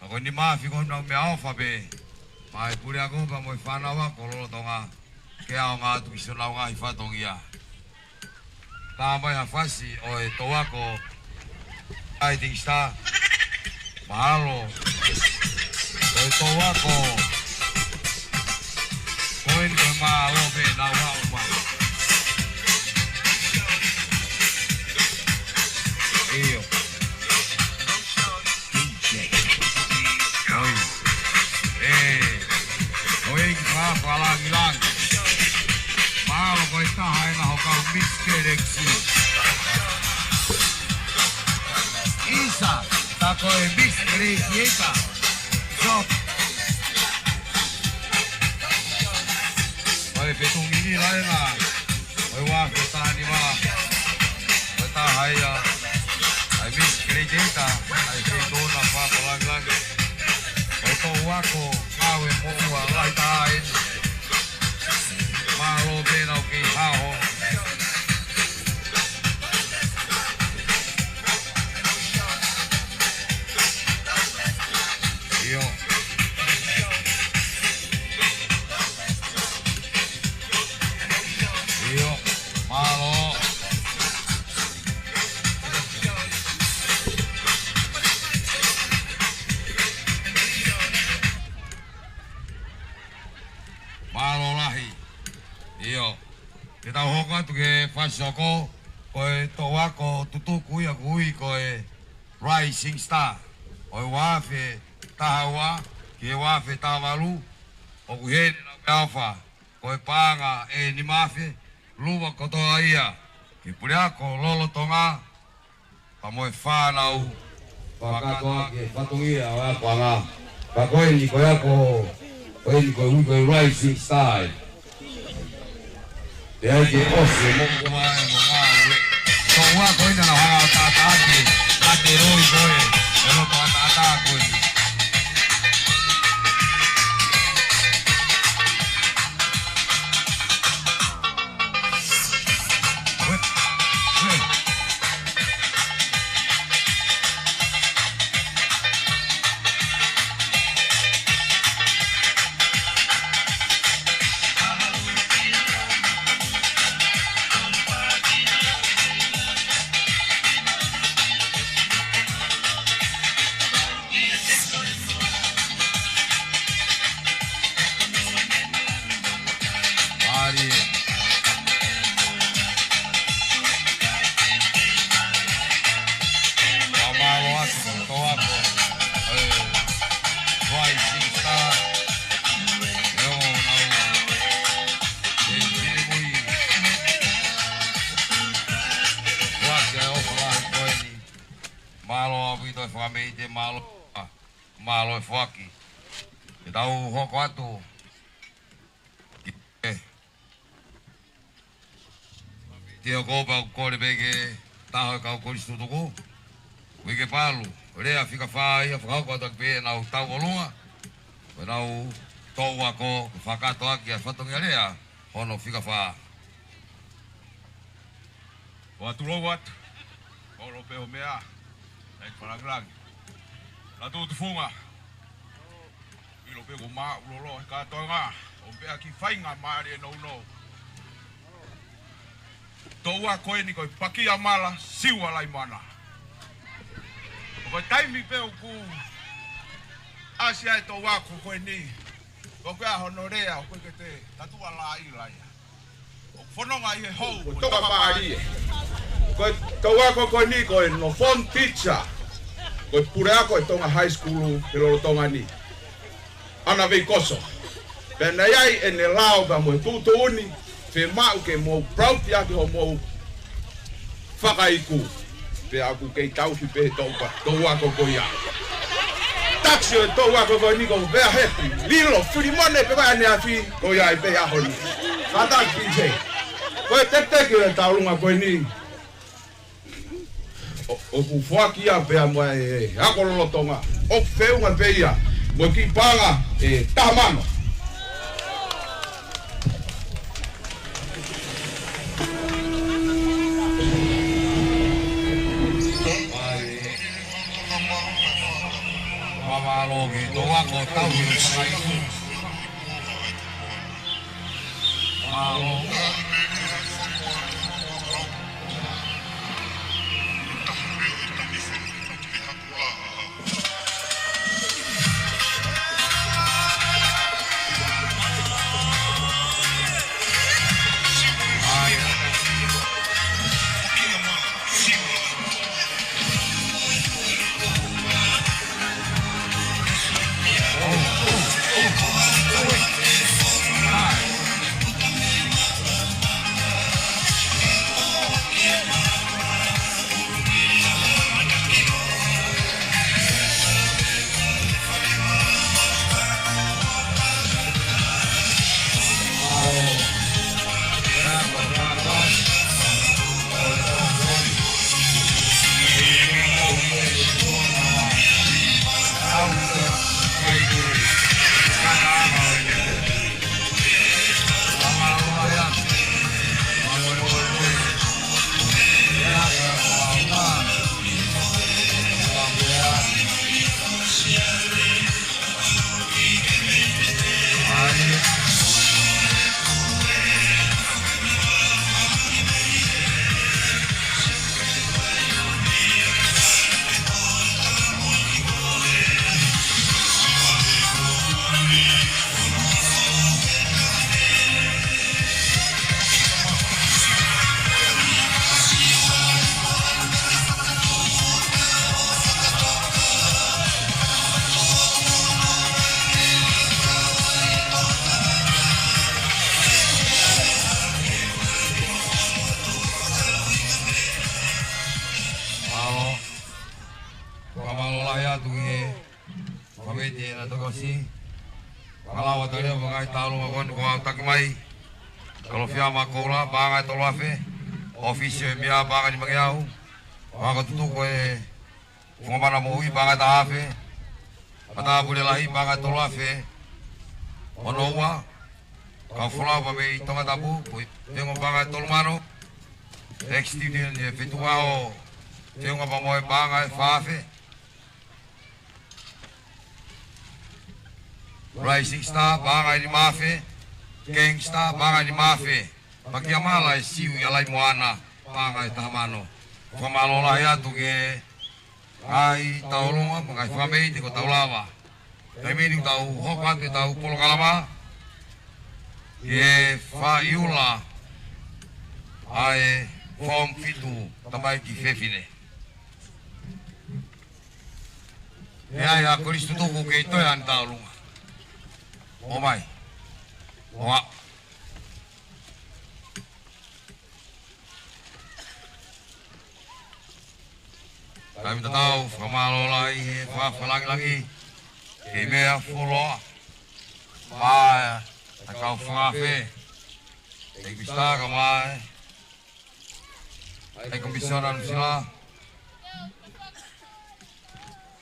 Ka ko e nima afe ko ʻenau meʻaʻofa pē, maʻa e puleako pea mo e fānau ako lolotonga, ke ʻaonga atu ki siʻonau ngaahi fatongia. Tā mai ha fasi ʻo e toʻu ako Guiding Star. Mahalo. Ko e toʻu ako ko eni ko e mālō pē nau haʻu mai. ʻIo. D J. ʻOi. ʻE. ʻOi ki fā falangilangi. Mālō ko e taha ʻena ho kau Miss Galaxy. ʻIsa, tā ko e Miss Gladiator. Shop. ʻOi Fetuʻu Mini Laina. ʻOi ua afe taha nima. ʻOi taha ia. ʻAi Miss Gladiator. ʻAi Fetuʻu na fā falangilangi. ʻOi toʻu ako. Kau e moʻua lahi taha eni. Mālō pē nau kei haʻo. ʻIo. ʻIo. Mālō. Mālō lahi. ʻIo. Ke tau hoko atu ki he fasi hoko. Ko e toʻu ako tutuku ia ʻoku ui ko e Rising Star. ʻO e ua afe taha ua ki he ua afe taha valu, ʻoku ʻi heni ʻenau ʻofa. Ko e paʻanga ʻe nima afe, luva kotoa ia ki he puleako lolotonga, pea mo e fānau fakakātoa ki he fatongia ʻo e akoʻanga. Ka ko eni ko e ako, ko eni ko e ui ko e Rising Star. ʻE ai ke ʻosi mo ko mai mo ngāue. Ko ua ko ena na hanga ʻo tātāki, ʻa e loi ko ē, ʻe loto ʻataʻatā ko eni. Mālō atu, toʻu ako, ē, Rising Star, ē, ʻo nau, ē, finemui. Foaki ʻa e ʻofa lahi ko eni. Mālō ʻaupito e fakameite, mālō, mālō e foaki. Ke tau hoko atu. Ke, ke hoko pea u kole pē ki he taha ʻo e kau kolisi tutuku. Uike Palu, lea fika fā ia, fakahoko atu ʻaki pē ʻenau tauʻolunga. Ko ʻenau toʻu ako, fakakātoa ʻaki ʻa e fatongia lea hono fika fā. ʻOatu lou atu. Kolo pē ʻo meʻa. ʻEiki Fakalāngilangi. Latu tufunga. ʻIlo pē ko maʻu lolo he kātoanga. ʻO pea ki fainga mālie nounou. Toʻu ako eni ko e Pakia Mala, Siua Laimana. Ko e taimi pē ʻoku ʻasi ai toʻu ako ko eni. Ko ke ʻa hono lea, ʻoku ke te tatua lā ʻi laia. ʻOku fononga ʻi he hou, ko e toka mālie. Ko e toʻu ako ko eni, ko e no form teacher. Ko e puleako ʻe Tonga High School, he lolotonga ni. ʻAna Veikoso. Pea naʻe ʻi ai ʻene lao pea mo e tuʻutuʻuni, fiemaʻu ke mou proud ʻaki hoʻomou fakaiku. Pea ʻoku kei tauhi pē toʻu pa, toʻu ako ko ia. Taksi ʻo e toʻu ako ko eni ko Vea Hepi. Lilo, Filimone, pea ʻaneafi, ko ia ʻi pē ʻaho ni. Kātaki P J. Ko e teketeke ʻo e tauʻolunga ko eni. ʻO, ʻoku foaki ia pea mo e ako lolotonga. ʻOku feʻunga pē ia mo e kiʻi paʻanga ʻe taha mano. Mālō ki he toʻu ako tau i. Fakalau atu leva ʻa e ngaahi tauʻolunga ko eni kuo aʻutaki mai. Kalofiama Koula, paʻanga ʻe tolu afe. ʻŌfisi ʻo e Mea, paʻanga ʻe nimangeau. Fakakotutuku ʻo e Funga Mana Moʻui, paʻanga ʻe taha afe. Matāpule Lahi, paʻanga ʻe tolu afe. Ono ua. Kau folau pea mei Tongatapu, Puitenga, paʻanga ʻe tolu mano. Ex-student ʻi he Fetuʻu ʻAho Teunga Pamoe, paʻanga ʻe fā afe. Rising Star, paʻanga ʻe nima afe. Gangster, paʻanga ʻe nima afe. Pakia Mala ʻe Siu ʻi ʻAlaimoana, paʻanga ʻe taha mano. Fakamālō lahi atu ki he ngaahi tauʻolunga, ngaahi fakameʻite kuo tau lava. Taimi ni tau hoko atu ʻetau polokalama ki he faʻiula ʻa e Form Fitu tamaiki fefine. ʻE ʻi ai ʻa Kolisi Tutuku ke ʻi toe ʻene tauʻolunga? ʻOmai. ʻOa. Kae ʻumaʻā ʻetau fakamālō lahi he fakalangilangi, kei meʻa fuoloa, mai ʻa e kau fakaafe, ʻEiki Pisitā, kae ʻumaʻā ʻa e Komisiona Nuʻusila,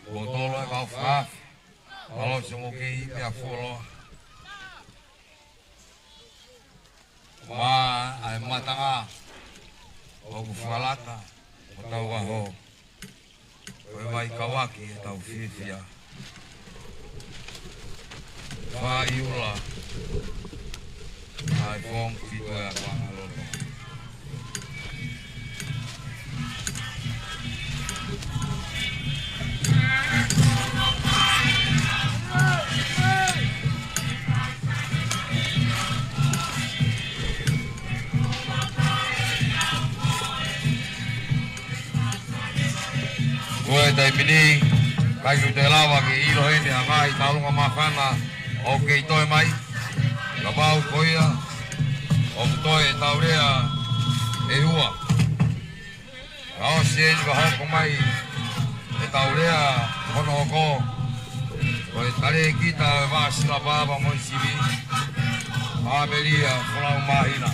kimoutolu ʻa e kau fakaafe, mālō siʻomou kei meʻa fuoloa. Mā ʻa e matanga ʻoku fakalata mo tau aho, ko e vai kavaki ʻetau fiefia. Faʻiula ʻa e Form Fitu ʻa e Akuangaloto. Ko e taimi ni, ʻikai ke u toe lava ke ʻilo heni ʻa e ngaahi tauʻolunga māfana ʻoku kei toe mai. Kapau ko ia ʻoku toe ʻetau lea ʻe ua. Ka ʻosi eni ka hoko mai ʻetau lea hono hoko, ko e talēkita ʻo e Vaʻa Silapa pea mo e Sivi, ʻa Melia Folau Māhina.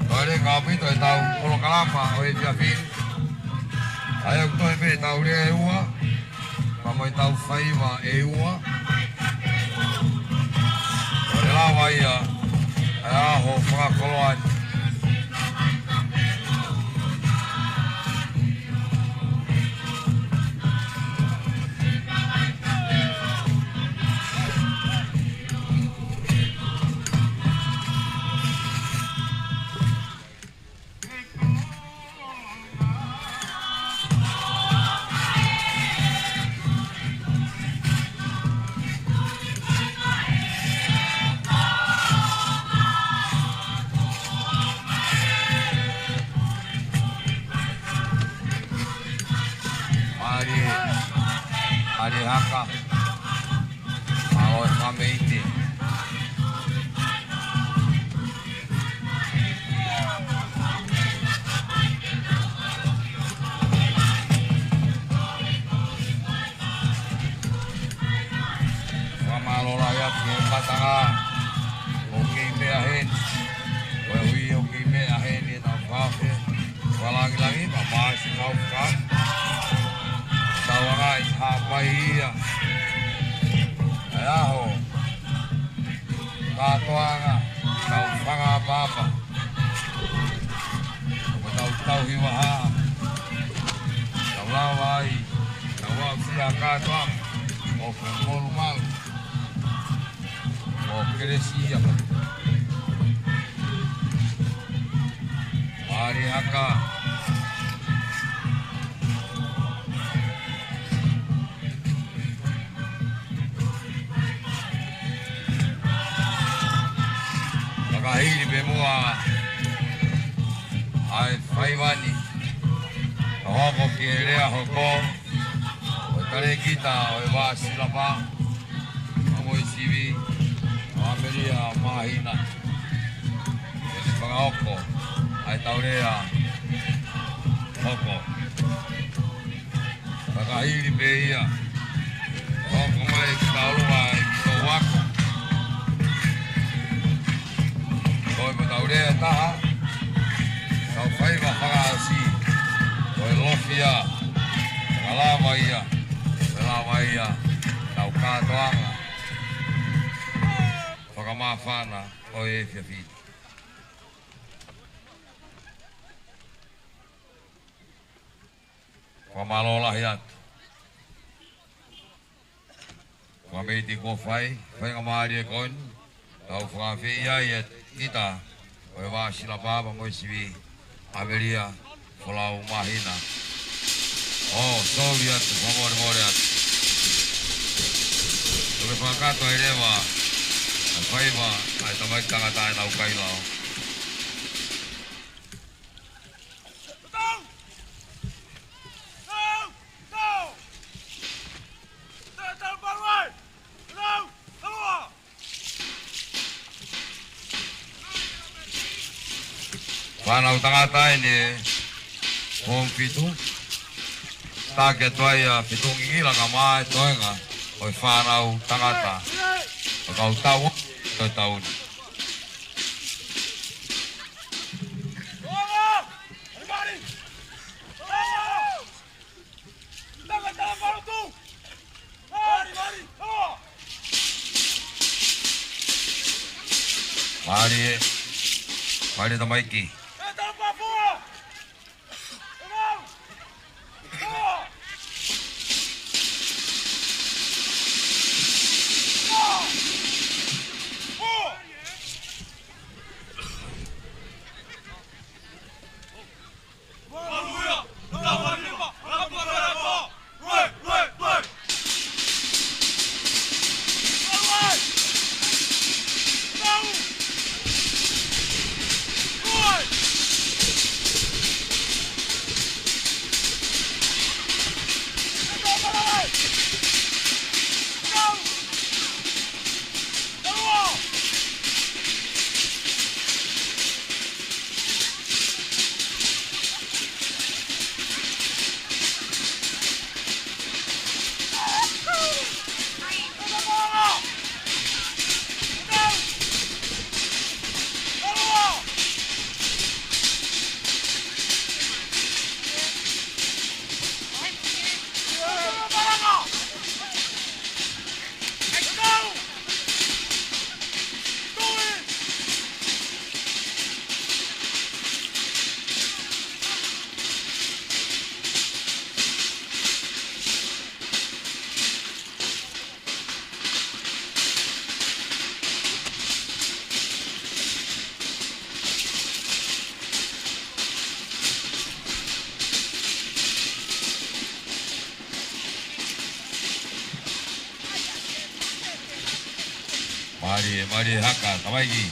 Ko e leka ʻaupito ʻetau polokalama ʻo e efiafi ni. ʻA ia ʻoku toe pē ʻetau lea ʻe ua, pea mo ʻetau faiva ʻe ua. Ko e lava ia ʻa e ʻaho fakakoloa ni. Mālie, mālie Haka. Mālō e fakameʻite. Fakamālō lahi atu ki he matanga ʻoku kei meʻa heni. Koeʻuhi ʻoku kei meʻa heni ʻetau fakaafe. Fakalangilangi, pea mo e siʻi kau fakaafe. Tau anga ʻi Haʻapai ia. ʻA e ʻaho kātoanga, tau fakaʻapaʻapa. Ko ʻetau tauhi vahaʻa. Tau lava ai, tau aʻusia kātoanga. ʻOku molumalu. ʻO kelesi ia. Mālie Haka. Fakahili pē muʻa ʻa e faiva ni. Ka hoko ki he lea hoko ʻo e talēkita ʻo e Vaʻa Silapa pea mo e Sivi. Māhina. Ke ne fakaʻosi ʻa e tau lea hoko. Fakahili pē ia. Hoko mai ki tau lua ʻi tō ako. Ko e tau lea ʻe taha. Tau faiva fakaʻosi. Ko e lofia. Fakalava ia. Fakalava ia. Tau kātoanga. Fakamāfana ʻo e efiafi ni. Fakamālō lahi atu. Ko e meʻa ʻoku fai, faingamālie ko eni, tau fakafeʻiloaki ai ʻa e kita, ʻo e vā silapa pea mo e sivi, ʻAmelia Folau Māhina. ʻO, sorry atu, fakamolemole atu. Tuku ke fakakakato ai leva, ʻa e faiva, ʻa e tamaiki tangata ʻenau kailao. Fānau tangata eni, form fitu. Taki atu ai ʻa Fetuʻungingila kae ʻumaʻā e toenga ʻo e fānau tangata. ʻO kau tau, ʻo tau ni. Mālie, mālie tamaiki. Mālie, mālie haka, tamaiki.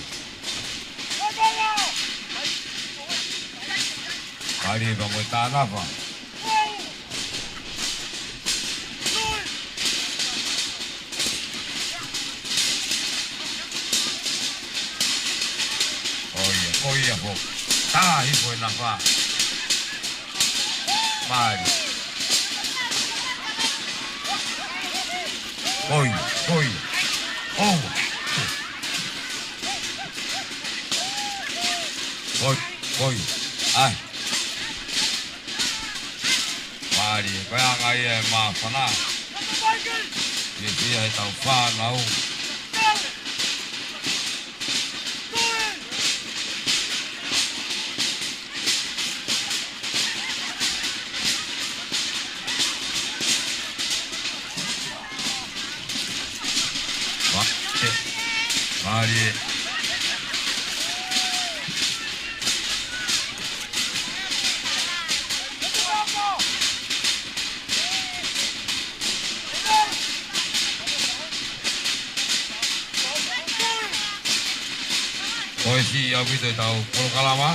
Mālie pea mo e tānafa. ʻOia, ʻoia foki. Tahi foʻi nafa. Mālie. ʻOia, ʻoia. ʻOua. ʻOia, ʻoia. ʻAi. Mālie, ko e anga ia e māfana. Fiefia he tau fānau. Mālie. Mālie. Ko e siʻi ʻaupito ʻetau polokalama.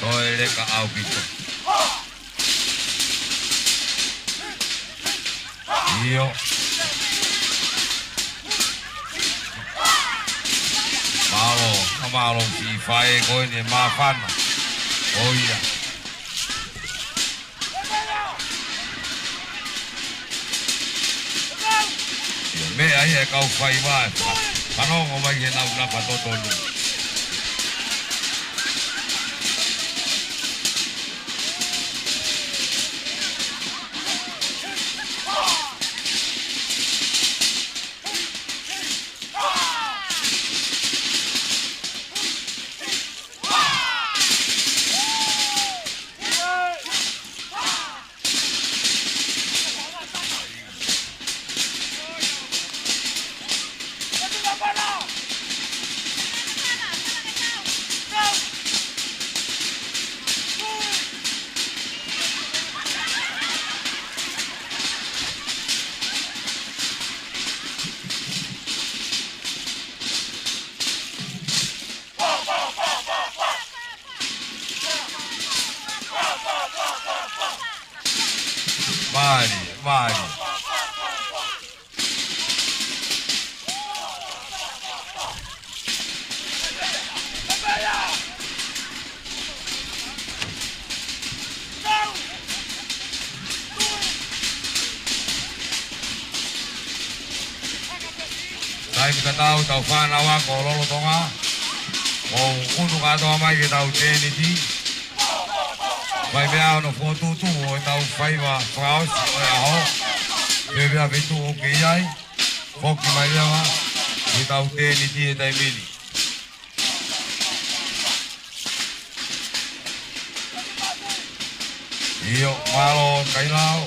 Ko e leka ʻaupito. ʻIo. Mālō, ka mālō siʻi faʻē ko eni māfana. ʻOia. Meʻa ia e kau faiva ē. Fanongo mai ke nau napa totonu. Mālie, mālie. Taimi tatau, tau fānau ako lolotonga. Mou ʻunu kātoa mai ke tau tēniti. Fai meʻa hono fokotuʻutuʻu ʻo e tau faiva fakaʻosi ʻo e ʻaho. Pehē ʻa e feituʻu ʻoku ke ʻi ai. Foki mai leva ke tau tēniti he taimi ni. ʻIo, mālō Kailau.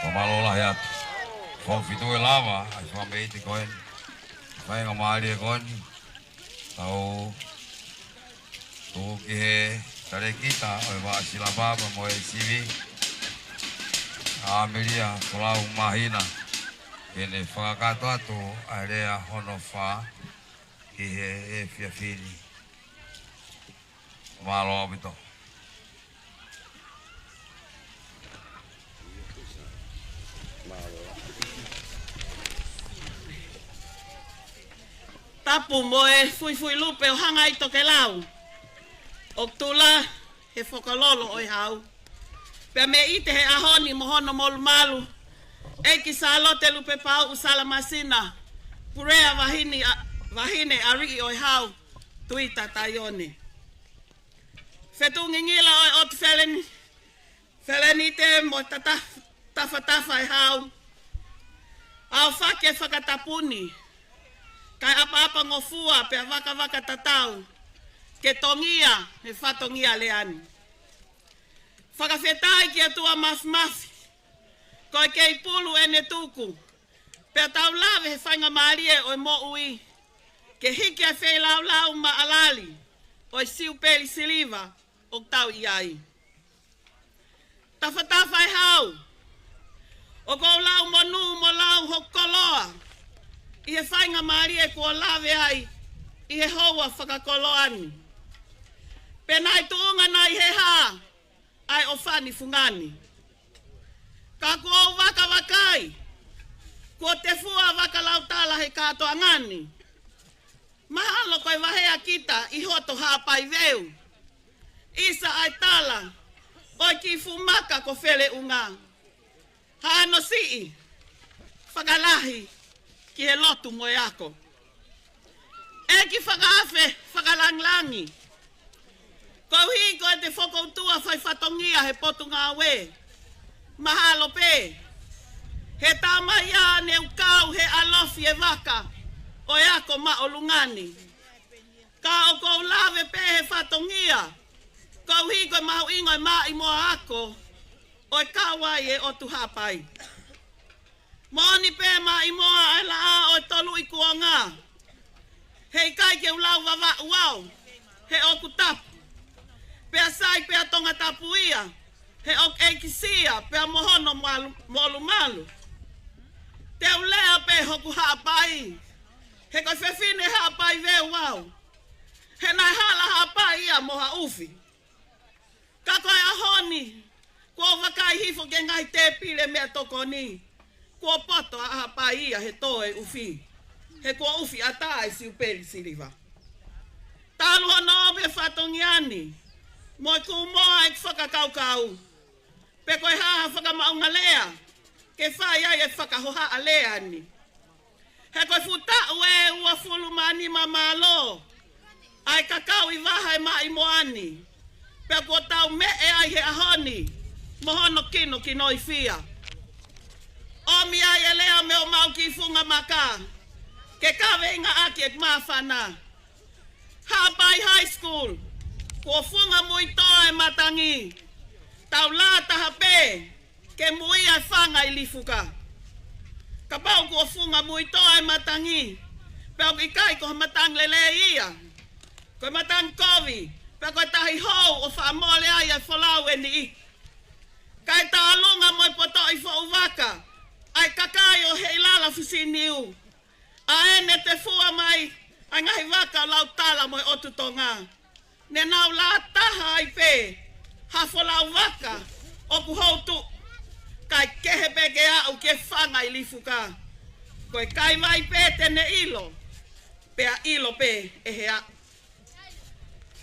Fakamālō lahi atu. Fou fitu e lava, ʻa e fakameʻite ko eni. Faingamālie ko eni. Tau tuku ki he talēkita ʻo e vaʻa silapa pea mo e sivi. ʻAmelia Folau Māhina. Ke ne fakakakato atu ʻa e lea hono fā ki he efiafi ni. Mālō ʻaupito. Tapu mo e fuifui lupe ʻo Hangaitokelau. ʻOku tula he fokololo ʻo e hau. Pea meʻite he ʻaho ni mo hono molumalu. ʻEiki Sālote Lupepauʻu Salamasina. Pulea Vahine ʻa, Vahine ʻAliʻi ʻo e Hau. Tuita Taione. Fetuʻu ngingila ʻo e ʻOtu Feleni, Felenite mo tata-, Tafatafa e Hau. ʻAofaki e fakatapu ni, kae ʻapaʻapangofua pea vakavaka tatau, ke tongia he fatongia lea ni. Fakafetaʻi ki he ʻOtua Mafimafi, ko e kei pulu ʻene tuku, pea tau lave he faingamālie ʻo e moʻui, ke hiki ʻa e feilaulau maʻalali ʻo e Siupeli Siliva ʻoku tau ʻi ai. Tafatafa e Hau, ʻoku ou lau monū mo lau hoku koloa ʻi he faingamālie kuo lave ai ʻi he houa fakakoloa ni. Pea naʻe tuʻunga nai he hā ʻa e ʻofa ni fungani. Ka kuo u vakavakai, kuo tefua vakalautala he kātoanga ni. Mahalo ko e vahea kita ʻi hoto Haʻapai Veu. ʻIsa ʻa e tala ʻo e kiʻi fuʻu maka ko Feleʻunga. Hano siʻi, fakalahi ki he lotu mo e ako. ʻEiki Fakaafe Fakalangilangi, koeʻuhi ko ʻete fokoutua fai fatongia he Potungāue. Mahalo pē he tamaia ne u kau he ʻalofi e vaka ʻo e ako māʻolunga ni. Ka ʻoku ou lave pē he fatongia, koeʻuhi ko e mahuʻinga e maʻimoa ako ʻo e kau ai e ʻOtu Haʻapai. Moʻoni pē maʻimoa ʻa e laʻā ʻo e Toluʻi Kuonga. Heʻikai ke u lau vavaʻu au, he ʻoku tapu. Pea sai pea Tongatapu ia, he ʻoku ʻekisia pea mo hono malu-, molumalu. Te u lea pē hoku Haʻapai, He ko e fefine Haʻapai veu au. He naʻe hala Haʻapai ia mo ha ʻufi. Ka ko e ʻaho ni, kuo u vakai hifo ki he ngaahi tēpile meʻatokoni, kuo poto ʻa Haʻapai ia he tō e ʻufi. He kuo ʻufi ʻatā e Siupeli Siliva. Talu hono ō mei he fatongia ni, mo e kū moa e fakakaukau pe ko e hā ha fakamaʻunga lea ke fai ai e fakahohaʻa lea ni. He ko e fuʻu taʻu ʻe uofulu mā nima mālō ʻa e kakau ʻi Vaha e Maʻi Moa ni, pea kuo tau meʻe ai he ʻaho ni mo hono kinokinoifia. ʻOmi ai e lea mei homau kiʻi funga maka ke kaveinga ʻaki e māfana. Haʻapai High School, kuo funga muitoa e matangi. Tau lā taha pē ke muia e fanga ʻi Lifuka. Kapau kuo funga muitoa e matangi, pea ʻoku ʻikai ko ha matangi lelei ia. Ko e matangi kovi, pea ko e tahi hou ʻo faʻa mole ai e folau ʻe niʻihi. Kae tālunga mo e potoʻi foʻu vaka ʻa e kakai ʻo Heilala Fisiniu. ʻA ē ne tefua mai ʻa e ngaahi vaka ʻo Lautala mo e ʻOtu Tonga. Ne nau lā taha ai pē ha folau vaka ʻoku houtuʻu, kae kehe pē ke aʻu ki he fanga ʻi Lifuka. Ko e kaivai pē te ne ʻilo, pea ʻilo pē ʻe he aʻu.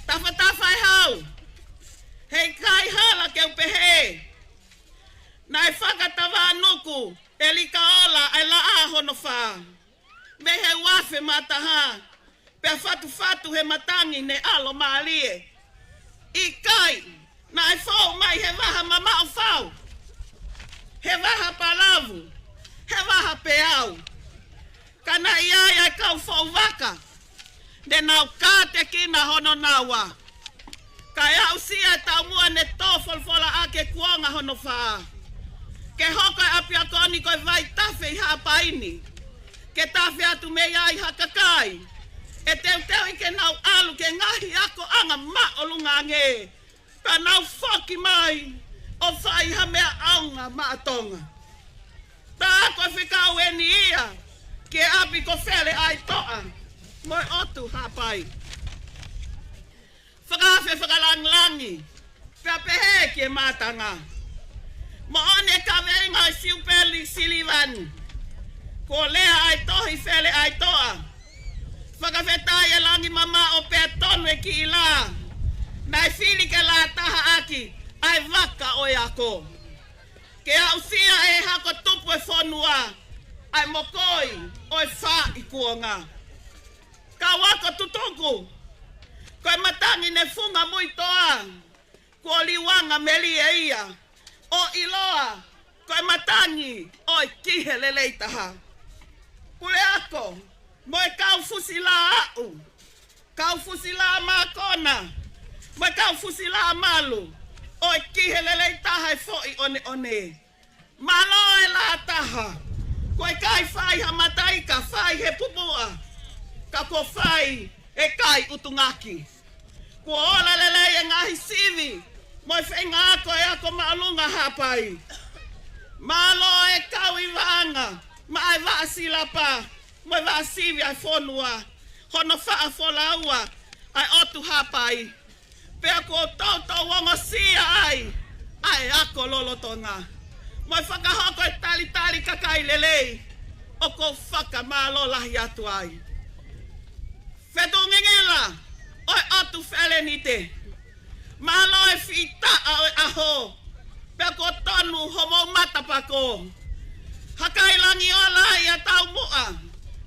Tafatafa e hau, heʻikai hala ke u pehē, naʻe fakatavanuku ʻe Likaola ʻa e laʻā hono fā mei he uafe mā taha, pea fatufatu he matangi ne ʻalo mālie. ʻIkai, naʻe fou mai he vaha mamaʻo fau, he vaha palavu, he vaha peau. Ka naʻe ʻi ai ʻa e kau foʻu vaka, ne nau kātekina hono naua. Kae aʻusia e taumuʻa ne tō folofola ʻaki e kuonga hono fā. Ke hoko e ʻapiako ni ko e vaitafe ʻi Haʻapai ni, ke tafe atu mei ai ha kakai ʻe teuteuʻi ke nau ʻalu ki he ngaahi akoʻanga māʻolunga ange, pea nau foki mai ʻo fai ha meʻa ʻaonga maʻa Tonga. Tā ko e fekau eni ia ki he ʻapi ko Fele ʻAitoʻa mo e ʻOtu Haʻapai. Fakaafe fakalangilangi pea pehē ki he mātanga. Moʻoni e kaveinga ʻo e Siupeli Siliva ni. Kuo lea ʻa e tohi Fele ʻAitoʻa. Fakafetaʻi e langi mamaʻo pea tonu e kiʻi lā. Naʻe fili ke lā taha ʻaki ʻa e vaka ʻo e ako, ke aʻusia ʻe he hako tupu e fonua ʻa e mokoi ʻo e faaʻi kuonga. Kau ako tutuku, ko e matangi ne funga muitoa, kuo liuanga melie ia, ʻo ʻiloa ko e matangi ʻo e ki he lelei taha. Puleako mo e kau fusi lā aʻu, kau fusi lā mākona mo e kau fusi lā malu, ʻo e ki he lelei taha e foʻi ʻoneʻone. Mālō e lā taha. Ko e ʻikai fai ha mataika, fai he pupuʻa, ka ko e fai e kai ʻutungaki. Kuo ola lelei e ngaahi sivi mo e feinga ako e ako māʻolunga Haʻapai. Mālō e kau ʻi Vaʻanga maʻa e vaʻa silapa mo e vaʻa sivi ʻa e fonua, hono faʻa folaua ʻa e ʻOtu Haʻapai. Pea kuo toutou ongosia ai ʻa e ako lolotonga mo e fakahoko e talitali kakai lelei. ʻOku ou fakamālō lahi atu ai. Fetuʻu ngingila ʻo e ʻOtu Felenite, mālō e fitaʻa ʻo e ʻaho, pea kuo tonu homou matapako. Hakai langi ola ia taumuʻa,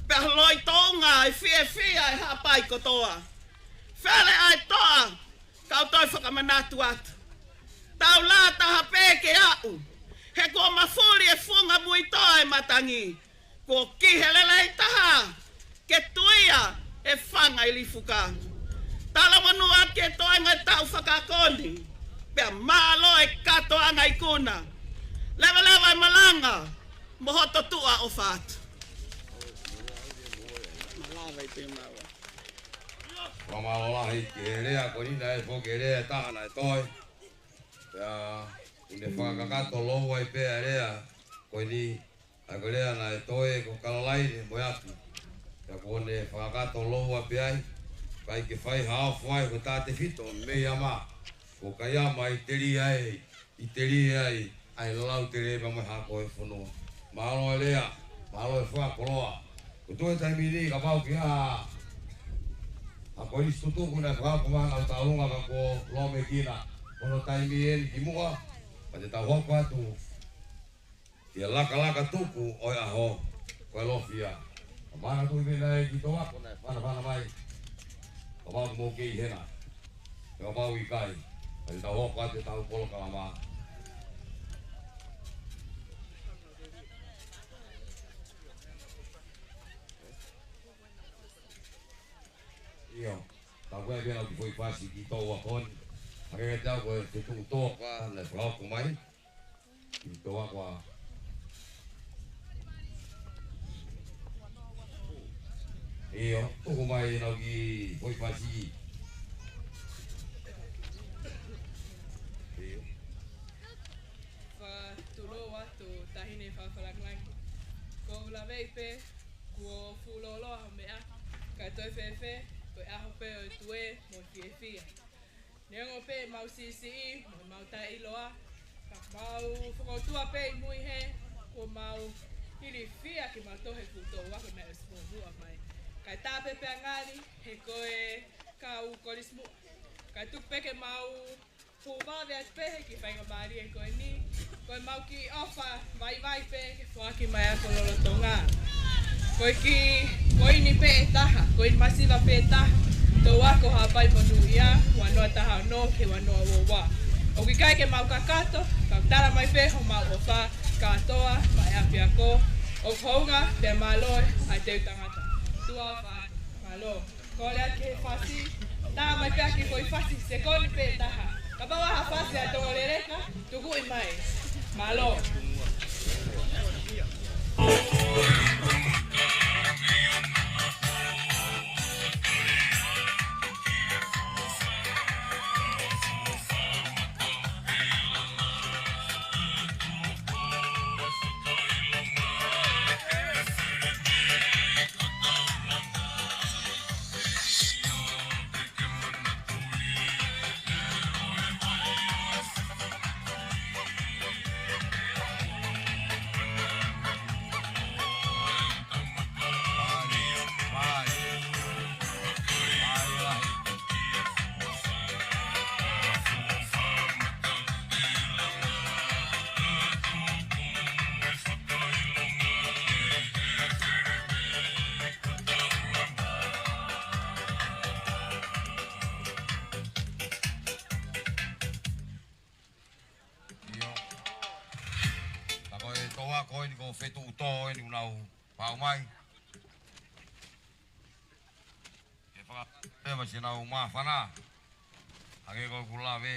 pea loi tounga e fiefia e Haʻapai kotoa. Fele ʻAitoʻa, kau toe fakamanatu atu. Tau lā taha pē ke aʻu, he kuo mafuli e funga muitoa e matangi. Kuo ki he lelei taha ke tuia e fanga ʻi Lifuka. Talamonū atu ki he toenga e taʻu fakaako ni, pea mālō e kātoanga ikuna. Leveleva e malanga mo hoto tuʻa ʻofa atu. Mālō e pē māua. Fakamālō lahi ki he lea ko eni, naʻe foki e lea ʻe taha naʻe toe. Pea ʻi he fakakakato lou ai pē ʻa e lea ko eni, ʻa ko e lea naʻe toe ko Kalalaine mo e ʻapi. Pea kuo ne fakakakato lōua pē ai, ʻikai ke fai ha ʻofa ai ko e tā tefito mei ama. Ko Kaiama ʻi teli ai, ʻi teli ai, ʻa e lau tele pea mo e hako e fonua. Mālō e lea, mālō e fakakoloa. Ko e toe taimi ni kapau ke ʻa, ʻa ko e lisi tutuku naʻe fakapomana ʻo taulunga ka kuo lōmekina. Ko hono taimi eni ki muʻa, pea te tau hoko atu ki he lakalaka tuku ʻo e ʻaho, ko e lofia. Ka mana tui pē naʻe ki toa, ko naʻe fanafana mai. Kapau mou kei hena. Kapau ʻikai, pea te tau hoko atu ʻetau polokalama. ʻIo, tau kei pē lau ki foʻi fasi ki toa ko eni. Hangē kiate au ko e fetuʻu toa ko ē naʻe fakahoko mai. Ki toa ko ē. ʻIo, tuku mai ʻenau kiʻi foʻi fasi. ʻIo. Fakatulou atu Taʻahine Fakafakalakilaki. Ko u laveʻi pē, kuo fuʻu lōloa hoʻo meʻa, ka toe fēfē, ko e ʻaho pē ʻo e tuē mo e fiefia. Neongo pē ʻemau siʻisiʻi, mo ʻemau taʻeʻiloa, ka mau fakaʻotua pē ʻi mui hē, kuo mau ilifia ke mau toʻo e fuʻu toʻu ako naʻe ʻosi muʻomuʻa mai. Kae tā pē pea ngali, he ko e kau kolisi muʻa. Kae tuku pē ke mau fuʻu vave atu pē he kiʻi faingamālie ko eni, ko ʻemau kiʻi ʻofa vaivai pē ke foaki mai ʻa e ako lolotonga. Ko e kiʻi, ko eni pē ʻe taha, ko eni masiva pē ʻe taha, toʻu ako Haʻapai Monūʻia, ua noa taha ono ki he ua noa ua ua. ʻOku ʻikai ke mau kakato, ka tala mai pē homau ʻofa kātoa maʻa e ʻapiako, ʻoku hounga pea mālohi ʻa e teu tangata. Tuʻa ʻofa atu. Mālō. Kole atu ki he fasi, tā mai pē ʻaki foʻi fasi, sekoni pē ʻe taha. Kapau ʻoku ʻi ai ha fasi ʻa Tonga Leleka, tukuʻi mai. Mālō. ʻIo. Ka ko e toʻu ako eni ko e fetuʻu toʻu eni ʻoku nau pau mai. Ke fakapea ma sinau māfana. Hangē ko ʻeku lave.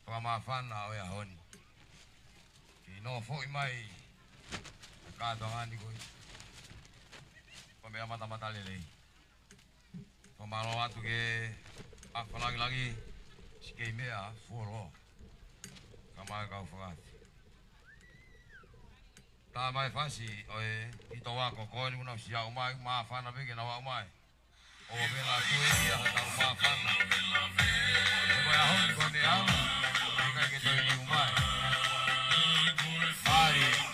Fakamāfana ʻo e ʻaho ni. Ke nofo foʻi mai. Ka toʻa ni ko e. Ko e meʻa matamata lelei. Ko e mālō atu ki he Fakafakalakilaki, siʻi kei meʻa fuoloa. Ka mai kau fakaafe. Tā mai fasi ʻo e kiʻi toʻu ako ko eni ʻoku nau siʻi aʻu mai, māfana pē ke nau aʻu mai. ʻO pē na tu e ia ha tau māfana. Ko e ʻaho ni ko e meʻa, ʻikai ke toe niu mai. Mālie.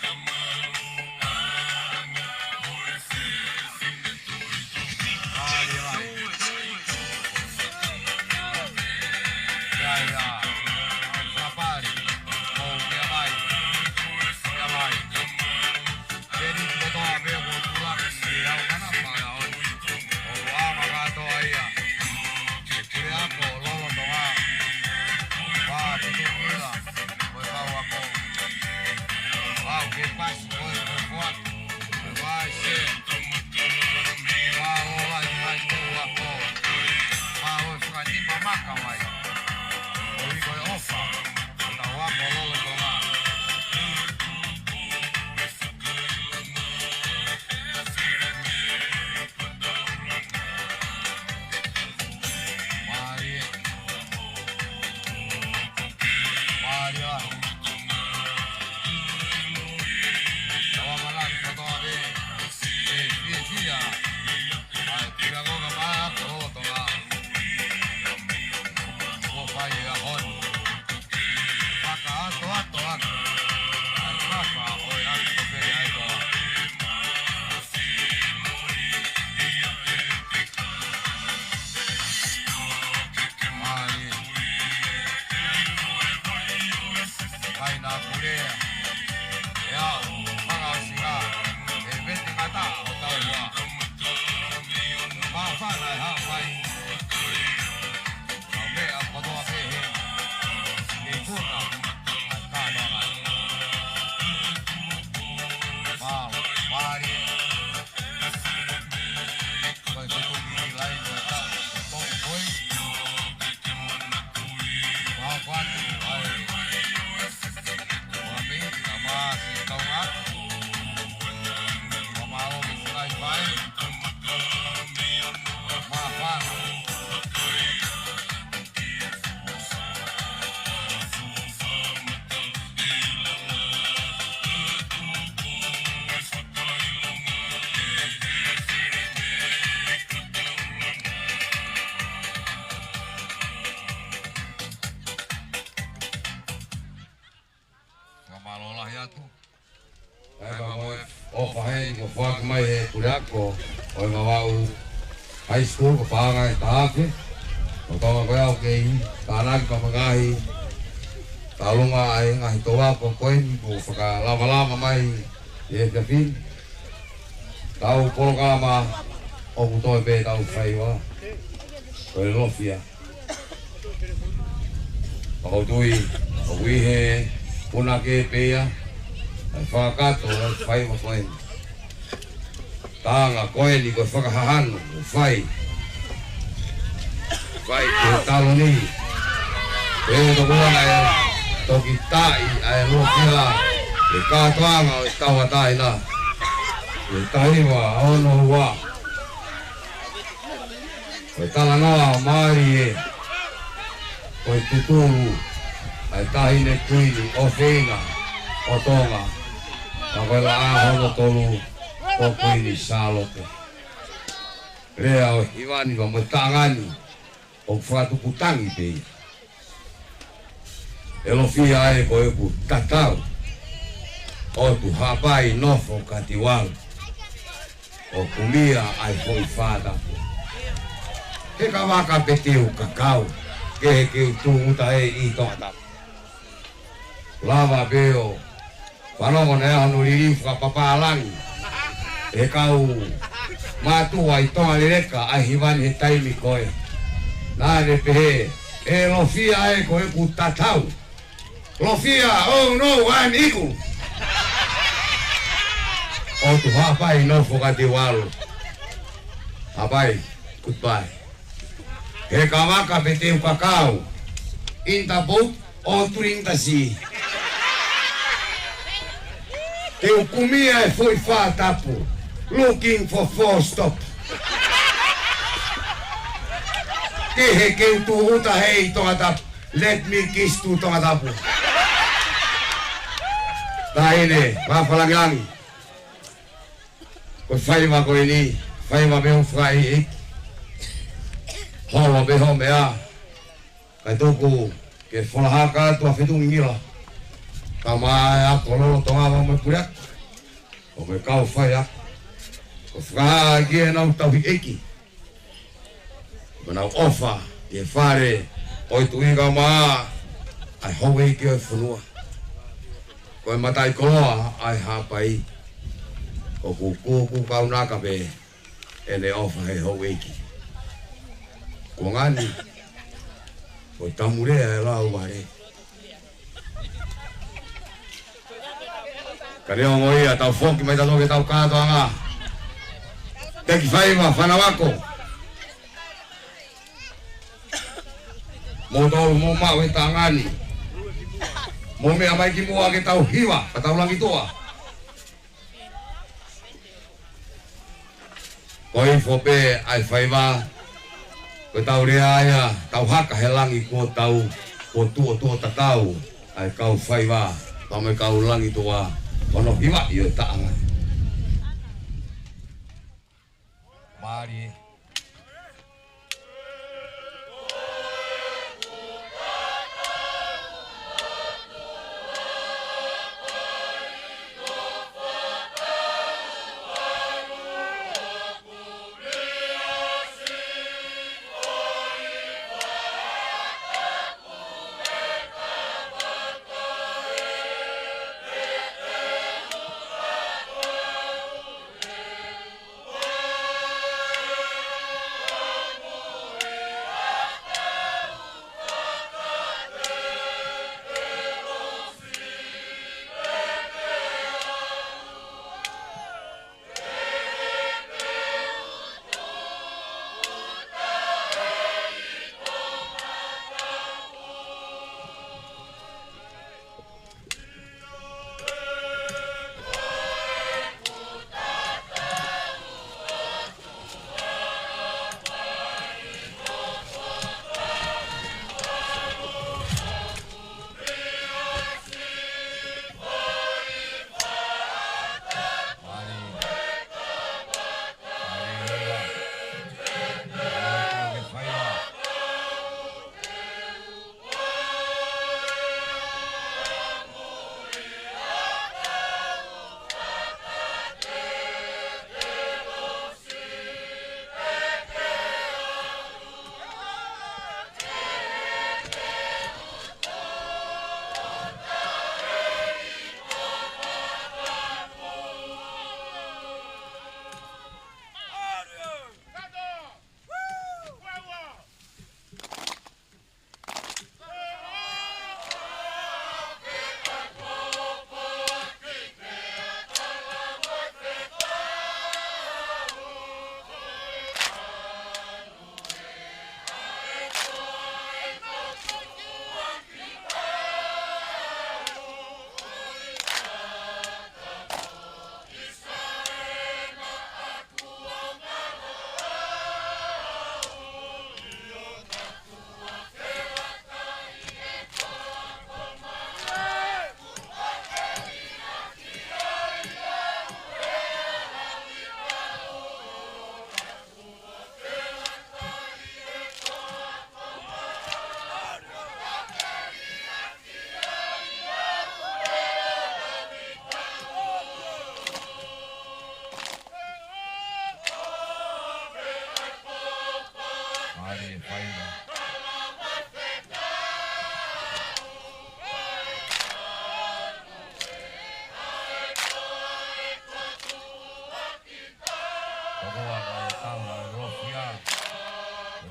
Fakamālō lahi atu. ʻA ia ko e ʻofa heni kuo foaki mai ʻe he puleako ʻo e Vavaʻu High School, ko e paʻanga ʻe taha afe. Ko e toenga ko ia ʻoku kei tānaki pea mo e ngaahi tauʻolunga ʻa e ngaahi touako ko eni kuo fakalavalava mai ʻi he efiafi ni. Tau polokalama ʻoku toe pē tau faiva. Ko e Lofia. Pea ʻoku ou tui ʻoku ʻi he punake pē ia ʻa e fakakakato ʻo e faiva ko eni. Taʻanga ko eni ko e fakahahano ʻoku fai. Fai ki he taloni. Pea ʻoku tokua naʻe toki taaʻi ʻa e Lofia ʻi he kātoanga ʻo e tauʻatāina ʻi he taha hiva ono ua. Ko e talanoa mālie, ko e tutulu ʻa e Taʻahine Kuini ʻofeina ʻo Tonga. Ka ko e laʻā hono tolu ko Kuini Sālote. Lea ʻo e hiva ni pea mo e taʻanga ni ʻoku fakatuputangi pē ia. ʻE Lofia ē, ko ʻeku tatau, ʻoku ou hapai nofo ka ti walu, ʻo kumia ʻa e foʻi fā tapu. He ka vaka pē te u kakau, kehe ke u tūʻuta hē ʻi Tongatapu. Lava pē ʻo fanongo naʻe ʻi ai hono liliu fakapapālangi ʻe he kau mātuʻa ʻi Tonga leleka ʻa e hiva ni he taimi ko ē. Naʻa ne pehē, ʻe Lofia ē, ko ʻeku tatau. Lofia, oh no, ʻa e niku. ʻOku ou hapai nofo ka ti walu. Hapai, goodbye. He ka vaka pē te u kakau. In the boat or drink the sea. Te u kumia e foʻi fā tapu. Looking for four stop. Kehe ke u tūʻuta hē ʻi Tongatapu. Let me kiss to Tongatapu. Taʻahine, fakalāngilangi. Ko e faiva ko eni, faiva pē ʻoku fai ʻi. Holo pē hoʻo meʻa. Kae tuku ke folahaka atu ʻa Fetungingila. Ka mai ʻa e ako lolotonga mo e puleako. ʻO mo e kau faiako. Ko e fakahā ki heʻenau tauhi ʻeiki. Mo ʻenau ʻofa ki he fale ʻo e Tuʻi kae ʻumaʻā ʻa e houʻeiki ʻo e fonua. Ko e mataʻikoloa ʻa e Haʻapai. ʻOku kūkū kaunaka pē ʻene ʻofa he houʻeiki. Ko e ngaahi, ko e tamulea e lau vale. Ka neongo ia, tau foki mai tautolu ki heʻetau kātoanga. Teki faiva, fānau ako. Mou tau, mou maʻu e taʻanga ni. Mou meʻa mai ki muʻa ke tau hiva, ka tau langi tuʻa. Ko e ifo pē ʻa e faiva, ko ʻetau lea ia, tau haka he langi kuo tau, kuo tuʻotuʻo tatau ʻa e kau faiva, pea mo e kau langi tuʻa, hono hivaʻi ʻo e taʻanga. Mālie.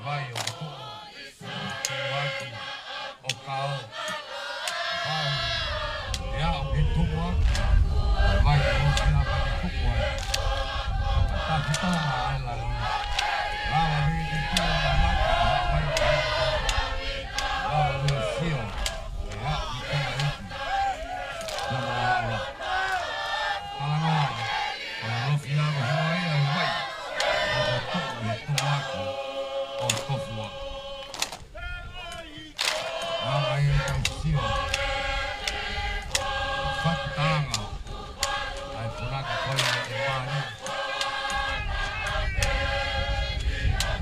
Vai ʻo tuʻu, tuʻu ʻaki ʻo kao. Pau, ʻe aʻu ki tuʻu ʻaki. Vai ʻo sia mani tuʻu ai. Tafi tama e langi. Lava mei te tuʻu na maka, vai. Lava mei sio. ʻE aʻu ki tuʻu ai. Tama ala. Talanoa. Talanoa fia mo hoi ai vai. ʻO tuʻu ʻi tuʻu ʻaki. ʻO tofu ʻaki. Anga ia tau sio. Fakatanga. ʻAi punaka koi e mani.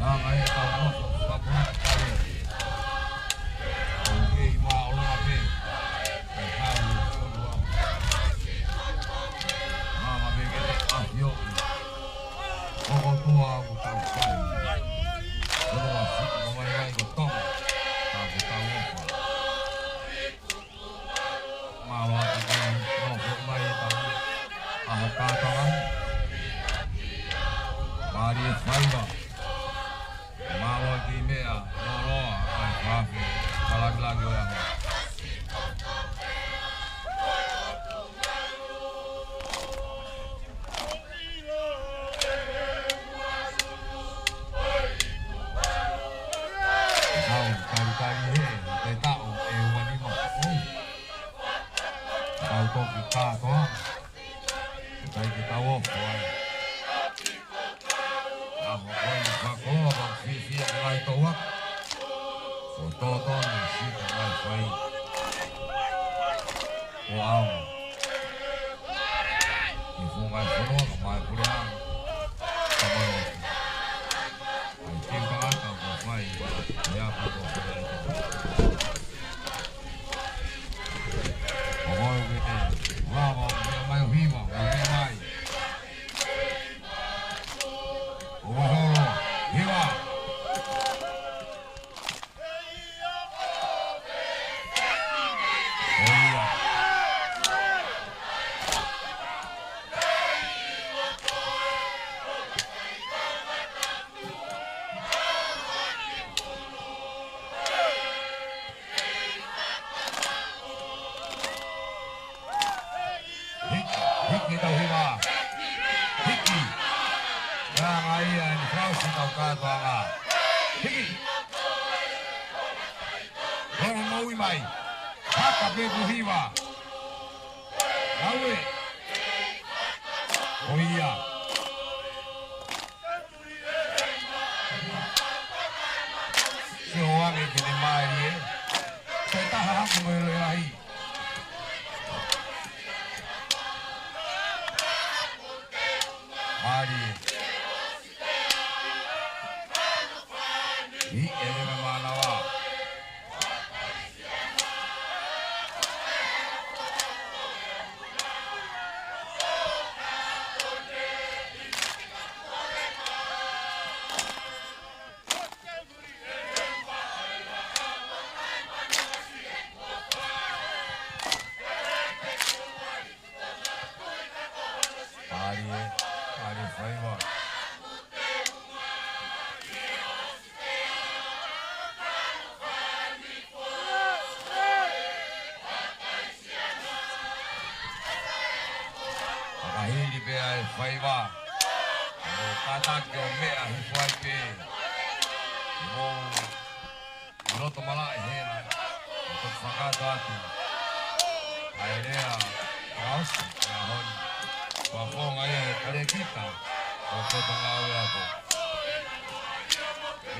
Anga ia tau nofo fakapunaka kale. ʻOku kei māʻolunga pē. ʻE hau ʻo konua. Māmā pē ke te ʻafio. ʻOku tua ʻoku tau fai. Konua fika mo mai mai ko Tonga. Ka ko tau ofa. Mālō atu ki he nofo mai ʻetau ʻaho kātoanga. Mālie Faiva. Mālō ki he meʻa lōloa ʻa e fafe. Ka langilangi ʻo e ʻaho. Tau talitali he, te taʻu ʻe ua nima. Tau toki kātoa. Kai ke tau ofu ai. ʻAho ko eni fakaʻofa, fiefia ke ngai tau aka. Ko tōtō ni si ka ngai fai. Ko au. Ke funga e fonua ka mai pule anga. Ka mai ofu. Ai, ke tangata ko fai. Ia ka ko fai. Ko au ke te. Lava, ke mai o hiva, ke mai. ʻO mahalo, hiva. ʻO ia. Hiki, hiki tau hiva. Hiki. Ka ngai ia ʻeni fausi tau kātoanga. Hiki. Longo moʻui mai. Haka pē ko hiva. Aue. ʻO ia. Sio ange ki he mālie. Ko e taha hake mo e loi lahi. Mālie. ʻI he leva mānava. Mālie, mālie Faiva. Fakahili pē ʻa e Faiva. ʻO kātaki ʻo meʻa hifo ai pē. Mou ʻi loto malaʻe hena. ʻO toki fakakātoa atu. ʻA e lea, ʻa ʻosi, ʻa honi. Kua fonga ia he kalekita. Kua koto ngāue ako.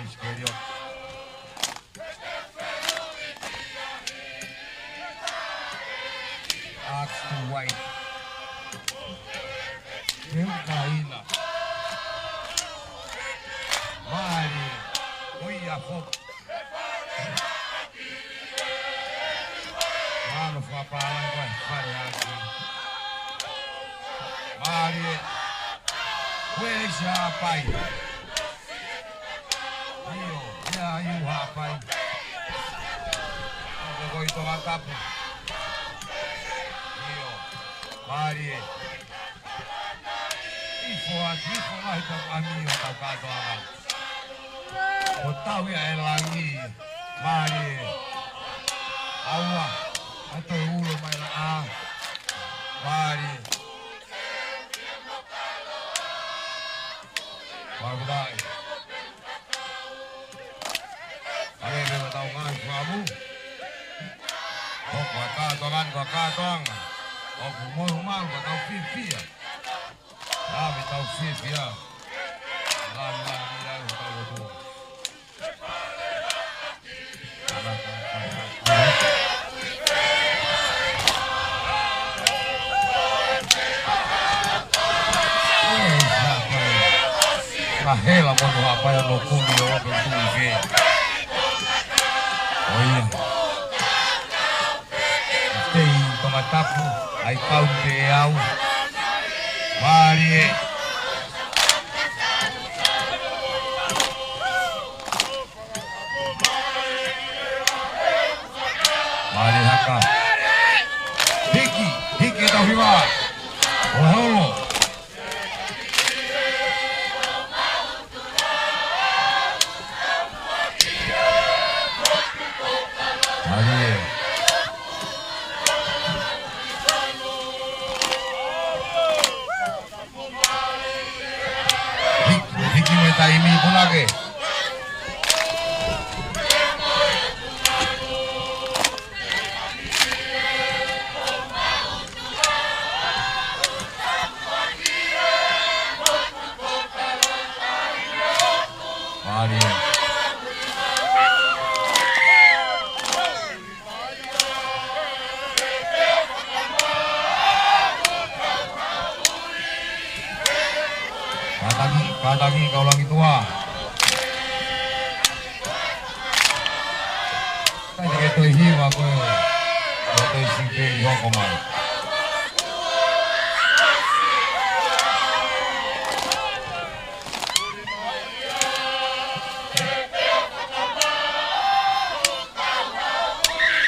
Isikelioti. Axe to white. Teu kaina. Mālie. ʻO ia foki. Mano fakapālangi ko e fale ake. Mālie. Ko e isi hapai. ʻIo, ia ʻi Haʻapai. ʻOku ko ʻi Tongatapu. ʻIo, mālie. ʻIfo atu, ʻifo lahi ka ʻami ʻo tau kātoanga. Ko tau ia e langi. Mālie. ʻAua. ʻA e toe ulo mai laʻā. Mālie. Mālie. ʻAle pē ʻetau ngaahi fakamu. ʻOku kātoanga, ʻoku kātoanga. ʻOku mohu malu, ʻoku tau fiefia. Lave tau fiefia. Lave, lave, lave, tau lotu. Ka hela mono hapai ano kumi o lope tui ke. ʻOia. Tei Tongatapu, ʻai kau pē au. Mālie. Mālie haka. Hiki, hiki tau hiva. ʻO holo. Mālie. Hiki, hiki mo e taimi punake. Mālie. Kātaki, kātaki, kau langi tua. Kai te ke toe hiva ko e, ko e toe sipeli hoko mai.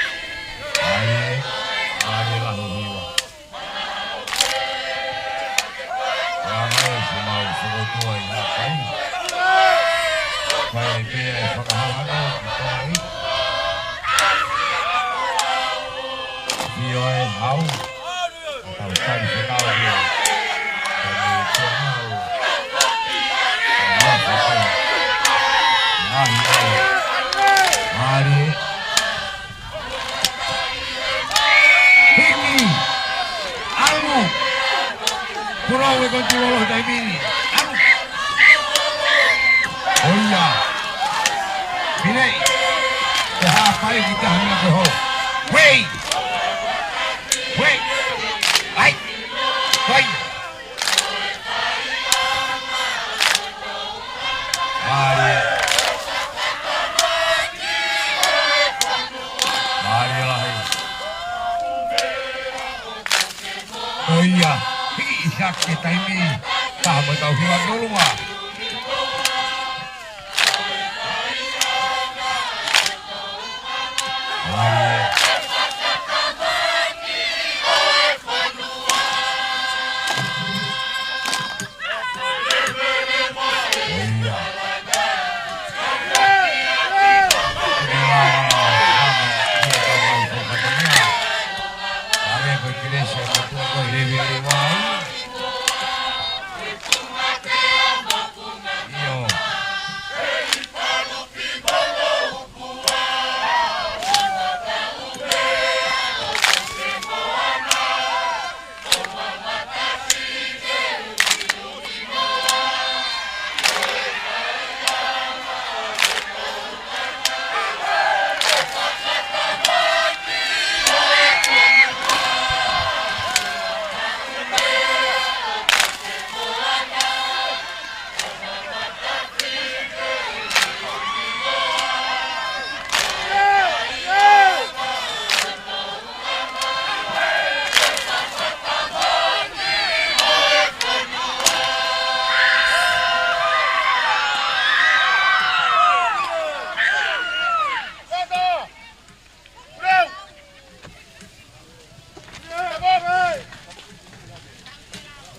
Mālie, mālie lahi hiva. Ua mai se mau fokotua ʻi Haʻapai. Fai pē ʻa e fakahahano ki Tonga ʻi. Pio e hau. Tau tali fekau ia. Tali fekau. Tali fekau. Mālie. Mālie. Hiki. ʻAlu. Pulou e konti lolo he taimi ni. ʻAlu. ʻOia. Pile. Te Haʻapai ki tahi na ke ho. Wei. Wei. ʻAi. Wei. Mālie. Mālie lahi. ʻOia, hiki ʻi hake taimi, taha mo e tau hiva ki ʻolunga. Mālie.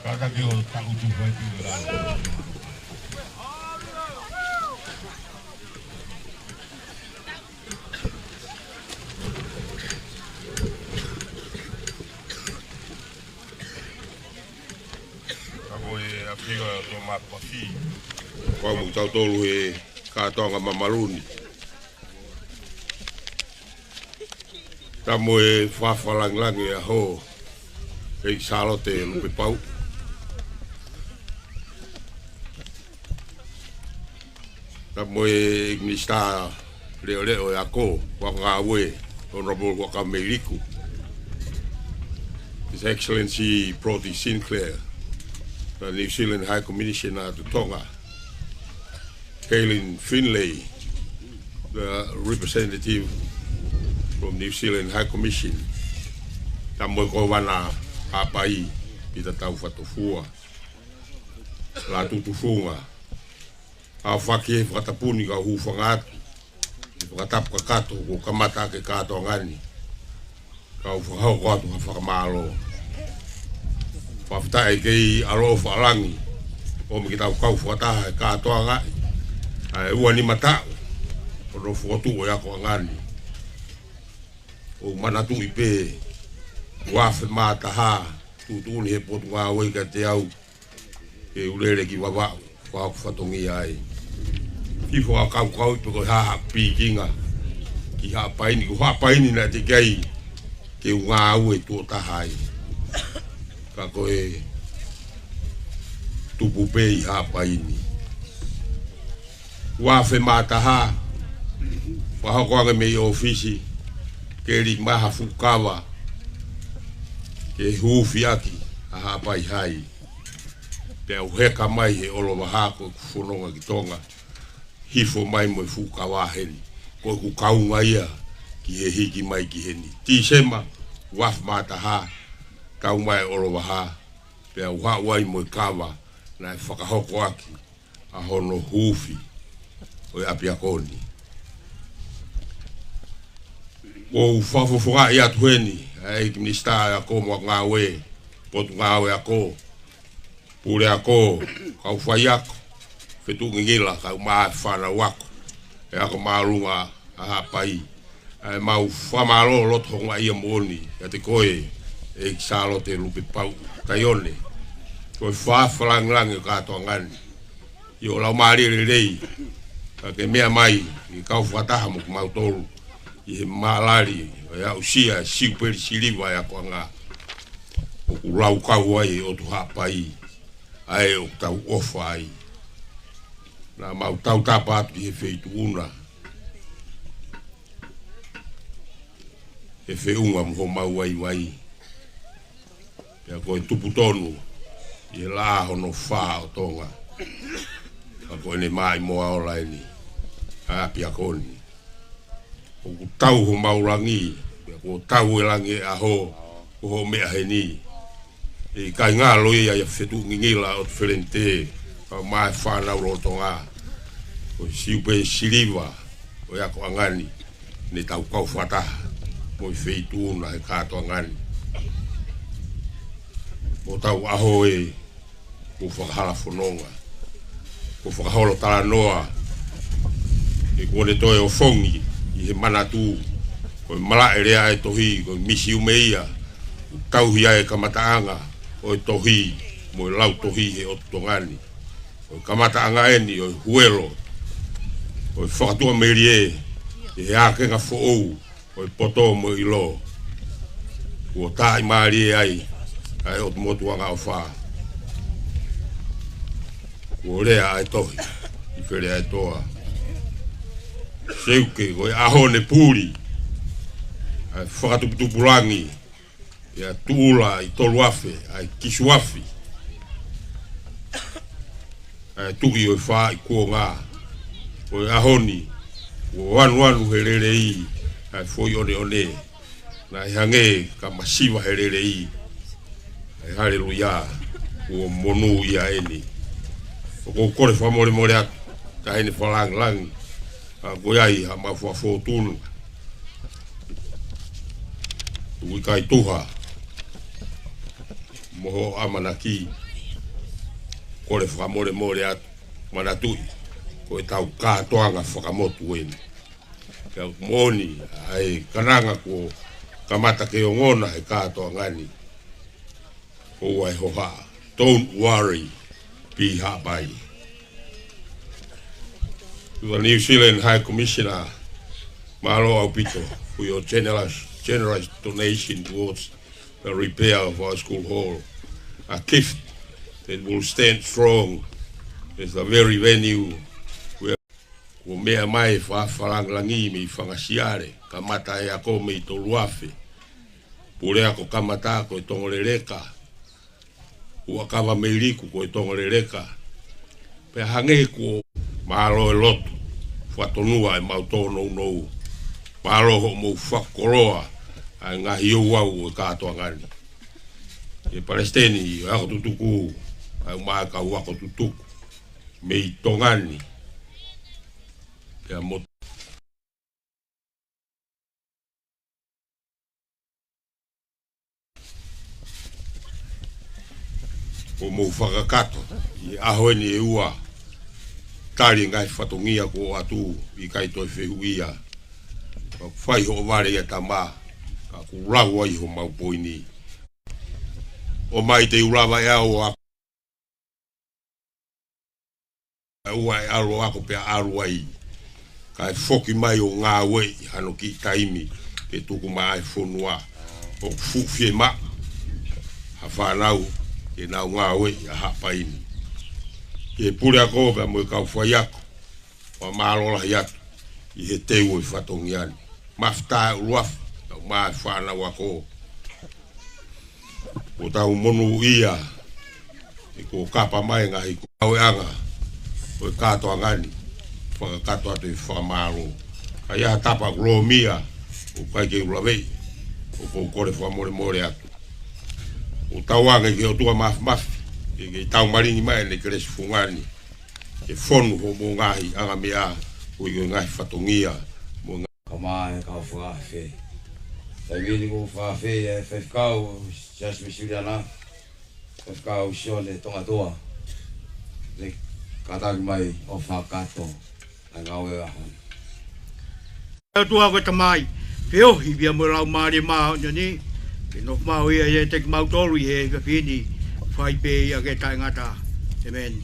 Kātaki ʻo taʻutu fai pili rā. Ko e ʻafio ʻa Tōmā Pafi. Kau mo kitautolu he kātoanga mamalu ni. Pea mo e fakafakalāngilangi ʻa e ʻEiki Sālote Lupepauʻu. Pea mo e Minisitā Leʻoleʻo ʻo e Ako, Fakangāue, Honourable Huʻakavameiliku. His Excellency Pelote Sinclair, the New Zealand High Commissioner to Tonga. Gaylene Finlay, the representative from New Zealand High Commission. Pea mo e Kōvana Haʻapai, Pita Taufatofua. Lātū Tufunga. ʻA e fakaʻapaʻapa fakatapu ni kau hūfanga atu. Fakatapu kakato kuo kamata ʻaki e kātoanga ni. Kau fakahoko atu ha fakamālō. Fakafetaʻi kei ʻaloʻofa ʻa langi ʻo ʻomai ke tau kau fakataha he kātoanga ʻa e ua nima taʻu ʻo e fokotuʻu ʻo e akoʻanga ni. ʻOku ou manatuʻi pē, ua afe mā taha, tuʻutuʻuni he Potungāue kiate au ke u lele ki Vavaʻu, fakahoko fatongia ai. Fai fakakaukau pē ko e hā haʻaku pikinga ki Haʻapai ni, ko Haʻapai ni naʻe teʻeki ai ke u ngāue tuʻo taha ai. Ka ko e tupu pē ʻi Haʻapai ni. Ua afe mā taha, fakahoko ange mei ʻōfisi, ke lī mai ha fuʻu kava ke huufi ʻaki ʻa Haʻapai Hai. Pea u heka mai he ʻOlovahā ko ʻeku fononga ki Tonga, hifo mai mo e fuʻu kava heni. Ko ʻeku kaunga ia ki he hiki mai ki heni. Tīsema, ua afe mā taha, tau mai ʻOlovahā, pea u haʻu ai mo e kava naʻe fakahoko ʻaki ʻa hono huufi ʻo e ʻapiako ni. ʻOku ou fakafofongaʻi atu heni ʻa e ʻEiki Minisitā ʻo e Ako mo e Ngāue, Potungāue Ako, Puleako, kau faiako, fetuʻu ngingila, kae ʻumaʻā e fānau ako ʻo e ako māʻolunga ʻa Haʻapai, ʻa ʻemau fakamālō loto houngaʻia moʻoni kiate koe, ʻEiki Sālote Lupepauʻu Taione, ko e fakafakalāngilangi ʻo e kātoanga ni. ʻI hoʻo laumālie lelei, ka ke meʻa mai ke kau fakataha mo kimautolu ʻi he mālali ʻo e aʻusia e Siupeli Siliva ʻo e akoʻanga. ʻOku laukau ai e ʻOtu Haʻapai, ʻa ē ʻoku tau ʻofa ai. Naʻa mau tautapa atu ki he feituʻu na, he feʻunga mo homau vaivai. Pea ko e tupu tonu ʻi he laʻā hono fā ʻo Tonga, ka ko ʻene maʻimoa ola eni ʻa e ʻapiako ni. ʻOku tau homau langi, pea kuo tau e langi ʻo e ʻaho ko hoʻo meʻa heni. ʻE ʻikai ngalo ia ʻi ha fetuʻu ngingila ʻo e ʻOtu Felenite, kae ʻumaʻā e fānau lolotonga. Ko e Siupeli Siliva ʻo e akoʻanga ni, ne tau kau fakataha mo e feituʻu na he kātoanga ni. Ko hotau ʻaho ē, kuo fakahala fononga, kuo fakaholo talanoa, he kuo ne toe ofongi ʻi he manatu, ko e malaʻe lea ʻa e tohi, ko e misiume ia ʻoku tauhi ai e kamataʻanga ʻo e tohi mo e lautohi he ʻotu Tonga ni. Ko e kamataʻanga eni ʻo e huelo ʻo e fakatuʻamelie ʻi he ākenga foʻou ʻo e poto mo e ʻilo. Kuo tāʻimālie ai ʻa e ʻOtu Motu Angaʻofa. Kuo lea ʻa e tohi ʻi Feleʻaetoa: Seuke, ko e ʻaho ne puli ʻa e fakatuputupulangi, pea tuʻula ʻi Toluafe ʻa e Kisuafi, ʻa e tuʻi ʻo e fā ʻi kuonga. Ko e ʻaho ni kuo anuanu he lelei ʻa e foʻi ʻoneʻone, naʻe hangē ka masiva he lelei ʻa e haleluia, kuo monūʻia eni. ʻOku ou kole fakamolemole atu, taʻahine fakalāngilangi, ka ko e ʻai haʻamau fakafōtunga ʻoku ʻikai tuha mo hoʻo ʻamanaki. Kole fakamolemole atu, manatuʻi ko ʻetau kātoanga fakamotu eni. Pea ʻoku moʻoni ʻa e kananga kuo kamata ke ongona he kātoanga ni, ʻoua ʻe hohaʻa. Don't worry, Haʻapai. To the New Zealand High Commissioner, mālō ʻaupito for your generous, generous donation towards the repair of our school hall. A gift that will stand strong as the very venue where kuo meʻa mai Fafalangilangi mei Fangasiale, kamata e ako mei Toluafe, Puleako kamata ko e Tongoleleka, Huʻakavameiliku ko e Tongoleleka. Pea hangē kuo mālō e lotu, fakatonua ʻemau tōnounou. Mālō hoʻomou fakakoloa ʻa e ngaahi ouau ʻo e kātoanga ni. ʻE Palesiteni, ʻo e ako tutuku, ʻa e ʻumaʻā e kau ako tutuku mei Tonga ni, pea mo ʻo mou fakakakato ʻi he ʻaho ni ʻe ua, tali e ngaahi fatongia kuo ʻoatu, ʻikai toe fehuʻia. Ka fai hoʻo vale ia tama, ka kuo lau ai homau poini. ʻOmai te u lava ʻe au ʻo ʻa ua e ʻalu ako pea ʻalu ai. Kae foki mai ʻo ngāueʻi hano kiʻi taimi ke tuku mai e fonua. ʻOku fuʻu fiemaʻu ha fānau ke nau ngāueʻi ʻa Haʻapai ni. Ki he puleako pea mo e kau faiako, ʻoku mālō lahi atu ʻi he teu ʻo e fatongia ni. Mafitaʻi ʻuluafi, ʻumaʻā e fānau ako. Kuo tau monūʻia ʻi he kuo kapa mai e ngaahi ngāueʻanga ʻo e kātoanga ni, fakakakato atu e fakamālō. Ka ʻi ai ha tapa ʻoku lōmia, ʻoku ʻikai ke u laveʻi, ʻoku ou kole fakamolemole atu. ʻOku tauange ki he ʻOtua Māfimafi ke, ke tau malingi mai ʻene kelesi fungani, ke fonu hoʻomou ngaahi angameʻa, koeʻuhi ko e ngaahi fatongia mo e ngaahi Kau mai e kau fakaafe. Taimi ni ʻoku fakaafe e Faifekau Siasi Uēsiliana, Faifekau Sione Tongatoa, ke kātaki mai ʻo fakakakato ʻa e ngāue ʻo e ʻaho ni. ʻOtua ko e Tamai, feohi pea mo e Laumālie Māʻoniʻoni, ke nofo maʻu ia ʻiate kimautolu ʻi he efiafi ni, fai pē ia ke taʻengata. ʻĒmeni.